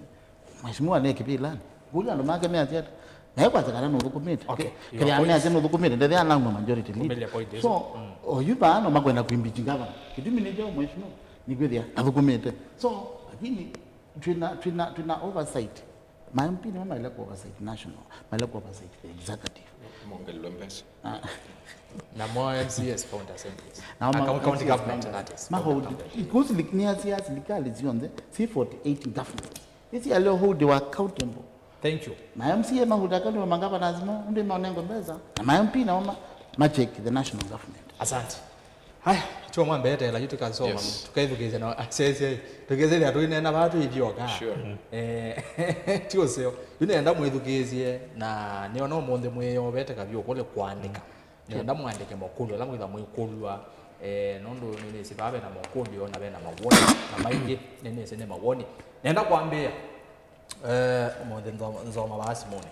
Mheshimiwa nĩ kĩvĩlanĩ. Kũlya andũ make measya ata? Mekwasya kana nũthũkũmĩte. Okay. Kĩthĩa measya nũthũkũmĩte, ndethĩa anauma majority leader. Kũmĩlya point ĩsu. So, oyu vaa no makwenda kuimpeach governor. Kĩtumi nĩ kyaũ mheshimiwa? Nĩkwĩthĩa athũkũmĩte. So, lakini twĩna, twĩna, twĩna oversight. Ma M P nĩmo maĩle kũ oversight national, maĩle kũ oversight the executive. Mongelwe mbesa. Na more M C As county assemblies. Nao ma- County, county M C As government, county. That is. Ma hold, because li- nĩ asia silikalĩ syonthe si forty-eight government. Isi alio hold wa accountable. Thank you. Ma M C A ma hold accountable ma governors mo, ndio maonengo mbesa. Na ma M P nao ma, ma check the national government. Asante. Haya, tuo mwambe tela yu tukasoma. Yes. Tukaithukizia na asese. Tukizia tuinena watu ivyoka. Sure. Eh, tio seo. Yu nenda mwithukizie na niona ũmũnthĩ mwĩyovete kavyo kule kuandika. Nenda mwandike maũkũlyo ala mwitha mwĩkũlwa. Eh, nũndũ nĩnĩsĩ vave na maũkũlyo na ve na mawoni na maingĩ nĩnĩsĩ nĩ mawoni. Nenda kwambĩĩa. Eh, ũmũnthĩ nzo- nzoma vaa simũnĩ.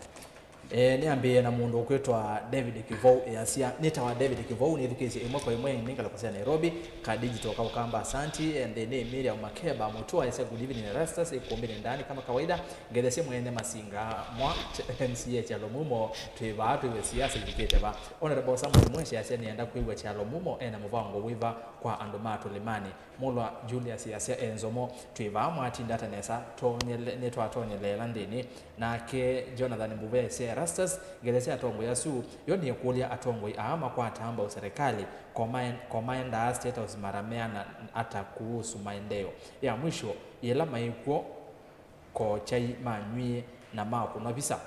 Eh, nĩambĩĩe na mũndũ ũkwĩtwa David Kivou. Easya, nĩtawa David Kivou, nĩthukĩĩsye ĩmwe kwa ĩmwe nĩ ngalĩko sya Nairobi, ka digital ka Ũkamba. Asanti. Eh, nthĩ nĩ Miriam Makeba Mũtua, easya, good evening Erastus, ĩkũmbĩ nĩ ndani kama kawaida. Ngethesye mwene Masinga mwa M C A Kyalo Mumo, twĩ vaa twĩw'e siasa ivukĩte va. Honorable Samuel Mweshe easya, nĩenda kwĩw'a Kyalo Mumo ena mũvango wĩva kwa andũ ma Tũlĩmanĩ. Mũlwa Julius easya, e nzomo, twĩ vaa mwatinda ata nesa, tonyele- nĩtwatonyeleela nthĩnĩ. Nake Jonathan Mbuve easya, Erastus, ngethesye atongoi asu, yo nĩkũlya atongoi aa makwataa mbau serikali, ko maen- ko maendaa State House marameana ata kuhusu maendeeo? Ya mwisho, yĩla maikw'o, ko kyai manywie na makũnwa visa.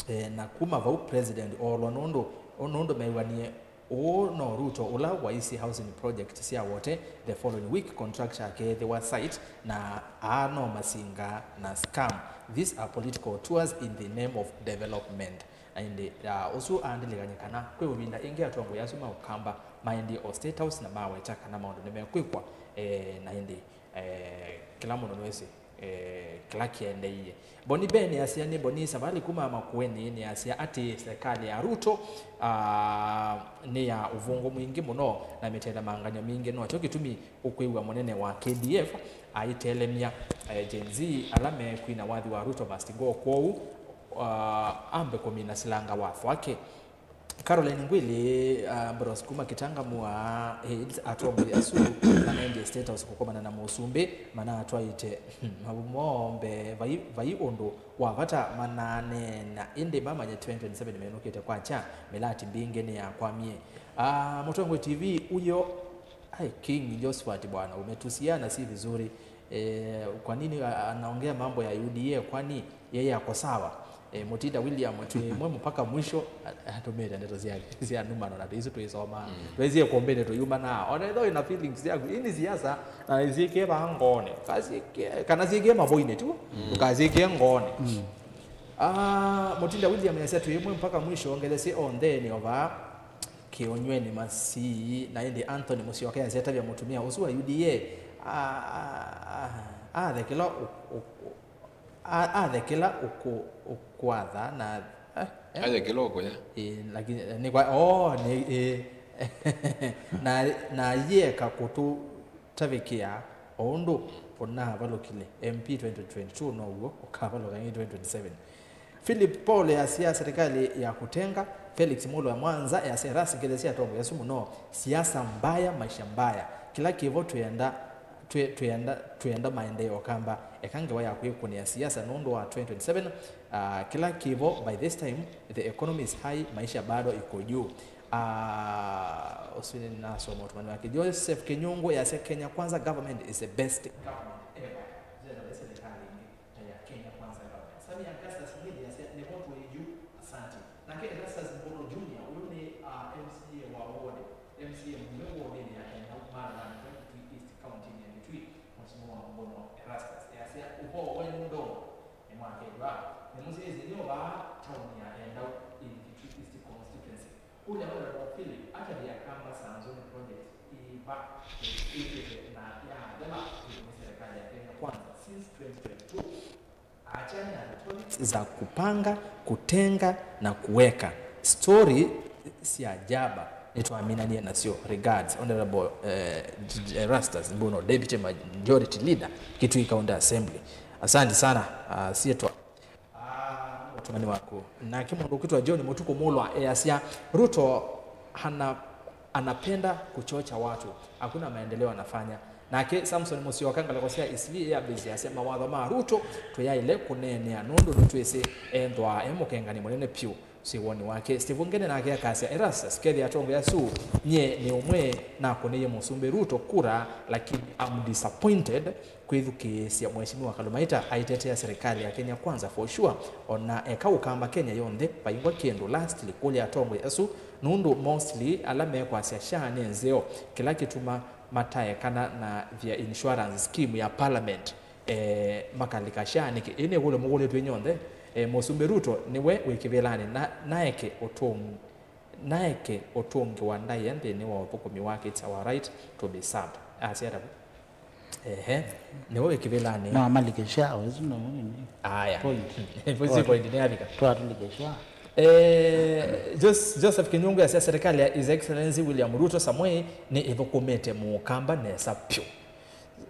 E, na kuma vau president oolwa nũndũ nũndũ mew'anie. Ũũ no Ruto ũla waisye housing project sya Wote the following week contractor akeethĩwa site, na aa no Masinga na scam. These are political tours in the name of development. Na ĩndĩ, ah, ũsu aandĩlĩkany'a kana kwĩ ũvinda ĩngĩ atongoi asu ma Ũkamba maendie o State House na maweta kana maũndũ nĩmekwĩkwa, eh, na ĩndĩ, eh, kĩla mũndũ nĩwĩsĩ eh, kĩla kĩendeie. Boni Ben nĩasya nĩ Boni Savali kuma Makueni nĩasya atĩ serikali ya Ruto, ah, nĩ ya ũvũngũ mwingĩ mũno na mĩtethemanganyo mingĩ. Nokyo kĩtumi ũkwĩw'a mũnene wa K D F aitelemya, eh, Gen Z ala mekwina wathi wa Ruto must go. Kwoou, ah, ambe kũmina silanga watho wake. Caroline Ngwili, uh, Ambrose kuma Kitanga mua, AIDS, atongoi asu manaendie State House kũkomana na mũsumbĩ manatwaĩte mavumo mbee. Vai, vai ũndũ wa vata mananeena, ĩndĩ mamanye twenty twenty-seven menũkĩte kwakya, mĩlati mbingĩ nĩyakwamie. Uh, Mũtongoi T V uyo, ai, King Josphat bwana, umetusiana si vizuri. Eh, kwa nini a- anaongea mambo ya U D A? Kwani yeye ako sawa? Eh, Mutinda William, twĩ mwe mpaka mwisho. A- atũmĩte ndeto syake sya numano na tũisu tũisoma. Twĩsie kũmbĩnĩ tũyuma na ona ĩtho ina feelings syaku. Hii ni siasa, na isikie vaa ngoonĩ. Kasikie, kana sikie mavoinĩ tu, ndũkasikie ngoonĩ. Ah, Mutinda William yasya twĩ mwe mpaka mwisho, ngelesye onthe nĩ ovaa kĩũnyweni masii. Na ĩndĩ Anthony Musyoka yasya tavya mũtumĩa ũsu wa U D A, a- a- a- athekela ũ- ũ- a- athekela ũkũ- ũkwatha na eh, eh, Aye kĩloko ya. ĩ, lakini eh, nĩ kwa oh, nĩ ĩ, na na yeka kũtũtavĩkĩa o ũndũ ũnavalũkile M P twenty twenty-two now'o ũkavalũka ĩngĩ twenty twenty-seven. Philip Paul yasya serikali ya kũtenga. Felix Mulwa Mwanza yasya Ras ngelesya atongoi asu mũno. Siasa mbaya, maisha mbaya. Kĩla kĩvo twĩenda twĩ- twĩenda twĩenda maendeeo Kamba. Eka ngewa ya kwĩkũnĩa siasa nũndũ wa twenty twenty-seven. Uh, kĩla kĩvo, by this time the economy is high, maisha bado iko juu. Uh, ũsu nĩ nasoma ũtũmani wake. Joseph Kinyungu yasya Kenya Kwanza government is the best government ever. Zenda serikali ingĩ ta ya Kenya Kwanza government. Sammy Augustus Mwili yasya nĩvo twĩ yu. Asante. Nake Erastus Mburu Junior, ũyũ nĩ, ah, M C A wa ward, M C A mũnene wodinĩ ya Kenya Maralal, Kitui East, kaunti-inĩ ya Kitui, Mheshimiwa Mbono Erastus. Easya ũvoo wenyu ndomo nĩmwakethwa nĩmũsyaĩĩsye nĩ ovaa taoni ya Endau in Kitui East constituency. Kũlya Honorable Philip atavye Akamba Sanzoni project iva ĩkĩte na yaathela nĩ serikali ya Kenya Kwanza since twenty twenty-two. Achane na rhetorics za kupanga, kutenga na kuweka. Story sya jaba nĩtwaminanie nasyo. Regards, Honorable, eh, Erastus Mbuno, Deputy Majority Leader, Kitui County Assembly. Asante sana, ah, sietwa. Ah, ũtũmani waku. Nake mũndũ ũkwĩtwa John Mũtukũ Mũlwa easya, Ruto ana, anapenda kuchocha watu. Hakuna maendeleo anafanya. Nake Samson Musyoka, ngalĩko sya Eastleigh, eambĩĩsya asya, mawatho ma Ruto tũyaĩle kũneenea nũndũ nĩtwĩsĩ ethĩwa e mũkengani mũnene vyũ. Ũsĩ woni wake, Steve Ngene nake akasya, Erastus, kethĩa atongoi asu, nyie nĩ ũmwe nakũnĩie Mũsumbĩ Ruto kura, lakini I'm disappointed kwĩthukĩĩsya Mheshimiwa Kalumaita aitetea serikali ya Kenya Kwanza for sure, ona eka ũkamba Kenya yonthe vaingwa kĩndũ. Lastly, kũlya atongoi asu, nũndũ mostly ala mekwasya SHA nĩ nzeo, kĩla kĩtuma mataekana na their insurance scheme ya parliament, eh, makalika SHA nĩkĩ? Ĩĩ nĩ ĩkũlyo mũkũlĩtw'e inyonthe. Eh, Mũsumbĩ Ruto nĩwe wĩ kĩvĩlanĩ na naeke ũtũng-, naeke ũtũngĩwa ndaĩa nthĩnĩ wa ũthũkũmi wake, it's our right to be served. Asya atavũ? Ehe, nĩwe wĩ kĩvĩlanĩ. No amalike SHA, ũsu no nini? Aya. Point. Point nĩ yavika. Twatulike SHA. Eh, Jos-, Joseph Kinyungu asya serikali ya His Excellency William Ruto Samoei nĩ ĩthũkũmĩte mũkamba nesa vyũ.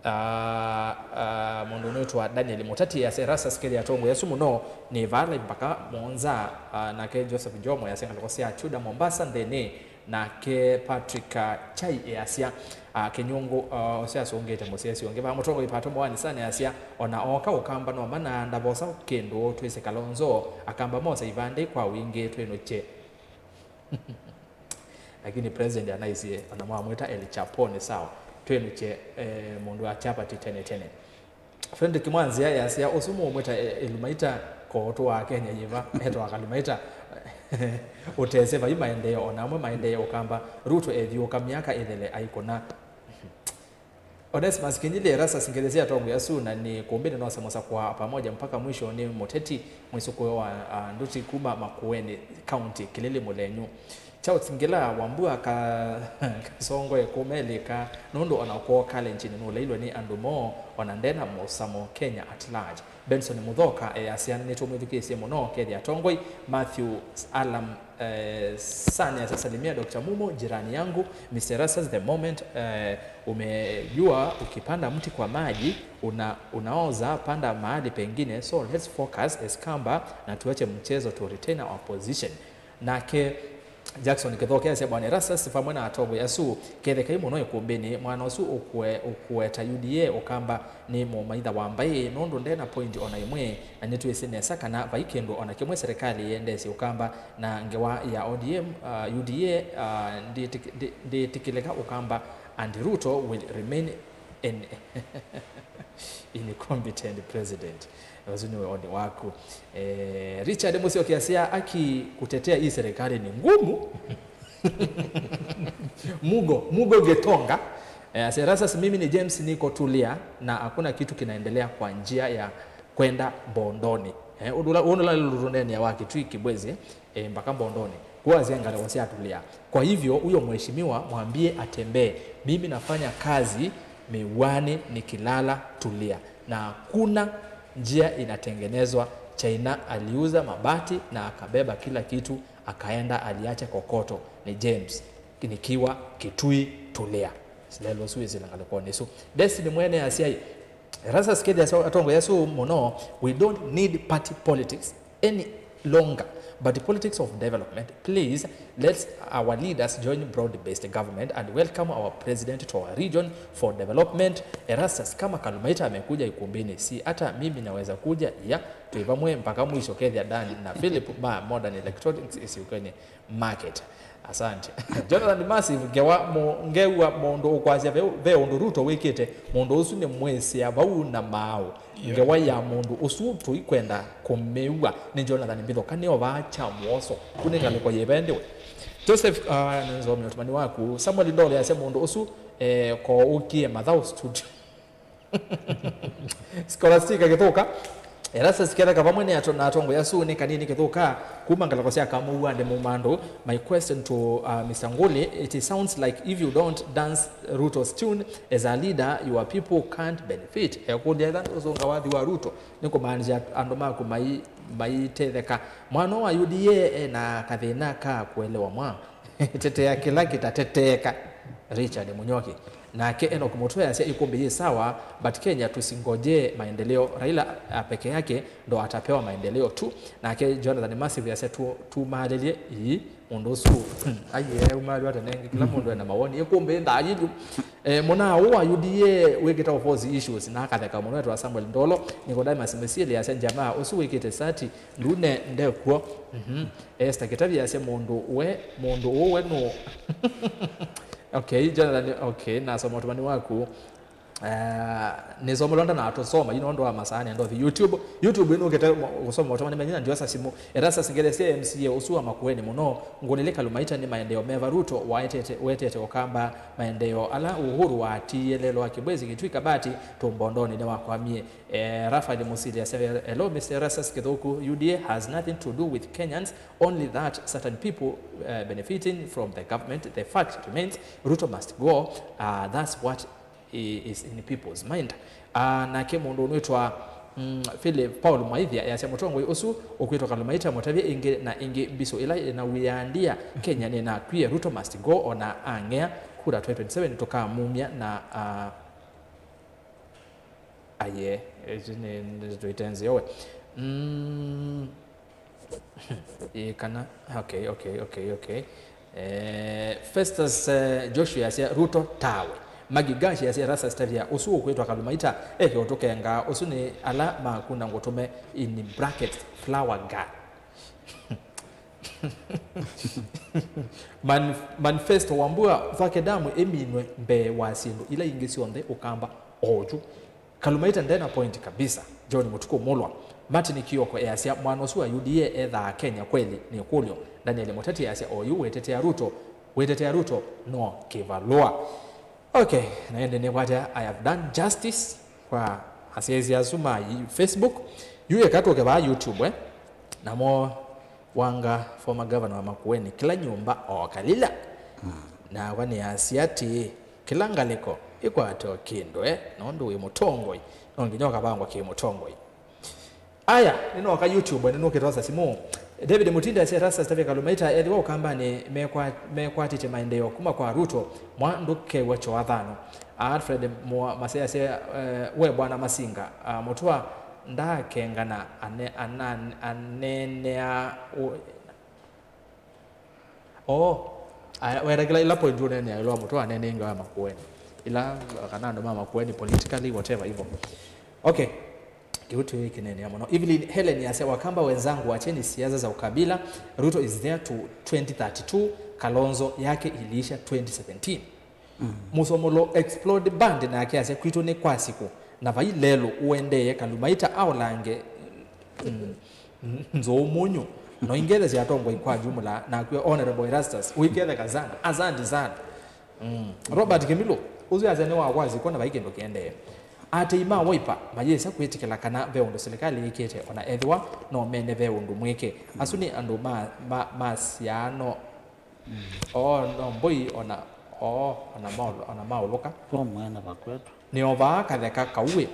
Ah, ah, mũndũ ũnĩtwa Daniel Mutati asya Erastus, kethĩa atongoi asu mũno nĩ vaa live mpaka mũonza. Ah, nake Joseph Njomo asya ngalĩko sya Chuda Mombasa nthĩnĩ. Nake Patrick, ah, Chai easya, ah, Kinyungu, ah, ũsu asũngĩte mũsyaĩĩsya ũngĩ vaa mũtongoi Pato Moani Sane asya, ona ooka ũkamba no mana ndavosa kĩndũ, twĩsĩ Kalonzo, akamba mosa ivandĩ kwa wingĩ twĩnũkye. Lakini president anaisye, ona mwamwĩta El Chapo nĩ sawa, twĩnũkye, eh, mũndũ wa chapati tene tene. Fredrick Mwanzia easya, ũsu mũũmwĩta, eh, Elumaita, ko ũtũaa Kenya yĩva? Etawa Kalumaita. Ũtesĩ vai maendeeo, ona amwe maendeee ũkamba. Ruto ethiũũka myaka ĩthele aikũna. Onesimus Kinyili, Erastus, ngelesya atongoi asu na nĩ kũmbĩnĩ nose mũsakũa pamoja mpaka mwisho. Nĩ mũteti mwĩsũkũe wa, ah, Nduti kuma Makueni County, Kilili Mũlenyu. Charles Ngila wa Mbua ka-, kasongoe kũmelĩka nũndũ ona kwoo Kalenjin nũlailwe nĩ andũ moo, ona ndena mũsamo Kenya at large. Benson Muthoka easya, nĩtũmwĩthukĩĩsye mũno kethĩa atongoi. Matthew Alam, eh, Sane asya, salimia Doctor Mumo, jirani yangu. Mister Erastus, the moment, eh, umejua ukipanda mti kwa maji, una-, unaoza, panda mahali pengine. So let's focus as Kamba na tuache mchezo, to retain our position. Nake Jackson Kithoke asya, Bwana Erastus vamwe na atongoi asu, kethekai mũno ĩkũmbĩnĩ, mwana ũsu ũkũe-, ũkũeta U D A ũkamba nĩ mũmaitha wa mbaĩ, nũndũ ndena point ona ĩmwe, na nĩtwĩsĩ nesa kana vai kĩndũ ona kĩmwe serikali ĩendeesye ũkamba na ngewa ya O D M, uh, U D A, uh, ndĩtĩk-, ndĩ-, ndĩtĩkĩlĩka ũkamba, and Ruto will remain an incompetent president. Ũsu nĩ woni waku. Eh, Richard Musyoki asya, aki kutetea hii serikali ni ngumu. Mugo, Mugo Gitonga. Eh, asya, Erastus, mimi ni James, niko Tulia na hakuna kitu kinaendelea kwa njia ya kwenda Mbondoni. Eh, ũndũ ũla, ũndũ ũla lũtũneenea wa Kitui Kibwezi, eh, mpaka Mbondoni. Kuo asya ngalĩko sya Tulia. Kwa hivyo, huyo mheshimiwa mwambie atembee. Mimi nafanya kazi Miwani nikilala Tulia. Na hakuna njia inatengenezwa. China aliuza mabati na akabeba kila kitu, akaenda, aliacha kokoto. Ni James, nikiwa Kitui Tulia. Silelo suizila ngalĩkonĩ isu. Destiny Mwene asyai, Erastus, kethĩa atongoi asu mũno, we don't need party politics any longer, but politics of development. Please, let our leaders join broad-based government and welcome our president to our region for development. Erastus, kama Kalumaita amekuja ikumbini, si hata mimi naweza kuja? Ya, twĩ vamwe mpaka mwisho. Kethĩa Dan na Philip ma Modern Electronics Isyũkeni Market. Asante. Jonathan Massive, ngewa mu-, ngewa mũndũ ũkwasya ve, ve ũndũ Ruto wĩkĩte, mũndũ ũsu nĩ mwĩsĩa vau na maaũ. Ngewa ya mũndũ ũsu tũikwenda kũmĩw'a. Nĩ Jonathan Mbitho, kanĩo vaa kya mũoso. Ku nĩ ngalĩko yĩva ĩndĩ we? Joseph, ah, nĩnzomie ũtũmani waku. Samuel Ndole asya mũndũ ũsu, eh, ko ũkie mathaũ studio. Scholastica Gĩthũka, Erastus Ketheka vamwe nĩ ato-, na atongoi asu nĩ Kanini Kĩthũka kuma ngalĩko sya Kamũw'a nĩ Mũmandũ. My question to, uh, Mister Nguli, it sounds like if you don't dance Ruto's tune as a leader, your people can't benefit. Ekũlya ĩla ndũsũnga wathi wa Ruto, nĩ kũmaanisha andũ maku mai-, maitetheka? Mwana wa U D A ena kathĩna ka kũelewa mwa. Tetea kĩla kĩtateteeka. Richard Munyoki. Nake Enoch Mutua easya, "Ikumbi yĩ sawa, but Kenya tusingojee maendeleo. Raila, ah, peke yake ndo atapewa maendeleo tu." Nake Jonathan Massive easya, "Tu-, tumalĩlye ii mũndũ ũsu." Aiye, umalwa tene, kĩla mũndũ ena mawoni. Ikumbi ndayilu. Eh, mũna ũũ wa U D A wĩkĩta force issues na akatheka mũno etwa Samuel Ndolo. Nicodemus Misili easya, "Jamaa ũsu wĩkĩte sati ndune ndekuo." Mhm. Esther Kĩtavi easya, "Mũndũ we, mũndũ ũũ we nũ?" Okay, Jonathan, okay, nasoma ũtũmani waku. Uh, nĩsomo londa na tũsoma, you know, ndo wa masaa nenda ũthi YouTube. YouTube ĩno ũkĩte mo-, gũsoma ũtũmani menye na ndiosa simu. Erastus Ngelesya, "M C A ũsu wa Makueni mũno. Ngũlĩlĩ Kalumaita nĩ maendeeo meva Ruto waetete, wetete Ũkamba maendeeo ala Uhuru watiie lelo wa Kibwezi Kitui Kabati tũmbondonĩ nĩwakwamie." Eh, Rafael Musili easya, "Hello, Mister Erastus Kithuku, U D A has nothing to do with Kenyans, only that certain people, eh, benefiting from the government. The fact remains, Ruto must go. Uh, that's what i-, is in people's mind." Uh, nake mũndũ ũnwĩtwa, mm, Philip Paul Mwaithia easya, "Mũtongoi ũsu ũkwĩtwa Kalumaita mũtavye ĩngĩ na ĩngĩ mbisũ ĩla ĩna wĩandia Kenya nĩnakwie, Ruto must go, ona ang'ea kura twenty twenty-seven tũkamumya na, uh, aye, ĩsu nĩ, nĩ tũitenzi owe." Mm. Ĩ kana, okay, okay, okay, okay. Eh, Festus, eh, Joshua easya, "Ruto tawe." Magi Gash easya, "Erastus Tavia, ũsu ũkwĩtwa Kalumaita, eke ũtũkenga, ũsu nĩ ala makuna ngũtũme, in brackets, flower girl." Man-, Manifesto Wambua, "Vake damu ĩminwe mbee wa syĩndũ ila ingĩ syonthe Ũkamba oyu." Kalumaita ndena point kabisa. John Mutuku Mulwa. Martin Kioko easya, "Mwana ũsu wa U D A ethaa Kenya kweli?" Nĩ ĩkũlyo. Daniel Muteti easya, "Oyu wĩtetea Ruto, wĩtetea Ruto no kĩvalũa." Okay, na ĩndĩ nĩkwatya I have done justice kwa asyaĩĩsya asu ma yi-, Facebook. Yu eka tũke vaa YouTube, eh? Namo Wanga, former governor wa Makueni, kĩla nyũmba o kalila. Mm. Nakwa nĩasya atĩĩ, kĩla ngalĩko ĩkwate o kĩndũ, eh, nũndũ wĩ mũtongoi, no nginya ũkavangwa kĩ mũtongoi. Aya, nĩnooka YouTube, nĩnũkĩtosa simũ. David Mutinda asya, "Erastus Tavia Kalumaita, ethĩwa Ũkambanĩ mekwa-, mekwatĩtye maendeeo kuma kwa Ruto, mwa ndũkew'a kyoathano." Alfred Mwa-, Masea asya, eh, "We Bwana Masinga, ah, Mũtua ndakengana ane-, ana-, aneenea ũ-, oh, a-, weta kĩla, ila point ũneenea ĩla wa Mũtua aneenea inga wa Makueni. Ila, kana andũ ma Makueni politically, whatever, hivyo." Okay. Kĩu twĩ kĩneenea mũno. Evelyn Helen yasya, "Wakamba wenzangu, wacheni siasa za ukabila. Ruto is there to twenty thirty-two. Kalonzo yake iliisha twenty seventeen." Mm. Mũsomolo Explode Band nake asya, "Kwitũ nĩ kwa siku, na vai lelũ ũendee Kalumaita aolange, mm, mm, nzũũ mũnyũ. No ingethesya atongoi kwa jumla, nakw'e Honorable Erastus, ũiketheka sana. Asante sana." Mm. Robert Kĩmilũ, ũsu asya nĩ wa kwa siku na vai kĩndũ kĩendee. Atei ma Wiper mayĩsa kwĩtĩkĩla kana ve ũndũ silikalĩ yĩkĩte, ona ethĩwa no mene ve ũndũ mwĩke. Asu nĩ andũ ma, ma, ma siano. Mm. Oo, no mbũi, ona, oo, ona maũl-, ona maũlũka. Kwa mwena vakwetu. Nĩovaa katheka kauĩ.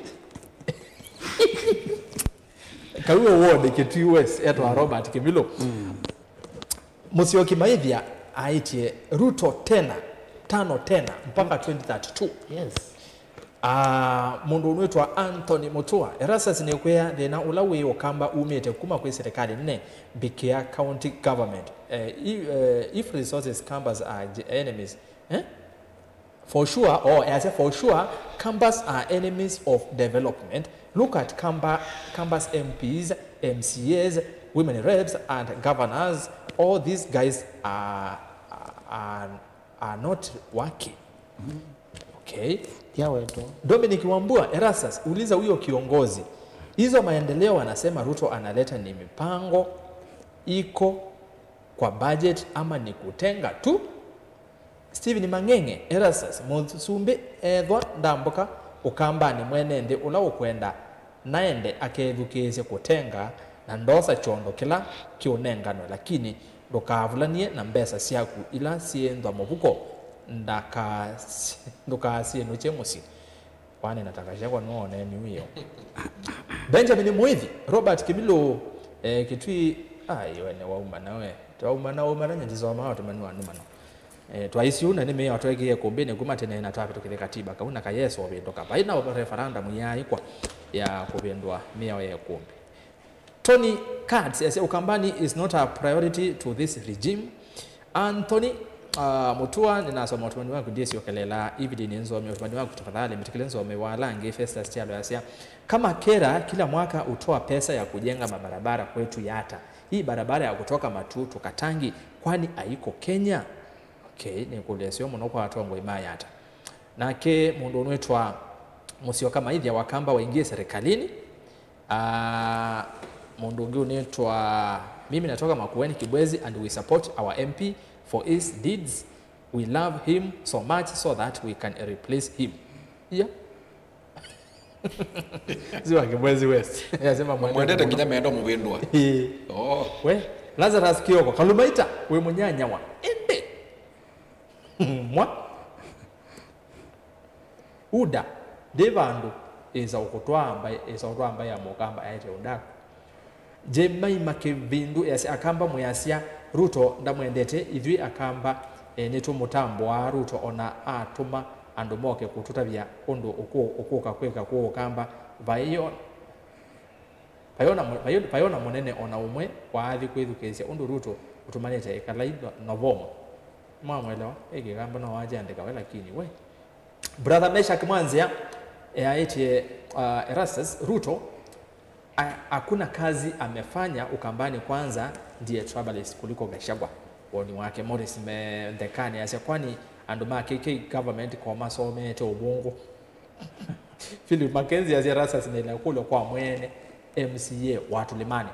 Kauĩ ward Kitui West, etwa Robert Kĩmilũ. Mm. Mũsyoki Maithia aĩtye, "Ruto tena, tano tena, mpaka twenty thirty-two." Yes. Ah, mũndũ ũnwĩtwa Anthony Mutua, Erastus nĩkwĩa thĩna ũla wĩ Ũkamba umĩte kuma kwĩ silikalĩ nene, Busia County Government. Eh, i-, eh, if resources Kambas are j-, enemies, eh? For sure, oh, easya, for sure, Kambas are enemies of development. Look at Kamba, Kambas M Ps, M C As, women reps, and governors. All these guys are, are, are not working. Okay. Ya wetu. Dominic Wambua, Erastus, uliza huyo kiongozi. Hizo maendeleo wanasema Ruto analeta ni mipango iko kwa budget ama ni kutenga tu? Stephen Mang'eng'e, Erastus, mũsumbĩ ethwa ndambũka Ũkambanĩ mwene nthĩ ũla ũkwenda naende akethukĩĩsye kũtenga na ndosa kyondo kĩla kĩũnenganwe, lakini ndũkavulany'e na mbesa syaku ila syĩ nthwa mũvuko, ndaka-, ndũkasyĩnũkye mũsyĩ. Kwanĩ na takasya kwa nũone niu ĩyo. Benjamin Muithi, Robert Kĩmilũ, eh, Kitui, ai, we nĩ wauma nawe. Twauma na wauma na nyandisoma watu manu wanu manu. E, twaisye ũu na nĩ mĩao twekie ĩkũmbĩnĩ kuma tene na twavĩtũkĩthya katiba kau na kayesa ũvĩndũka. Vai na referendum yaaĩkwa ya kũvĩndũa mĩao ya ĩkũmbĩ. Tony Katz asya Ukambani is not a priority to this regime. Anthony uh, Mutua, ninasoma ũtũmani waku, ndiesyokelela Evelyn nzome ũtũmani waku tafadhali, mĩtikile nzome wa langi Festus Kyalo asya kama Kera kila mwaka hutoa pesa ya kujenga mabarabara kwetu Yata, hii barabara ya kutoka Matuu to Katangi kwani haiko Kenya? Okay, nĩ kũlya syo mũno kwa atongoi ma Yata. Nake mũndũ ũnwĩtwa Mũsyoka Maithya wa Kamba waingie serikalini. Ah, mũndũ ũngĩ ũnĩtwa mimi natoka Makueni Kibwezi and we support our M P for his deeds. We love him so much so that we can replace him. Yeah. Si wa Kibwezi West. Yasema mwendete mwendete mũno. Nginya meenda mũvĩndũa. Ĩĩ. Oh. We, Lazarus Kioko, Kalumaita, we mũnyanyawa. Ende. Mwa. Uda, ndĩ vandũ, ĩsa ũkũtwaa mbaĩ, ĩsa ũtwaa mbaĩ ya mũkamba aete ũndaku. Jemima Kĩvindu easya, Akamba mwĩasya, Ruto ndamwendete, ithyĩ Akamba, e, nĩtũmũtambũaa Ruto ona atũma andũ moke kũtũtavya ũndũ ũkũ-, ũkũka kwĩka kũũ Ũkamba, vai o-, vai ona mũ-, vai, vai ona mũnene ona ũmwe waathi kwĩthukĩĩsya ũndũ Ruto ũtũmanĩte. Ĩkalai no-, novomo. Mwamwelewa? Ĩ Kĩkamba no wakyandĩka we, lakini we. Brother Meshack Mwanzia eaĩtye, uh, Erastus, Ruto, a-, hakuna kazi amefanya Ukambani, kwanza ndiye tribalist kuliko Gachagua. Woni wake. Morris Mendekani asya, kwani andũ ma K K government ko masomete ũvũngũ? Philip Mackenzie asya, Erastus nĩna kũlyo kwa mwene M C A wa Tulimani.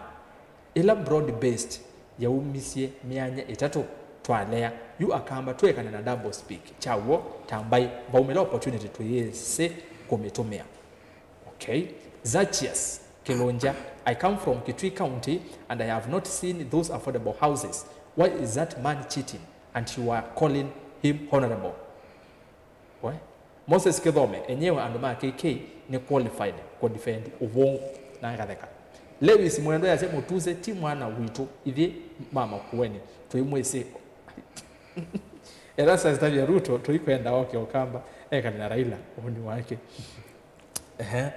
Ĩla broad based yaumisye myanya ĩtatũ twalea, yu Akamba twĩkane na double speak. Kyaw'o, ta mbaĩ, vaumĩla opportunity tũyĩsĩ kũmĩtũmĩa. Okay. Zachius Kilunja, I come from Kitui County and I have not seen those affordable houses. Why is that man cheating and you are calling him honorable? We? Moses Kithome, enyewe andũ ma K K nĩ qualified kũ defend ũvũngũ, na ngatheka. Lewis Mwendo yasya, Mũtuse ti mwana witũ, ithyĩ ma Makueni tũimwĩsĩ. Erastus Tavia, Ruto tũikwenda oke Ũkamba ekale na Raila, ũvũni wake. Ehe.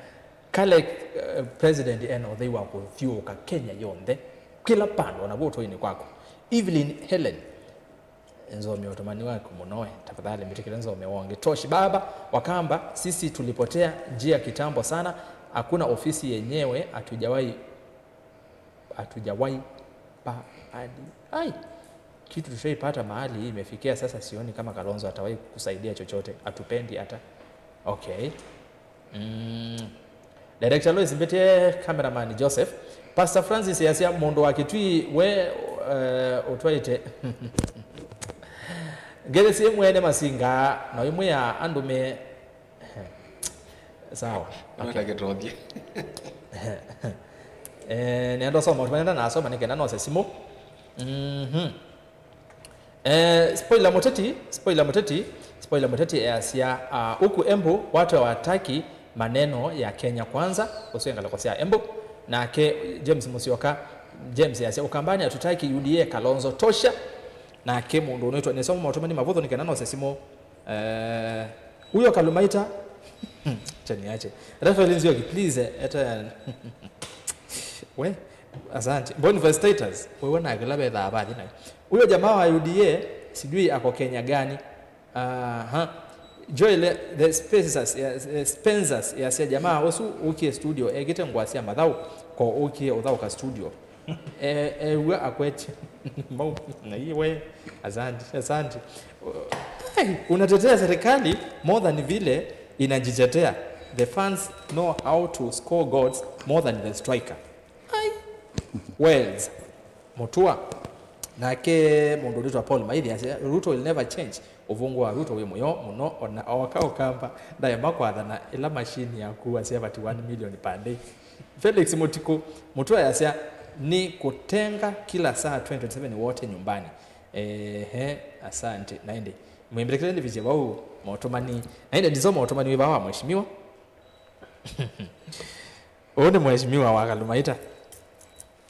Kale, eh, president ena ũthei wa kũthyũũka Kenya yonthe, kĩla pandũ, ona vũtũinĩ kwako. Evelyn Helen, nzome ũtũmani waku mũno we. Tafadhali mbĩtĩkĩle nzome wonge. Toshi Baba wa Kamba, sisi tulipotea njia kitambo sana, hakuna ofisi yenyewe, hatujawahi, hatujawahi pa hadi. Ai, kitu tushaipata mahali imefikia sasa, sioni kama Kalonzo atawahi kusaidia chochote, hatupendi hata. Okay. Mm. Director Lois Mbete, cameraman Joseph. Pastor Francis yasya, mũndũ wa Kitui we, eh, ũtwaĩte. Ngeresie mwene Masinga, no imwe ya andũ me. Sawa. Okay. Nĩwenda kĩtothie. Eh, nenda soma, tũmanenda nasoma nĩ kenda nose simũ. Mhm. Eh, spoiler Mũteti, spoiler Mũteti, spoiler Mũteti easya, ah, huku Embu watu hawataki maneno ya Kenya Kwanza, ũsu ngalĩko sya Embu. Nake James Musyoka, James easya, Ukambani hatutaki U D A, Kalonzo tosha. Nake mũndũ ũnĩtwa, nĩsoma maũtũmani mavũthũ nĩ kenda nose simũ. Eh, huyo Kalumaita. Chani ache. Rafael Nzioki, please, eh, eta. We, asante. Boniface Titus, wewe na kila betha habari na. Huyo jamaa wa U D A sijui ako Kenya gani. Aha. Joel, eh, the Spencers, eh, Spencers, yasya jamaa ũsu ũkie studio, ekĩte ngũa sya mathaũ, ko ũkie ũthaũka studio. Eh, eh, uwe akwetye. Mau, na hii we, asante, asante. Hey, unatetea serikali more than vile inajitetea. The fans know how to score goals more than the striker. Ai. Wells. Mutua. Nake mũndũ ũrĩtwa Paul Maithi asya, Ruto will never change. Ũvũngũ wa Ruto wĩ mũyo mũno, ona oka Ũkamba ndaema kwathana ĩla machine ya kuua syavati one million per day. Felix Mũtikũ, Mutua yasya, ni kutenga kila saa twenty twenty-seven wote nyumbani. Ehe, asante. Na ĩndĩ, mwĩmbĩlĩkĩle ndiviche vau maũtũmani. Na ĩndĩ ndisoma ũtũmani wĩ vaa wa mheshimiwa. Ũũ nĩ mheshimiwa wa Kalumaita.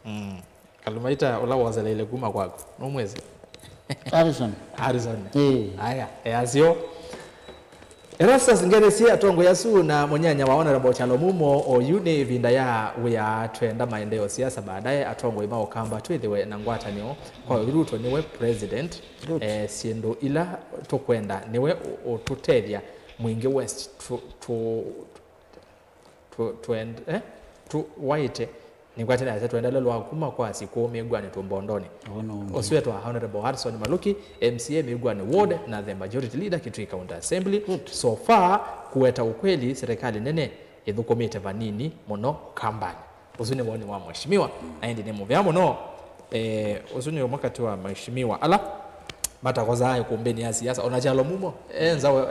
Mm. Kalumaita ũla woseleile kuma kwaku. Nũmwĩsĩ? Harrison. Harrison. Eh. Aya, easyo. Erastus Ngethesie, atongoi asu na mũnyanya wa Honorable Kyalo Mumo, oyu nĩ ĩvinda ya wĩa twenda maendeleo siasa baadaye, atongoi ma Ũkamba twĩthĩwe na ngwatanĩo kwa Ruto nĩwe president. Eh, syĩndũ ila tũkwenda nĩwe ũ- ũtũtethya Mwingi West tu, tu, tu, tuend, eh? Tuwaĩte nĩkwatĩ nasya tũendele lwa kuma kwa sikũ mĩngwani tũmbondonĩ. Ũsu etwa Honorable Harrison Maluki, M C A mĩngwani ward na the majority leader Kitui County Assembly. So far, kũweta ũkweli, serikali nene ĩthũkũmĩte vanini mũno Ũkambanĩ. Ũsu nĩ woni wa mheshimiwa, na ĩndĩ nĩ mũvea mũno. Eh, ũsu nĩ ũmwe katĩ wa mheshimiwa ala matakozaa ĩkũmbĩnĩ ya siasa. Ona Kyalo Mumo enza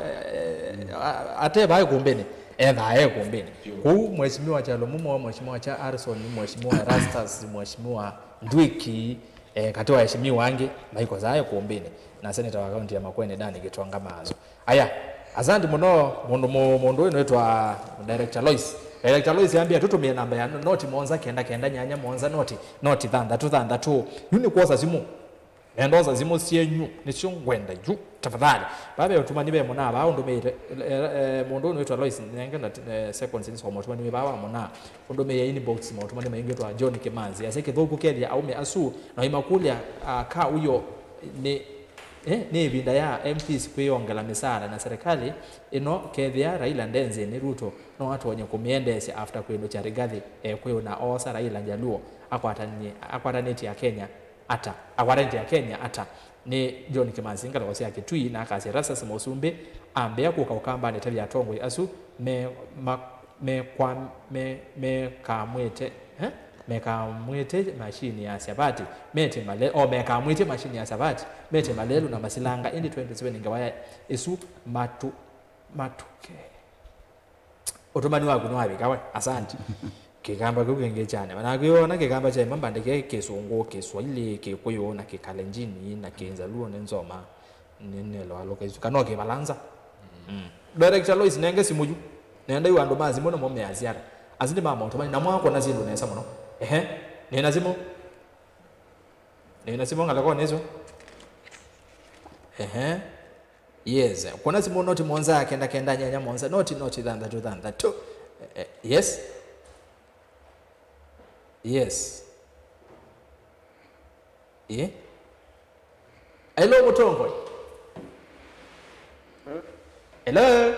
atevaa ĩkũmbĩnĩ, ethaa e ĩkũmbĩnĩ. Kũu mheshimiwa Kyalo Mumo, mheshimiwa Cha Harrison, mheshimiwa Erastus, mheshimiwa Ndwiki, eh, katĩ wa mheshimiwa angĩ maikozaa ĩkũmbĩnĩ, na seneta wa kaunti ya Makueni Dani Gitonga Maazo. Aya, asante mũno mũndũ mũ- mũndũ ũyũ nĩwĩtwa Director Lois. Director Lois ambia tũtũmĩe namba ya noti mũonza kenda kenda nyanya mũonza noti noti thanthatũ thanthatũ. Yu nĩ kwosa simũ. Nenda osa simũ syenyu nĩsyo ngwenda yu tafadhali. Vaa ve ũtũmani ve mũnaa vaa ũndũmĩĩte eh, eh, mũndũ ũyũ nĩwĩtwa Lois nenge na eh, seconds nisoma ũtũmani wĩ vaa wa mũnaa. Ũndũmĩĩe inbox maũtũmani maingĩ twa John Kimanzi. Ase kĩthũku kethĩa aume asu na imakũlya ah, ka uyo nĩ Eh, nĩ ĩvinda ya M Ps kwĩyongela mĩsaala na serikali ĩno kethĩa Raila nde nzĩnĩ, Ruto no atonye kũmĩendeesya after kwĩndũkya Rigathi e kwĩũ na oosa Raila Jaluo akwatanie- akwatanĩtye Akenya ata? Akwatanĩtye Akenya ata? Nĩ John Kimanzi ngalĩko sya Kitui na akasya Erastus Mũsumbĩ ambĩa kũka Ũkambanĩ tavya atongoi asu me ma- mekwa- me- mekamwĩte eh? Mekamwĩte mashini ya syavati mete male o mekamwĩtye mashini ya syavati mete malelu na masilanga ĩndĩ twenty twenty-seven ngewa ya ĩsu matu matuke. Ũtũmani waku nĩwavika we, asante. Kĩkamba kĩu kĩngĩ kyane mana kwĩona kĩkamba kya imamba ndeke kĩsũngũ, kĩswaili, kĩkũyũ na kĩkalenjini na kĩnzaluo nĩ nzoma. Nĩnĩelewa lũka isu kana ũkĩvalanza. Mm. Director Lois nenge simũ yu. Nenda yu andũ ma simũ namo measiara. Asu nĩ ma maũtũmani na mwakona syĩndũ nesa mũno. Ehe. Nĩna simũ. Nĩna simũ ngalekonĩ isu. Ehe. Yes. Kona simũ noti monza kenda kenda nyanya monza noti noti thanthatũ thanthatũ. Eh, eh, yes. Yes. Eh? Hello, Mũtongoi. Hello?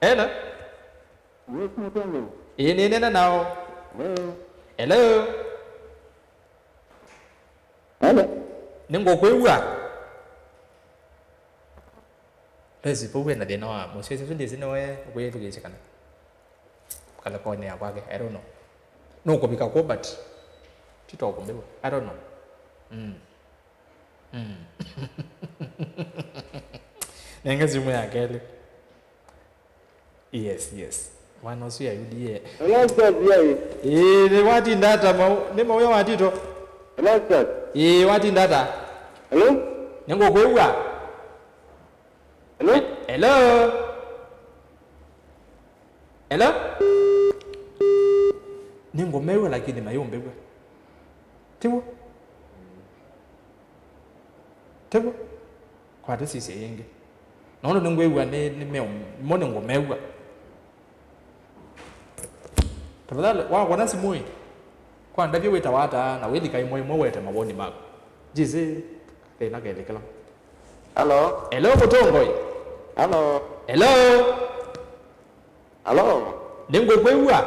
Hello? Yes, Mũtongoi. Ĩĩ, nĩnena nao. Hello? Hello? Hello? Nĩngũkwĩw'a. Lesi, vau wĩna thĩna wa mũsyaĩĩsya ũsu ndĩsĩ nĩwe ũkwĩthukĩĩsya kana kalekonĩ ya kwake, I don't know. Nũkũvika kũ, but tito kũmbĩw'a. I don't know. Mm. Mm. Nenge simũ ya kelĩ. Yes, yes. Mwana ũsu ya U D A. Hello, Stars, yai. Ĩĩ, nĩ watinda ata mau, nĩ mauya watito? Hello, Stars. Ĩĩ, watinda ata? Hello? Nĩngũkwĩw'a. Hello? Hello? Hello? Nĩngũmew'a lakini mayũmbĩw'a. Tiw'o? Tiw'o? Kwatĩ sisya yĩngĩ. Nũndũ nĩngwĩw'a nĩ, nĩ meo, mo nĩngũmew'a. Tafadhali, wakona simũ ĩ, kwa ndavye wĩtawa ata na wĩlika ĩmwe ĩmwe wete mawoni maku. Jisi, thĩna kelĩkĩla. Hello? Hello, Mũtongoi. Hello? Hello? Hello? Nĩngũkwĩw'a.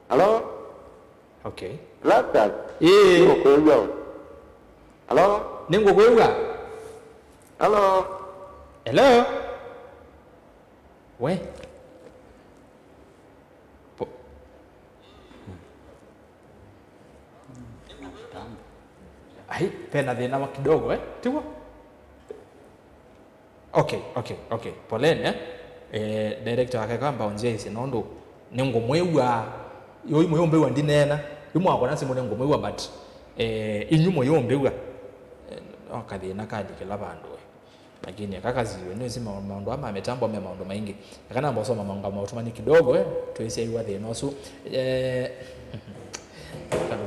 Hello? Okay. Blackstars. Ĩĩ. Nĩngũkwĩw'a. Hello? Nĩngũkwĩw'a. Hello? Hello? We. Po- Ai, pena thĩna wa kidogo, eh? Tiw'o? Okay, okay, okay. Poleni, eh? Eh, director wake kamba onzia isi nũndũ nĩngũmwĩw'a. Yo imwe yombĩw'a ndineena. Imwe akona simũ nĩngũmwĩw'a, but eh, inyu mũyũmbĩw'a. Eh, no kathĩna kalikĩla vandũ, eh. Lakini aka kasiwe nĩwĩsĩ ma- maũndũ aa ma mĩtambo me maũndũ maingĩ. Aka namba ũsoma maũndũ ma ũtũmani kidogo, eh, twĩsyaĩwa thĩna ũsu. Eh,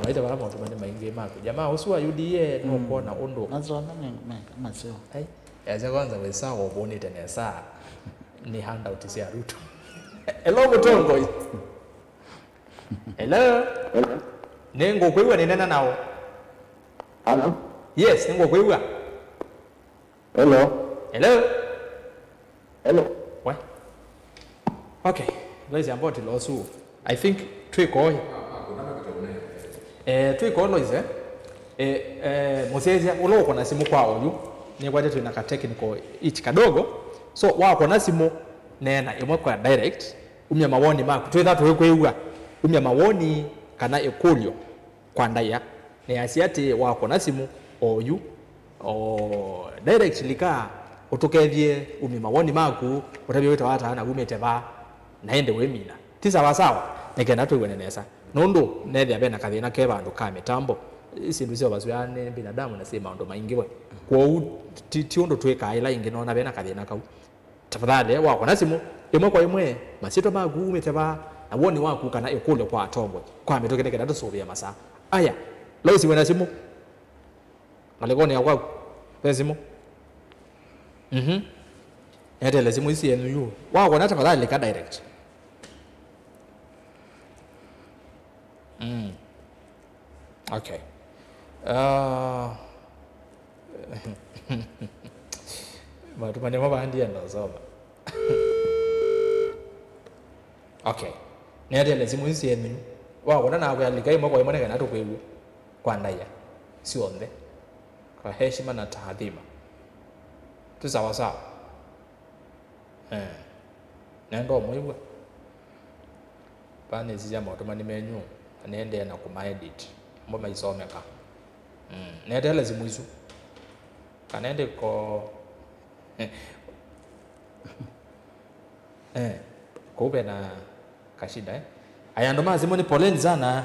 Aita vala maũtũmani maingĩ maku. Jamaa ũsu wa U D A nũkwona ũndũ. Masome me, me, maseo. Ai, ese kwanza wĩ sawa ũvũnĩte nesa. Nĩ handout sya Ruto. Hello, mũtongoi. Hello. Hello. Nĩngũkwĩw'a nĩnena nao. Hello. Yes, nĩngũkwĩw'a. Hello. Hello. Hello. We. Okay. Lois amboti losu. I think twĩkoi. Eh, twĩkoi Lois, eh? Eh, eh, mũsyaĩĩsya, ũla ũkona simũ kwa oyu. Nĩkwatĩ twĩna ka technical itch kadogo. So, wakona simũ, neena ĩmwe kwa direct. Umya mawoni maku. Twĩtha tũikwĩw'a. Umya mawoni kana ĩkũlyo. Kwa ndaĩa, nĩasya atĩĩ, wakona simũ oyu, o, direct lika, ũtũkethye umye mawoni maku, ũtavye wĩtawa ata na wumĩte va, na ĩndĩ wĩmina. Ti sawa sawa, nĩ kenda twĩw'ane nesa. Nũndũ nethĩa ve na kathĩna ke vandũ ka mĩtambo, syĩndũ sya ũvasw'a nĩ binadamu na syĩ maũndũ maingĩ we. Kwoou, ti, ti ũndũ twĩkaa ĩla ĩngĩ noona ve na kathĩna kau. Tafadhali, wakona simũ, ĩmwe kwa ĩmwe, masyĩtwa maku, umĩte va, na woni waku kana ĩkũlyo kwa atongoi. Kwa mĩtũkĩ nĩ kenda tũsũvĩe masaa. Aya, Lois wĩna simũ? Ngalĩkonĩ ya kwaku, ve simũ? Mhm. Netele simũ isi yenyu yu. Wakona tafadhali lika direct. Mm. Okay. Uh, maũtũmani amwe vaa ndienda ũsoma. Okay. Nĩatele simũ isu syenyu. Wakona na kwĩalika ĩmwe kwa ĩmwe nĩ kana tũkwĩw'e kwa ndaĩa syonthe. Kwa heshima na taadhima. Tu sawa sawa. Eh. Nenda ũmwĩw'a. Vaa nĩsisya maũtũmani menyu, na nĩendee na kũmaedit. Amwe maisomeka. Mm. Neteele simũ isu. Kana ĩndĩ ko-, eh, kũu vena kashida, eh? Aya, andũ ma simũ nĩ poleni sana.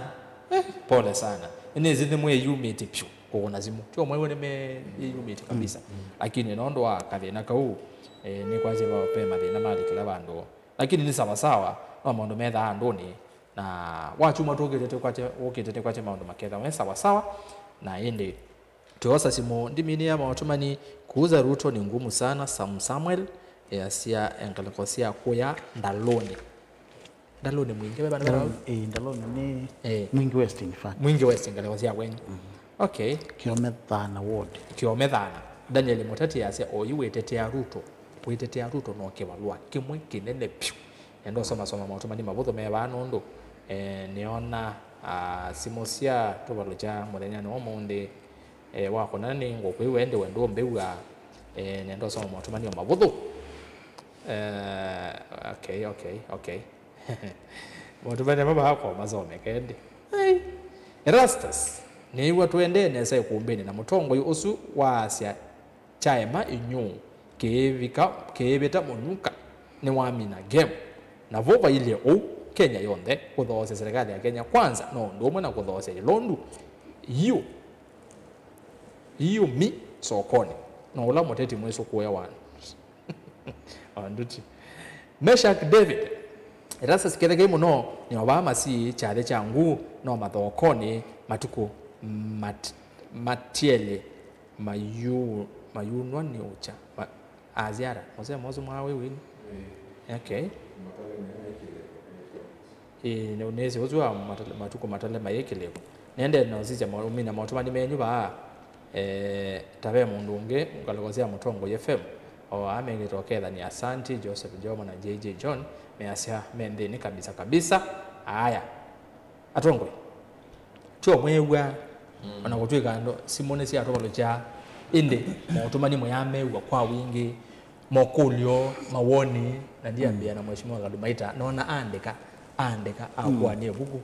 Eh, pole sana. Nĩnĩsĩ nĩmwĩyumĩtye vyũ kũkũna simũ. Ti ũmwe wĩw'e nĩmeyumĩtye kabisa. Mm. Lakini nũndũ wa kathĩna kau, eh, nĩkwasya ve mathĩna malikĩla vandũ. Lakini nĩ sawa sawa, no maũndũ methaa andũnĩ. Na wakyumwa tũkĩte tũkwate, ũkĩte tũkwate maũndũ maketha me sawa sawa. Na ĩndĩ twĩosa simũ ndimini ya maũtũmani, kuuza Ruto ni ngumu sana. Sam Samuel, easya ngalĩko sya kũya Ndalũnĩ. Ndalũnĩ Mwingi, veva nĩ Ndalũnĩ, eh, Ndalũnĩ nĩ, eh, Mwingi West, in fact. Mwingi West, ngalĩko sya kwenyu. Mm. Okay. Kiome Thana Ward. Kiome Thana. Daniel Mũtati asya, oyu wĩtetea Ruto, wĩtetea Ruto no kĩvalũa kĩmwe kĩnene vyũ. Nenda ũsomasoma maũtũmani mavũthũ me vaa nũndũ, eh, nĩona, ah, simũ sya tũvalũkya mũthenyanĩ wa ũmũnthĩ, eh, wakũna nĩ ngũkwĩw'a ĩndĩ we ndũmbĩw'a, eh, nenda ũsoma maũtũmani o mavũthũ. Eh, okay, okay, okay. Maũtũmani amwe vaa ko masomeka ĩndĩ. Ai. Erastus, nĩw'a tũendee nesa ĩkũmbĩnĩ na mũtongoi ũsu waasya kyaema ĩnyũũ kĩĩvika, kĩĩvĩta mũnyuka nĩwamina game. Na vo vailye ũu, Kenya yonthe kũthoosya serikali ya Kenya Kwanza no ũndũ ũmwe na kũthoosya ĩlondu. Yu, yu mi sokonĩ. No ũla mũteti mwĩsũkũe wa Wanduti. Meshak David, Erastus Kethekei mũno, nĩo vaa masi kyathĩ kya nguu, no mathokonĩ matukũ mat-, matielye mayu-, mayunwa nĩ ũkya. Ma-, aziara, mũsemo ũsu mwa wĩ wini? Ĩĩ. Okay. Matale nĩ mekĩle. Ĩĩ, nĩ, nĩsĩ ũsu wa matale, matukũ matale mayĩkĩlĩko. Nĩendee na ũsisya ma-, ũmina maũtũmani menyu vaa. Eh, ta ve mũndũ ũngĩ ngalĩko sya Mũtongoi F M, o amekĩte ũkethani Asanti, Joseph Jomo na J J John, measya me nthĩnĩ kabisa kabisa. Aya. Atongoi. Tyo mwĩw'a, mm, ona kũtw'ĩka andũ simũ nĩsyatũvalũkya, ĩndĩ maũtũmani mũyamew'a kwa wingĩ. Mokũlyo, mawoni, na ndiambĩa na Mheshimiwa Kadumaita, nona aandĩka, aandĩka, mm, akũanĩa ĩvuku.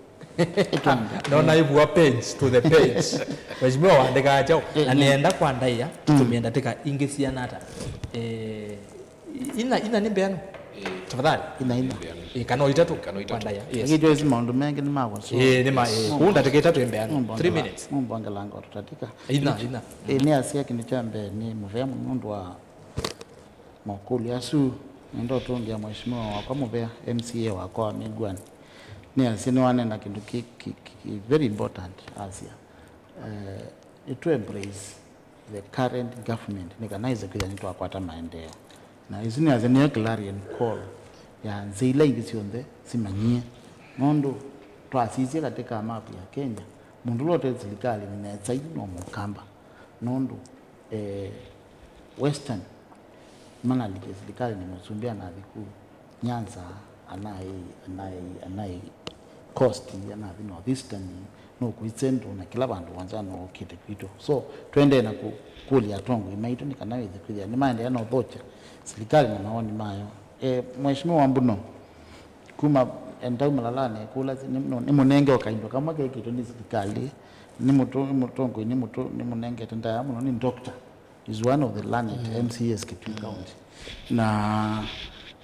Nona ĩvua page to the page. Mheshimiwa waandĩkaa kyaũ? Na nĩenda kwa ndaĩa, mm, tũtũmĩe ndatĩka ingĩ siana ata? Eh, ina, ina nĩ mbeanu? Eh. Tafadhali. Ina, ina. Eh, kana o itatũ. Kana o itatũ. Kwa ndaĩa. Yes. Lakini jwezi maũndũ mengĩ nĩ makwa, so. Eh, nĩ ma, eh, kũu ndatĩka itatũ ĩ mbeanu. Three minutes. Mũmbongelanga ũtũtatĩka. Ina, ina. Eh, nĩ asia kĩndũ kya mbee nĩ mũvea mũno nũndũ wa Mokũlyo asu, nĩenda ũtũngĩa Mheshimiwa wakwa mũvea, M C A wakwa wa Mĩngwani. Nĩasya nĩwanena kĩndũ kĩ, kĩ, kĩ, kĩ very important, asya, eh, nĩtũ embrace the current government nĩ kana ĩse kwĩthĩa nĩtwakwata maendeeo. Na ĩsu nĩasya nĩyo clarion call ya nzĩa ila ingĩ syonthe simanyie. Nũndũ twasisye katika map ya Kenya, mũndũ ũla ũte silikalĩ nĩ nesa yu no Mũkamba. Nũndũ, eh, Western manalikie silikalĩ nĩ mũsumbĩ anathi ku Nyanza, anaĩ, anaĩ, anaĩ Coast, anathi North Eastern, no kũi Central, na kĩla vandũ wanja no ũkĩte kwitũ. So, tũendee na kũ-, kũlya atongoi maitũ nĩ kana wĩthĩ kwĩthĩa nĩmaendeea na ũthokya silikalĩ na mawoni mayo. Eh, Mheshimiwa Mbuno, kuma Entau Malalanĩ, kũla nĩ, nĩ mũnenge o kaindo kamwe kekĩtwe nĩ silikalĩ, nĩ mũtũ-, nĩ mũtongoi, nĩ mũtũ-, nĩ mũnengete ndaĩa mũno, nĩ doctor. Is one of the learned M C As Kitui County. Na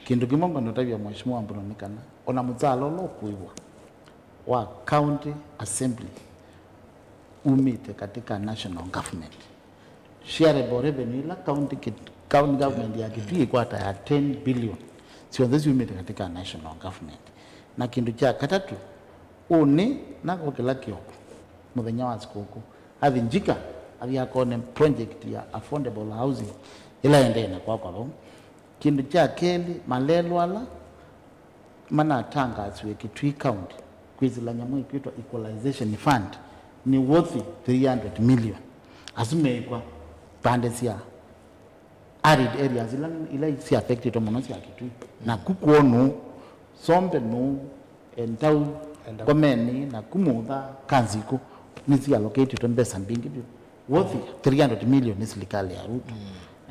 kĩndũ kĩmwe ngwenda ũtavya Mheshimiwa Mbuno nĩ kana ona mũsaala ũla ũkũĩwa wa county assembly umĩte katika national government. Shareable revenue ila county kit-, county government ya Kitui ĩkwata ya ten billion, syonthe syumĩte katika national government. Na kĩndũ kya katatũ, ũnĩ nako kĩla kĩoko mũthenya wa sikũkũ, athi Njika, athi akone project ya affordable housing ĩla ĩendee na kwakwa vau. Kĩndũ kya kelĩ, malelũ ala manatangaasiwe Kitui County kwĩsĩla nyamũ ĩkwĩtwa Equalization Fund nĩ worth three hundred million. Asu meĩkwa pande sya arid areas ila, ila si affected mũno sya Kitui. Na ku kwoo nũũ, Sombe nũũ, Entau, Entau. Ngomeni, na ku Mutha, Kanziku, nĩsi allocatĩtwe mbesa mbingĩ vyũ. Worth three hundred million nĩ silikalĩ ya Ruto.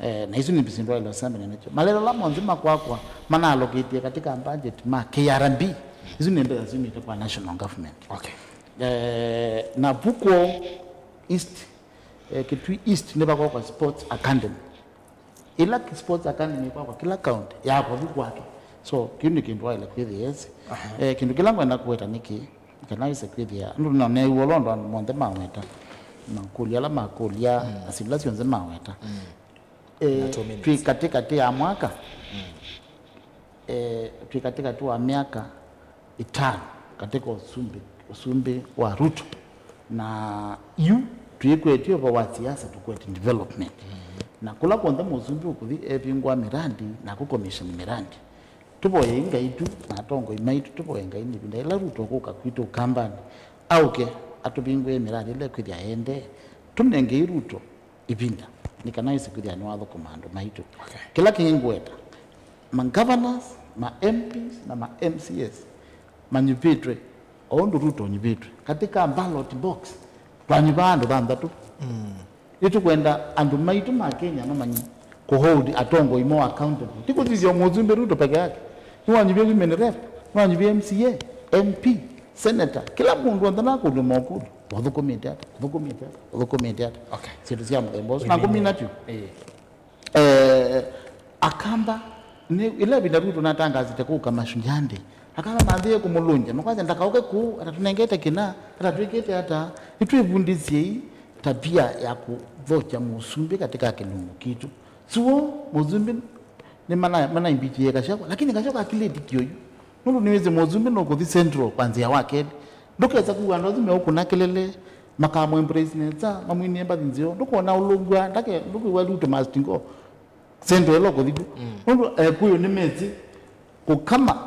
Eh, na isu nĩ mbesa ndwaĩle ũsembania nakyo. Malelũ ala monthe makwakwa manaalokĩtie katika budget ma K R B. Isu nĩ mbesa syumĩte kwa national government. Okay. Eh, na vu kwoo East, eh, Kitui East nĩ vakwakwa sports academy. Ĩla ki-, sports academy kwakwa kĩla county yakwa vu kwake. So, kĩu nĩ kĩndũ waĩle kwĩthĩa esi. Aha. Eh, kĩndũ kĩla ngwenda kũweta nĩ kĩĩ, kana wĩse kwĩthĩa, andũ nĩneew'a ũla ũndũ andũ monthe maweta, makũlya ala makũlya, mm, na syĩndũ ila syonthe maweta. Mm. Eh, na two minutes. Twĩ katĩkatĩ ya mwaka, mm, eh, twĩ katĩkatĩ wa myaka ĩtano katika ũsumbĩ, ũsumbĩ wa Ruto. Na yu twĩkwetye ũvoo wa siasa, tũkwete development. Mm-hmm. Na kũla kw'onthe mũsumbĩ ũkũthi evingũa miradi na kũkomishoni miradi. Tũvoyei Ngai tu na atongoi maitũ, tũvoye Ngai nĩ ĩvinda ĩla Ruto ũkũka kwitũ Ũkambanĩ, aũke atũvingũĩe miradi ĩla ĩkwĩthĩa ĩendee. Tũnengei Ruto ĩvinda nĩ kana ĩse kwĩthĩa nĩwathũkũma andũ maitũ. Okay. Kĩla kĩngĩ ngwenda, ma governors, ma M Ps na ma M C As manyuvĩtwe o ũndũ Ruto ũnyuvĩtwe katika ballot box, twanyuva andũ thanthatũ. Mm. Nĩtũkwenda andũ maitũ ma Kenya mamanye kũhold atongoi moo accountable. Ti kũthithya mũsumbĩ Ruto peke yake. Nĩwanyuvie women rep, nĩwanyuvie M C A, M P, senator, kĩla mũndũ onthe nakũlw'a mokũlyo. Ũthũkũmĩte ata? Ũthũkũmĩte ata? Ũthũkũmĩte ata? Okay. Syĩndũ sya mũthemba ũsu. Na ngũmina vyũ. Ĩĩ. Eh, Akamba, nĩ, ĩla ĩvinda Ruto natangasĩte kũka Mashujaa Day, Akamba manthĩe kũmũlũngya, makwasya ndakaũke kũu, atatũnengete kĩna, atatwĩkĩte ata, nĩtwĩvundĩsyei tabia ya kũthokya mũsumbĩ katika kĩlungu kitũ. Suo, mũsumbĩ nĩ mana, mana impeach ye Gachagua, lakini Gachagua akilĩti kĩoyu. Nũndũ nĩwĩsĩ mũsumbĩ nũkũthi Central kwa nzĩa wa kelĩ. Ndũkesa kuwa andũ asu meũkũna kelele, makamũembrace nesa, mamwinie mbathi nzeo. Ndũkona ũlũngw'a, ndake, ndũkwĩw'a Ruto must go. Central ĩla ũkũthi kw'o. Mm. Nũndũ Ekũyũ nĩmesĩ kũkama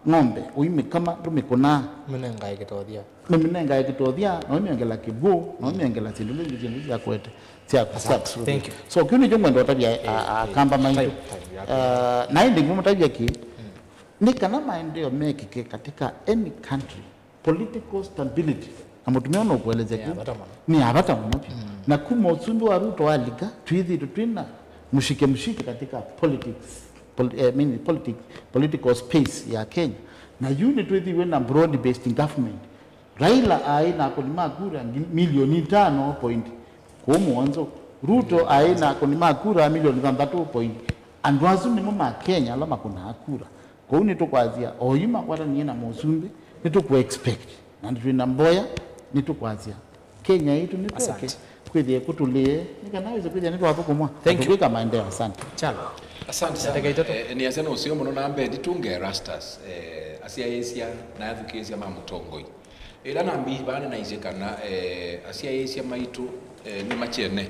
ng'ombe, ũimĩkama, ndũmĩkũnaa. Mĩnengae kĩtothya. Nĩmĩnengae kĩtothya, na ũmĩongela kĩw'ũ, na ũmĩongela syĩndũ ingĩ syonthe sya kũete, sya, sya. Asante. Thank you. So, kĩu nĩkyo ngwenda ũtavya, eh, a-, Akamba maitũ. Time, time, yeah. Ah, na ĩndĩ ngũmũtavya kĩ, mm, nĩ kana maendeeo mekĩke katika any country, political stability, na mũtumĩa ũno ũkũelesya kĩu, nĩ ya vata mũno vyũ. Mm. Na kuma ũsumbĩ wa Ruto walika, twĩthĩĩtwe twĩ na mshike mshike katika politics, pol-, eh, I mean, politics, political space ya Kenya. Na yu nĩtwĩthĩiwe na broad based government. Raila aĩ na akũni ma kura ngi-, milioni itano point kũũ mũonzo. Ruto aĩ na akũni ma kura milioni thanthatũ point. Andũ asu nĩmo ma Kenya ala makũnaa kura. Kwoou nĩtũkwasya, oyu makwatanie na mũsumbĩ, nĩtũkũ expect. Na twĩ na mboya, nĩtũkwasya, Kenya yitũ nĩtweke, asante, kwĩthĩe kũtũlĩe, nĩ kana wĩse kwĩthĩa nĩtwathũkũmwa. Thank you. Tũkwĩka maendeeo. Asante. Chalo. Asante sana. Ndakika itatũ. Eh, nĩasya nĩ ũseo mũno na mbee nditunge Erastus, eh, asyaĩĩsya na athukĩĩsya ma mũtongoi. Ĩla nambi vaa nĩnaisye kana, eh, asyaĩĩsya maitũ, eh, nĩ machene.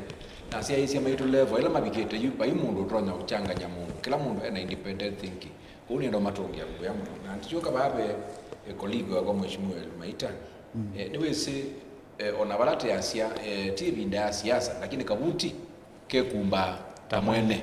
Na asyaĩĩsya maitũ level ĩla mavikĩte yu, vai mũndũ ũtonya ũkyanganya mũndũ. Kĩla mũndũ ena independent thinking. Kũu nĩenda ũmatũngĩa ngũya mũno. Na ndityoka vaa ve, eh, colleague wakwa Mheshimiwa Elmaita. Eh, nĩwĩsĩ, eh, ona vala teasya, eh, ti ĩvinda ya siasa, lakini kavuti kekumbaa ta mwene.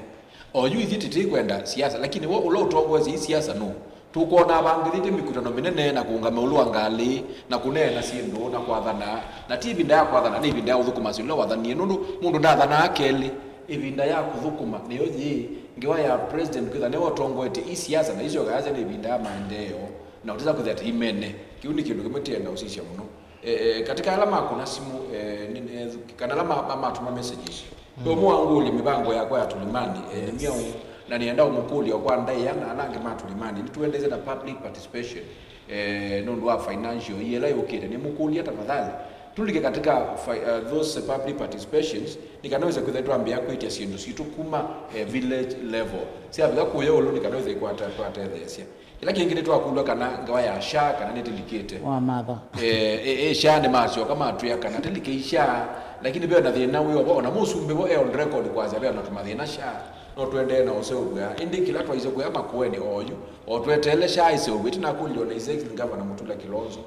Oyu ithyĩ tĩtĩkwenda siasa, lakini we ũla ũtongoesye ii siasa nũ? Tũkwona avangĩthĩtye mĩkutano mĩnene na kũũngama ĩũlũ wa ngalĩ na kũneena syĩndũ na kwathana, na ti ĩvinda ya kwathana, nĩ ĩvinda ya ũthũkũma syĩndũ ila wathanie, nũndũ mũndũ ndathanaa kelĩ. Ĩvinda ya kũthũkũma nĩyo yĩĩ. Ngewa ya president kwĩtha nĩwe ũtongoetye ii siasa na isyoka yasya nĩ ĩvinda ya maendeeo, na ũtesa kwĩthĩa ta imene. Kĩu nĩ kĩndũ kĩmwe tĩenda ũsisya mũno. Eh, eh, katika ala makũna simũ, eh, nĩ, eh, kana ala ma-, ma-, matũma message ici. Ve ũmwe wangũlya mĩvango yakwa ya tũlimani, eh, nĩ myaũ, na nĩenda ũmũkũlya kwa ndaĩa na ala angĩ ma tũlimani. Nĩtũendete na public participation, eh, nũndũ wa financial year ĩla yũkĩte. Nĩmũkũlya tafadhali, tũlike katika fi-, eh, those public participations, nĩ kana wĩse kwĩthĩa twambĩa kwĩtya syĩndũ sitũ kuma, eh, village level. Syavika kũya ũlũ nĩ kana wĩse kwata-, kwatetheesya. Kĩla kĩngĩ nĩtwakũlw'a kana ngewa ya SHA kana nĩtĩlikĩte. Wamatha. Eh, eh, eh, SHA nĩmasyoka matwĩa kana tĩlikei SHA, lakini ve na thĩna wĩ ovo, ona mũsumbĩ vo e on record kwasya ve na tũmathĩna SHA, no tũendee na ũseũvw'a. Ĩndĩ kĩla twaisye kũya Makueni oyu, o tweteele SHA ĩseũvw'e, ĩtina kũlilwa na His Excellency Governor Mutula Kilonzo,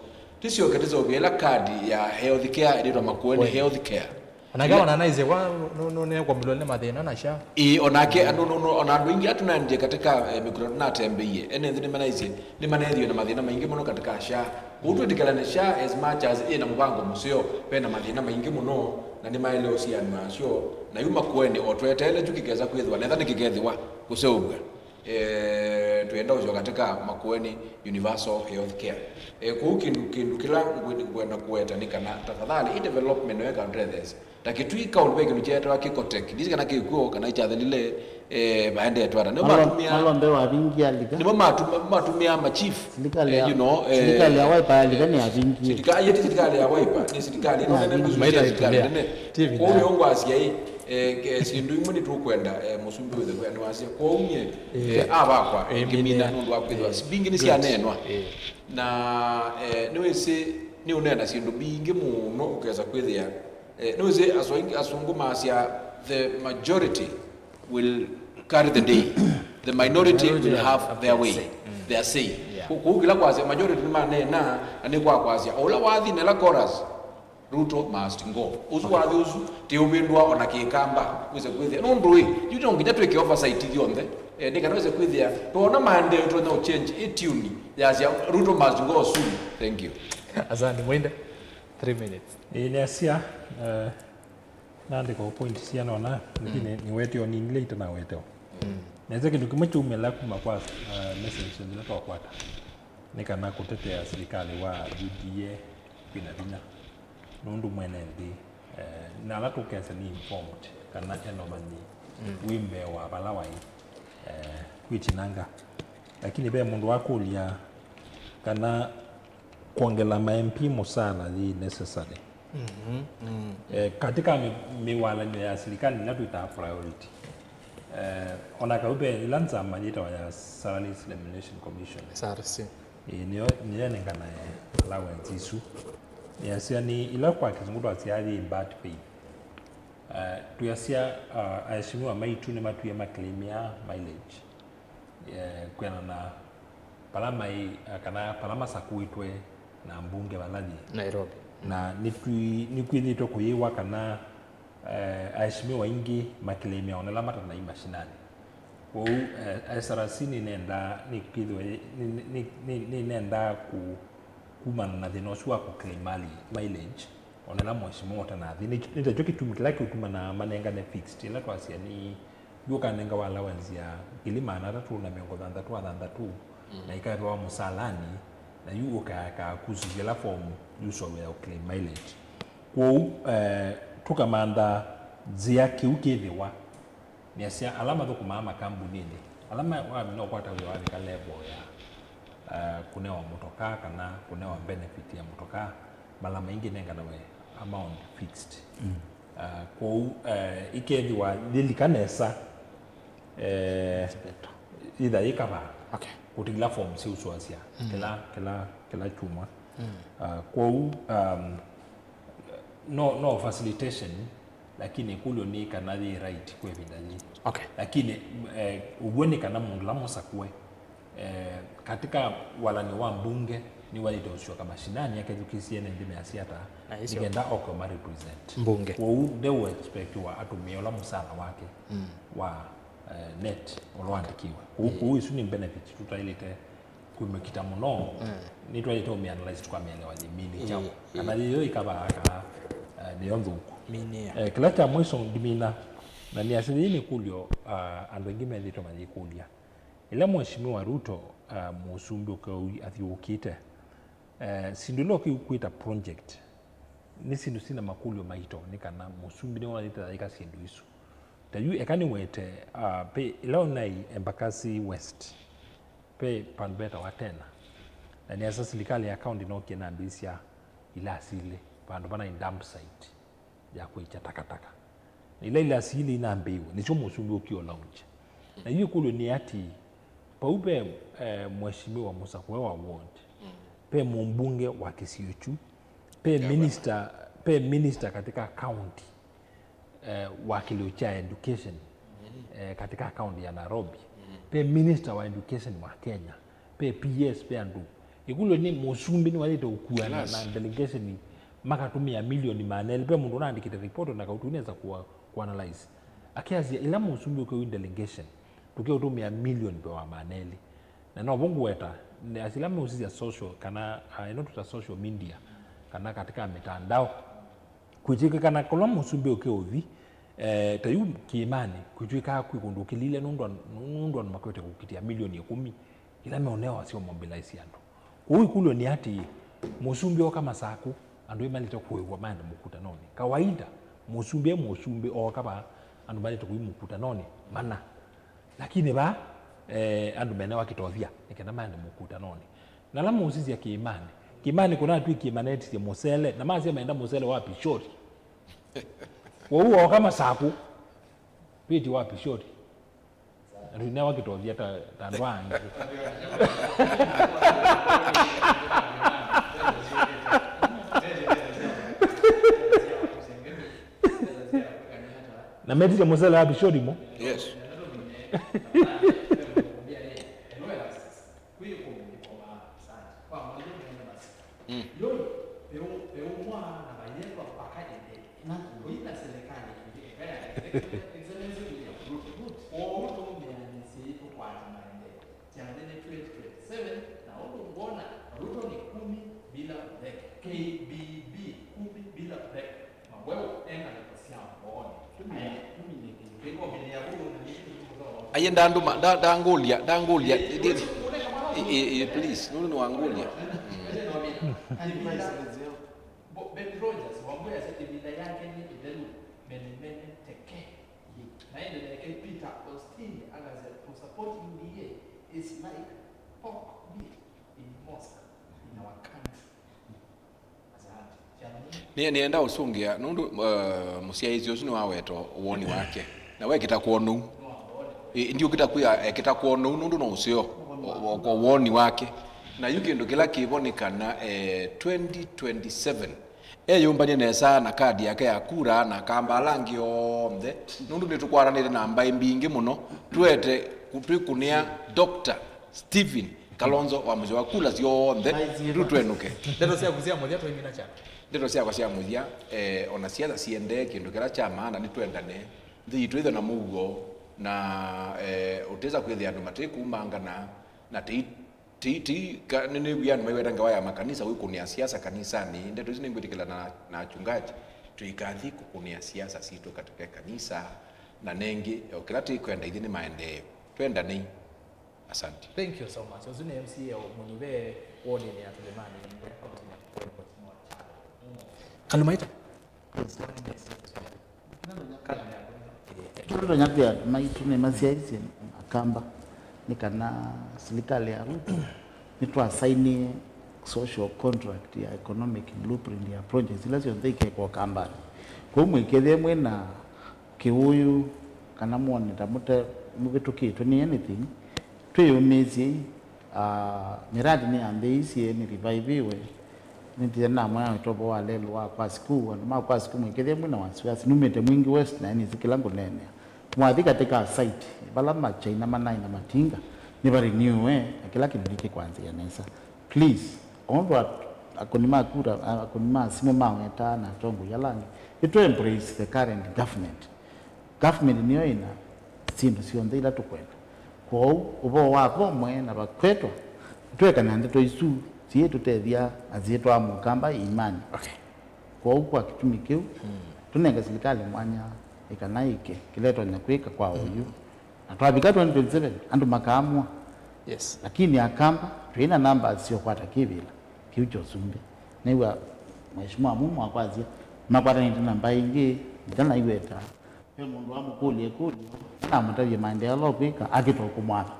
tĩsyoke tĩseũvye ĩla kadi ya health care ĩlĩtwa Makueni Health Care. Onake ona naisye kwa nũnekwambilwa nĩ mathĩna na SHA. Ĩĩ, onake, no, no, no, ona andũ aingĩ atu naendie katika, eh, mĩkutano natembeie, ene nthĩ nĩmanaisye, nĩmaneethiwe na mathĩna maingĩ mũno katika SHA. Kũu twĩtĩkĩlane SHA as much as ĩna mũvango mũseo, ve na mathĩna maingĩ mũno, na nĩmaĩle ũsianw'a asyo, na yu Makueni o tweteele kyu kĩkesa kwĩthĩwa, netha nĩkĩkethĩwa kũseũvw'a. Eh, twĩenda ũsyoka katika Makueni Universal Health Care. Eh, kũu kĩndũ, kĩndũ kĩla ngwĩ-, ngwenda kũweta nĩ kana tafadhali ĩ development no ĩka ũtũtetheesye. Ta Kitui County ve kĩndũ kyeetawa Kicotec. Ndisi kana kĩkw'o kana ikyathelile, eh, vaendetwe ata. Nĩmo Malo-, matumĩa, Malombe wavingia lika. Nĩmo matuma-, matumĩa ma chief. Silikalĩ ya, eh, you know, eh, silikalĩ ya Wiper ya lika nĩ yavingie. Sirika-, yeti silikalĩ ya Wiper, nĩ silikalĩ ĩno nene, nĩ silikalĩ nene. Kwoou nĩyo ngwasya ĩ, eh, ke-, syĩndũ imwe nĩtũkwenda, eh, mũsumbĩ wĩthĩwe nĩwasya. Kwoou nyie, eh, avakwa, eh, ngĩmina nũndũ wa kwĩthĩwa mbingĩ nĩsyaneenwa. Na, eh, nĩwĩsĩ, nĩũneena syĩndũ mbingĩ mũno ũkesa kwĩthĩa, eh, nĩwĩsĩ asu aingĩ, asũngũ maasya, "The majority will carry the day. The minority will have their way, their say." Kũ-, kũu kĩla kwasya majority nĩmaneena, na nĩ kwa kwasya, o ũla wathi nela chorus, Ruto must go. Ũsu wathi ũsu, ti ũvĩndũa ona kĩkamba, wĩse kwĩthĩa. Nũndũ ĩ, yu no nginya twĩke oversight ithyonthe. Eh, nĩ kana wĩse kwĩthĩa, twona maendeeo twenda ũchange ĩ tune yasya, "Ruto must go soon." Thank you. Asante, Mwinde. Three minutes. Ĩĩ, nĩasya, eh, naandĩka o point siana ona, lakini nĩweteo nini ila itanaweteo. Nesa kĩndũ kĩmwe kyaumĩla kuma kwa, eh, messages ila twakwata. Nĩ kana kũtetea silikalĩ wa U D A kwĩna vinya. Nũndũ mwene nthĩ, eh, na ala tũkesa nĩ informed kana ena ũmanyi wĩ mbee wa vala waĩ, eh, kwĩtinanga. Lakini ve mũndũ wakũlya kana kwongela ma M P mũsaala yĩ necessary. Eh, katika mi-, mĩwalanyo ya silikalĩ ĩla twĩtaa priority, eh, ona kau ve ĩla nzama yĩtawa ya Salaries Remuneration Commission. S R C. Ĩĩ, nĩyo, nĩyo ĩnenganae allowance isu. Nĩasya nĩ ila kwa kĩsũngũ twasyaa yĩ bad faith. Eh, twĩasya, ah, aheshimiwa maitũ nĩmatwie makĩlĩmĩa mileage, eh, kwĩana na vala maĩ, eh, kana vala masakũĩtwe na mbunge vala yĩ. Nairobi. Na nĩtwi-, nĩkwĩthĩtwe kũyĩwa kana, eh, aheshimiwa aingĩ makĩlĩmĩa onela matanai mashinani. Kwoou, eh, S R C nĩnendaa, nĩkwĩthĩwa yĩ-, nĩ-, nĩ-, nĩ-, nĩnendaa ku-, kumana na thĩna ũsu wa kũclaim mali, mileage, onela mheshimiwa ũtanathi. Nĩ, nĩ takyo kĩtumi kĩla kĩũtumanaa manengane fixed, ĩla twasya nĩ, yu ũkanengawa allowance ya ngili maana atatũ na mĩongo thanthatũ na thanthatũ, na ikaĩvawa mũsalani, na yu ũkakaa kusuvya ĩla form yu ũseũvĩa ũclaim mileage. Kwoou, eh, tũkamantha nzĩa kĩu kĩthĩwa. Nĩasya ala mathũkũmaa makambunĩnĩ, ala ma-, wamina ũkwata wĩa wavika level ya, eh, kũnewa mũtokaa kana kũnewa benefit ya mũtokaa, mala maingĩ nenganawe amount fixed. Eh, kwoou, eh, ikethĩwa yĩlika nesa, eh, Nzipeta. Itha yĩkavaa Okay. Kũtĩkĩla form sya ũsũasya kĩla kĩla kĩla kyumwa. Ah, kwoou, um, no no facilitation, lakini ĩkũlyo nĩ kana yĩ right kwa ĩvinda yĩĩ. Okay. Lakini eh, ũw'o nĩ kana mũndũ la mũsakũe eh, katika walani wa mbunge nĩwaĩte ũsyoka mashinani akethukĩsie ene nthĩ measya ata Na icio. Nĩkenda oke ma represent Mbunge. Kwoou ndeũ expect wa atũmĩe ũla mũsala wake wa eh, net ũla wandĩkiwe. Kwoou kwoou isu nĩ benefit tũtaĩlĩte kwĩmĩkita mũno. Nĩtwaĩlĩte ũmĩanalyze tũkamĩelewa yĩ mini kyaũ. Kana yĩyo ĩkavaa kana eh, nĩyo nthũku. Minia. Eh, kĩla kya mwiso ndimina na nĩasya yĩĩ nĩ kũlyo ah, andũ aingĩ methĩtwe mayĩkũlya. Ĩla Mheshimiwa Ruto ah, mũsumbĩ ũkeũi athiũũkĩte eh, syĩndũ ila ũkĩu kwĩta project nĩ syĩndũ syĩna makũlyo maito nĩ kana mũsumbĩ nĩwonanĩte ayĩka syĩndũ isu. Ta yu eka nĩwete ah, pe ĩla ũnaĩ Embakasi West pe vandũ vetawa Tena na nĩasa silikalĩ ya kaunti nokie na ndũi sya ila asili vandũ vanaĩ dump site ya kũikya takataka. Na ila ila siili inambĩĩwe, nĩsyo mũsumbĩ ũkĩo launch. Na yu ĩkũlyo nĩ ati, vau ve eh, mheshimiwa mũsakũe wa ward, ve mũmbunge wa kĩsio kyu, ve minister, ve minister katika county eh, wa kĩlĩo kya education eh, katika county ya Nairobi, ve minister wa education wa Kenya, ve P S, ve andũ. Ĩkũlyo nĩ mũsumbĩ nĩwaĩlĩte ũkuana na delegation makatũmĩa milioni maana elĩ. Ve mũndũ ũnaandĩkĩte report na kautu nesa ku, ku analyze. Akĩasya ĩla mũsumbĩ ũkĩu delegation tũkĩũtũmĩa milioni ve wa maana elĩ. Na novo ngũweta nĩ asila meusisya social kana ah, ĩno tũta social media kana katika mitandao. Kwĩtw'ĩka kana kũla mũsumbĩ ũkĩũthi eh, ta yu kĩĩmanĩ kwĩtw'ĩkaa kwĩ kũndũ kĩlile nũndũ an- nũndũ andũ makwete kũkitĩa milioni ĩkũmi ila meũnewa syo mobilize andũ. Kwoou ĩkũlyo nĩ atĩĩ, mũsumbĩ oka Masakũ, andũ ĩmalĩte kũĩw'a maende mũkutanonĩ? Kawaida mũsumbĩ e mũsumbĩ ooka vaa andũ malĩte kũi mũkutanonĩ mana. Lakini vaa eh, andũ menewa kĩtothya nĩ kenda maende mũkutanonĩ. Na ala mũsisya kĩĩmanĩ, kĩĩmanĩ kũnatw'ĩkie manetisye mũsele na masya menda mũsele wa Pishori. Kwoou ooka Masakũ, twĩti wa Pishori. Na tũinewa kĩtothya ta ta andũ angĩ. Na metisye mũsele wa Pishori mo? Yes. Aye ndanduma nda- ndangũlya ndangũlya. Eh, eh, eh, please, nũndũ nĩwangũlya. Benny Rogers wambwĩa ĩvinda yake nĩ ĩthelu menemene teke. Na ĩndĩ nake Peter Austin akasya, to support U D A is like pork beef in mosque in our country. Nĩ- nĩenda ũsũngĩa nũndũ uh, mũsyaĩĩsya ũsu nĩwaweta woni wake na wekĩta kwonou. Ĩ- ndiũkĩta kwĩa ekĩta kwonou nũndũ no ũseo o- o- kwa woni wake. Na yu kĩndũ kĩla kĩvo nĩ kana eh, twenty twenty-seven eyũmbany'e nesa na kadi yake ya kura na akamba ala angĩ onthe nũndũ nĩtũkwatanĩte na mbaĩ mbingĩ mũno twete twĩkũnĩa Doctor Stephen Kalonzo wa mũsyĩ wa kula syonthe. Tũtwenũke. Ndeto syaku sya mũthya twaimina kyana. Ndeto syakwa sya mũthya eh, ona siasa siendee kĩndũ kĩla kya maana nĩ twendane. Nthĩ yitũ ĩthe na mũuo na eh, ũtĩsa kwĩthĩa andũ matĩkumangana na tĩi tĩi tĩi ka- nĩ nĩwia andũ maiweta ngewa ya makanisa wĩkũnĩa siasa kanisanĩ. Ndeto isu nĩngwĩtĩkĩla na, na achungaji tũikathi kũkũnĩa siasa sitũ katika kanisa na nengĩ o kĩla tĩkwenda ithyĩ nĩ maendeeo. Twendanei. Asante. Thank you so much. Ũsu nĩ M C A mũnyuve wodini ya Tulemani, kaunti ya Kikuyu, Mheshimiwa Charles Mumo. Kalumaita. Kĩndũ tũnyakwĩa maitũ nĩ masyaisye Akamba nĩ kana silikalĩ ya Ruto nĩtwasainie social contract ya economic blueprint ya projects ila syonthe ikekwa Kambanĩ. Kwoou mwĩkethĩe mwĩ na kĩwũyũ kana mwone ta mũte mũvĩtũkĩtwe nĩ anything, twĩyũmĩĩsyei. Ah, miradi nĩyambĩĩisye nĩ revive-iwe. Nĩtĩe namwĩa ũtovo wa lelũ wa kwa sikuu, andũ ma kwa sikuu mwĩkĩthye mwĩ na wasiwasi, numĩte Mwingi West na nĩsĩ kĩla ngũneenea. Mwathi katika site vala machaina manaĩ na matinga, nĩ va renew-we, na kĩla kĩndũ nĩkĩkwanzĩa nesa. Please, o ũndũ at-, akũni ma kura, a-, akũni ma simũ mawetaa na atongoi ala angĩ, ĩtũ embrace the current government. Government nĩyo ĩna syĩndũ syonthe ila tũkwenda. Kwoou, ũvoo wa komwe na vakwetwa, tweka na ndeto isu syĩtũtethya asyĩtwa a Mũkamba imani. Okay. Kwoou kwa kĩtumi kĩu, tũnenge silikalĩ mwanya ĩkana ĩke kĩla ĩtonya kwĩka kwa oyu. Na twavika twenty twenty-seven, andũ makaamua. Yes. Lakini Akamba, twĩ na namba syokwata kĩvĩla kĩu kya ũsumbĩ. Nĩw'a Mheshimiwa Mumo akwasya, makwatanĩte na mbaĩ ingĩ, ita naiweta. Ve mũndũ wamũkũlya ĩkũlyo, namũtavye maendeeo ala ũkwĩka, akĩtwa kũmwatha.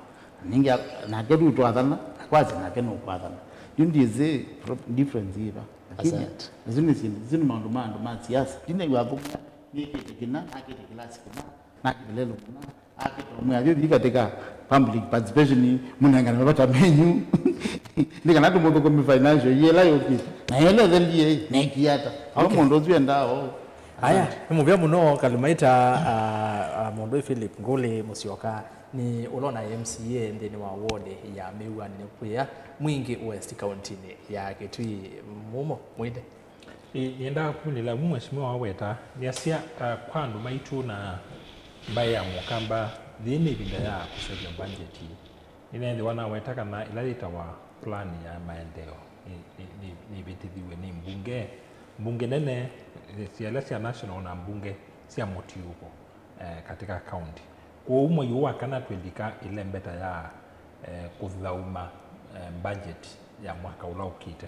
Na ningĩ a-, nake tu twathana, akwasya nake nũkwathana. Yu ndiĩsĩ pro-, difference yĩva. Lakini, asante, isu nĩ syĩndũ, isu nĩ maũndũ ma andũ ma siasa. Ndinew'a kũmwĩa, nĩkĩte kĩna, nakĩte kĩlasi kĩna, nakĩte lelo kĩna, akĩtwa mwĩa, thithi katika public participation, mũnengane mavata menyu. Nĩ kana tũmũthũkũme financial year ĩla yũkĩte. Na ĩla ĩthelie, nekie ata? Au mũndũ ũsu endaa o. Aya, nĩ mũvea mũno Kalimaita, ah, ah, mũndũ Philip Ngũlĩ Mũsyoka, nĩ ũla na M C A nthĩnĩ wa ward ya Mĩuanĩ nĩ kwĩa Mwingi West kauntinĩ ya Kitui. Mumo, Mwingi. Ĩ, nĩendaa kũlĩla vu mheshimiwa waweta, nĩasya, ah, kwa andũ maitũ na mbaĩ ya Mũkamba, yĩĩ nĩ ĩvinda ya kũseũvya mbanjeti. Nĩneethĩwa naweta kana ĩla yĩtawa plan ya maendeeo nĩ, nĩ, nĩ, nĩvĩtĩthiw'e nĩ mbunge, mbunge nene, eh, sya ila sya national na mbunge sya mũtiũko, eh, katika county. Kwoou mwei ũũ wa kana twĩlika ĩlembeta ya, eh, kũthaũma, eh, budget ya mwaka ũla ũkĩte.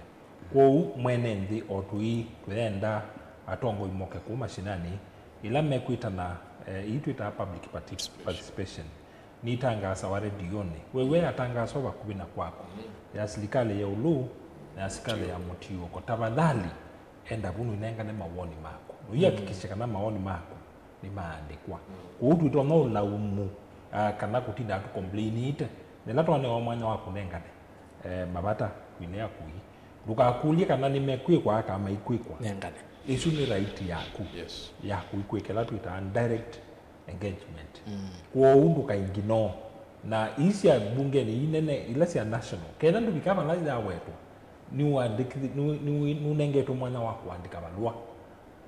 Kwoou mwene nthĩ o tũi tũyenda atongoi moke kũu mashinani, ĩla mekwĩtana, eh, ii twĩtaa public partic-, participation. Nĩitangaasawa redionĩ. We, we atangaaswa vakuvĩ na kwaku, ya silikalĩ ya ĩũlũ na ya silikalĩ ya mũtiũko. Tafadhali, enda vu nũinengane mawoni maku. Nũihakikishe kana mawoni maku nĩmaandĩkwa. Kwoou twĩtonya ũlaumu, ah, kana kũtinda tũkomplainĩte. Na ĩla twanewa mwanya wa kũnengane, eh, mavata twĩnĩa kũi. Ndũkakũlye kana nĩmekwĩkwa kana maikwĩkwa. Nengane. Ĩsu nĩ right yaku, yes, ya kũikwĩka ĩla twĩtaa direct engagement. Kwoou ndũkainginoo. Na ii sya mbungenĩ ii nene, ila sya national, kenda ndũvika vala yawetwa, nĩũandĩkĩthi-, nũ-, nũ-, nũnengetwe mwanya wa kũandĩka valũa,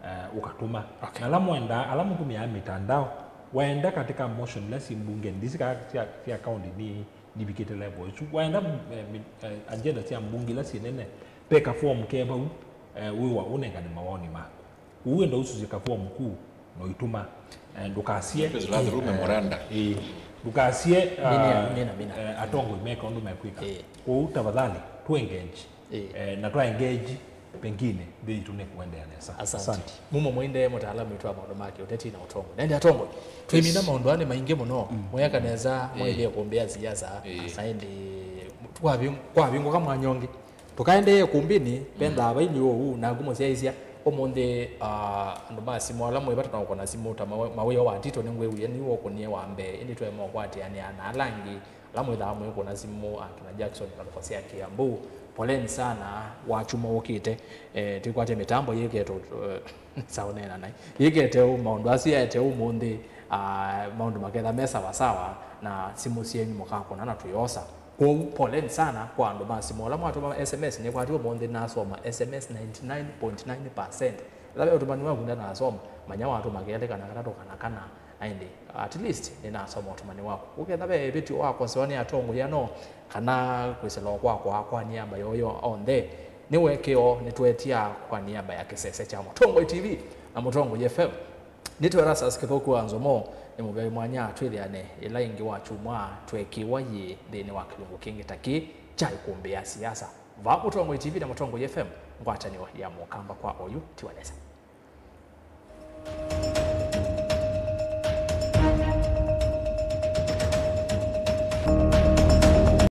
eh, ũkatũma. Okay. Na ala mwendaa, ala mũtũmĩaa mĩtandao, waenda katika motion ila syĩ mbungenĩ, ndisi kana sya, sya county ni, nivikĩte level ĩsu. Waenda, eh, mi-, eh, agenda sya mbunge ila syĩ nene, ve ka form ke vau, eh, wĩwa ũnengane mawoni maku. Ũu wenda ũsusye ka form kuu, noitũma. Eh, ndũkasye, eh, memoranda. Ĩĩ. Ndũkasye, mina, ah, mina, mina, eh, atongoi meka ũndũ mekwĩka. Ĩĩ. Kwoou tafadhali, tu engage. Ĩĩ. Eh, na twa engage, pengine nthĩ yitũ nĩkũendeea nesa. Asante. Asante. Mumo Mwinde, mũtaalamu witũ wa maũndũ ma kĩũteti na ũtongoi. Na ĩndĩ atongoi, twĩmina maũndũ aa nĩ maingĩ mũno. Mweka nesa, mwaĩlĩe kũmbĩa siasa. Ĩĩ. Na ĩndĩ, kwaving-, kwavingũka mwanya ũngĩ. Tũkaendee kumbini, ve nthava iliũ ũu, naku mũsyaĩĩsya, ũmũnthĩ, ah, andũ ma simũ ala mwĩ vata na ũkũna simũ ta mawe-, mawĩo wa Tito nĩngwĩwie nĩw'o ũkũnie wa mbee, ĩndĩ twaema ũkwatĩanĩa na ala angĩ ala mwĩthaa mwĩkũna simũ, akina Jackson, ngalĩko sya Kiambu. Poleni sana, wa kyumwa ũkĩte, eh, tũikwatya mĩtambo yĩketwe, eh, sawa, neena naĩ. Yĩkete ũu, maũndũ asu yaete ũmũnthĩ, ah, maũndũ maketha me sawa sawa, na simũ syenyu mũkakũna na tũyosa. Kwoou, poleni sana kwa andũ ma simũ. Ala mwatũma S M S, nĩkwatiwe ũmũnthĩ nasoma S M S ninety-nine point nine percent. Ĩla ve ũtũmani waku ndanasoma, manya watũma kelĩ kana katatũ kana kana, na ĩndĩ, at least, nĩnasoma ũtũmani waku. Ũketha ve ĩvĩtyo wakosewa nĩ atongoi ano, kana kwĩsĩla o kwakwa kwa niaba yoyo onthe, nĩ wekĩo nĩtwetia kwa niaba ya kĩsese kya Mũtongoi T V na Mũtongoi F M. Nĩtwe Erastus Kĩthũku wa Nzomo, nĩ mũvea mwanya twĩthĩane ĩla ĩngĩ wa kyumwa tweekĩwa yĩ nthĩnĩ wa kĩlungu kĩngĩ ta kĩĩ kya Ĩkũmbĩ ya Siasa. Vaa Mũtongoi T V na Mũtongoi F M, ngwatanĩo ya Mũkamba kwa oyu, tiwa nesa.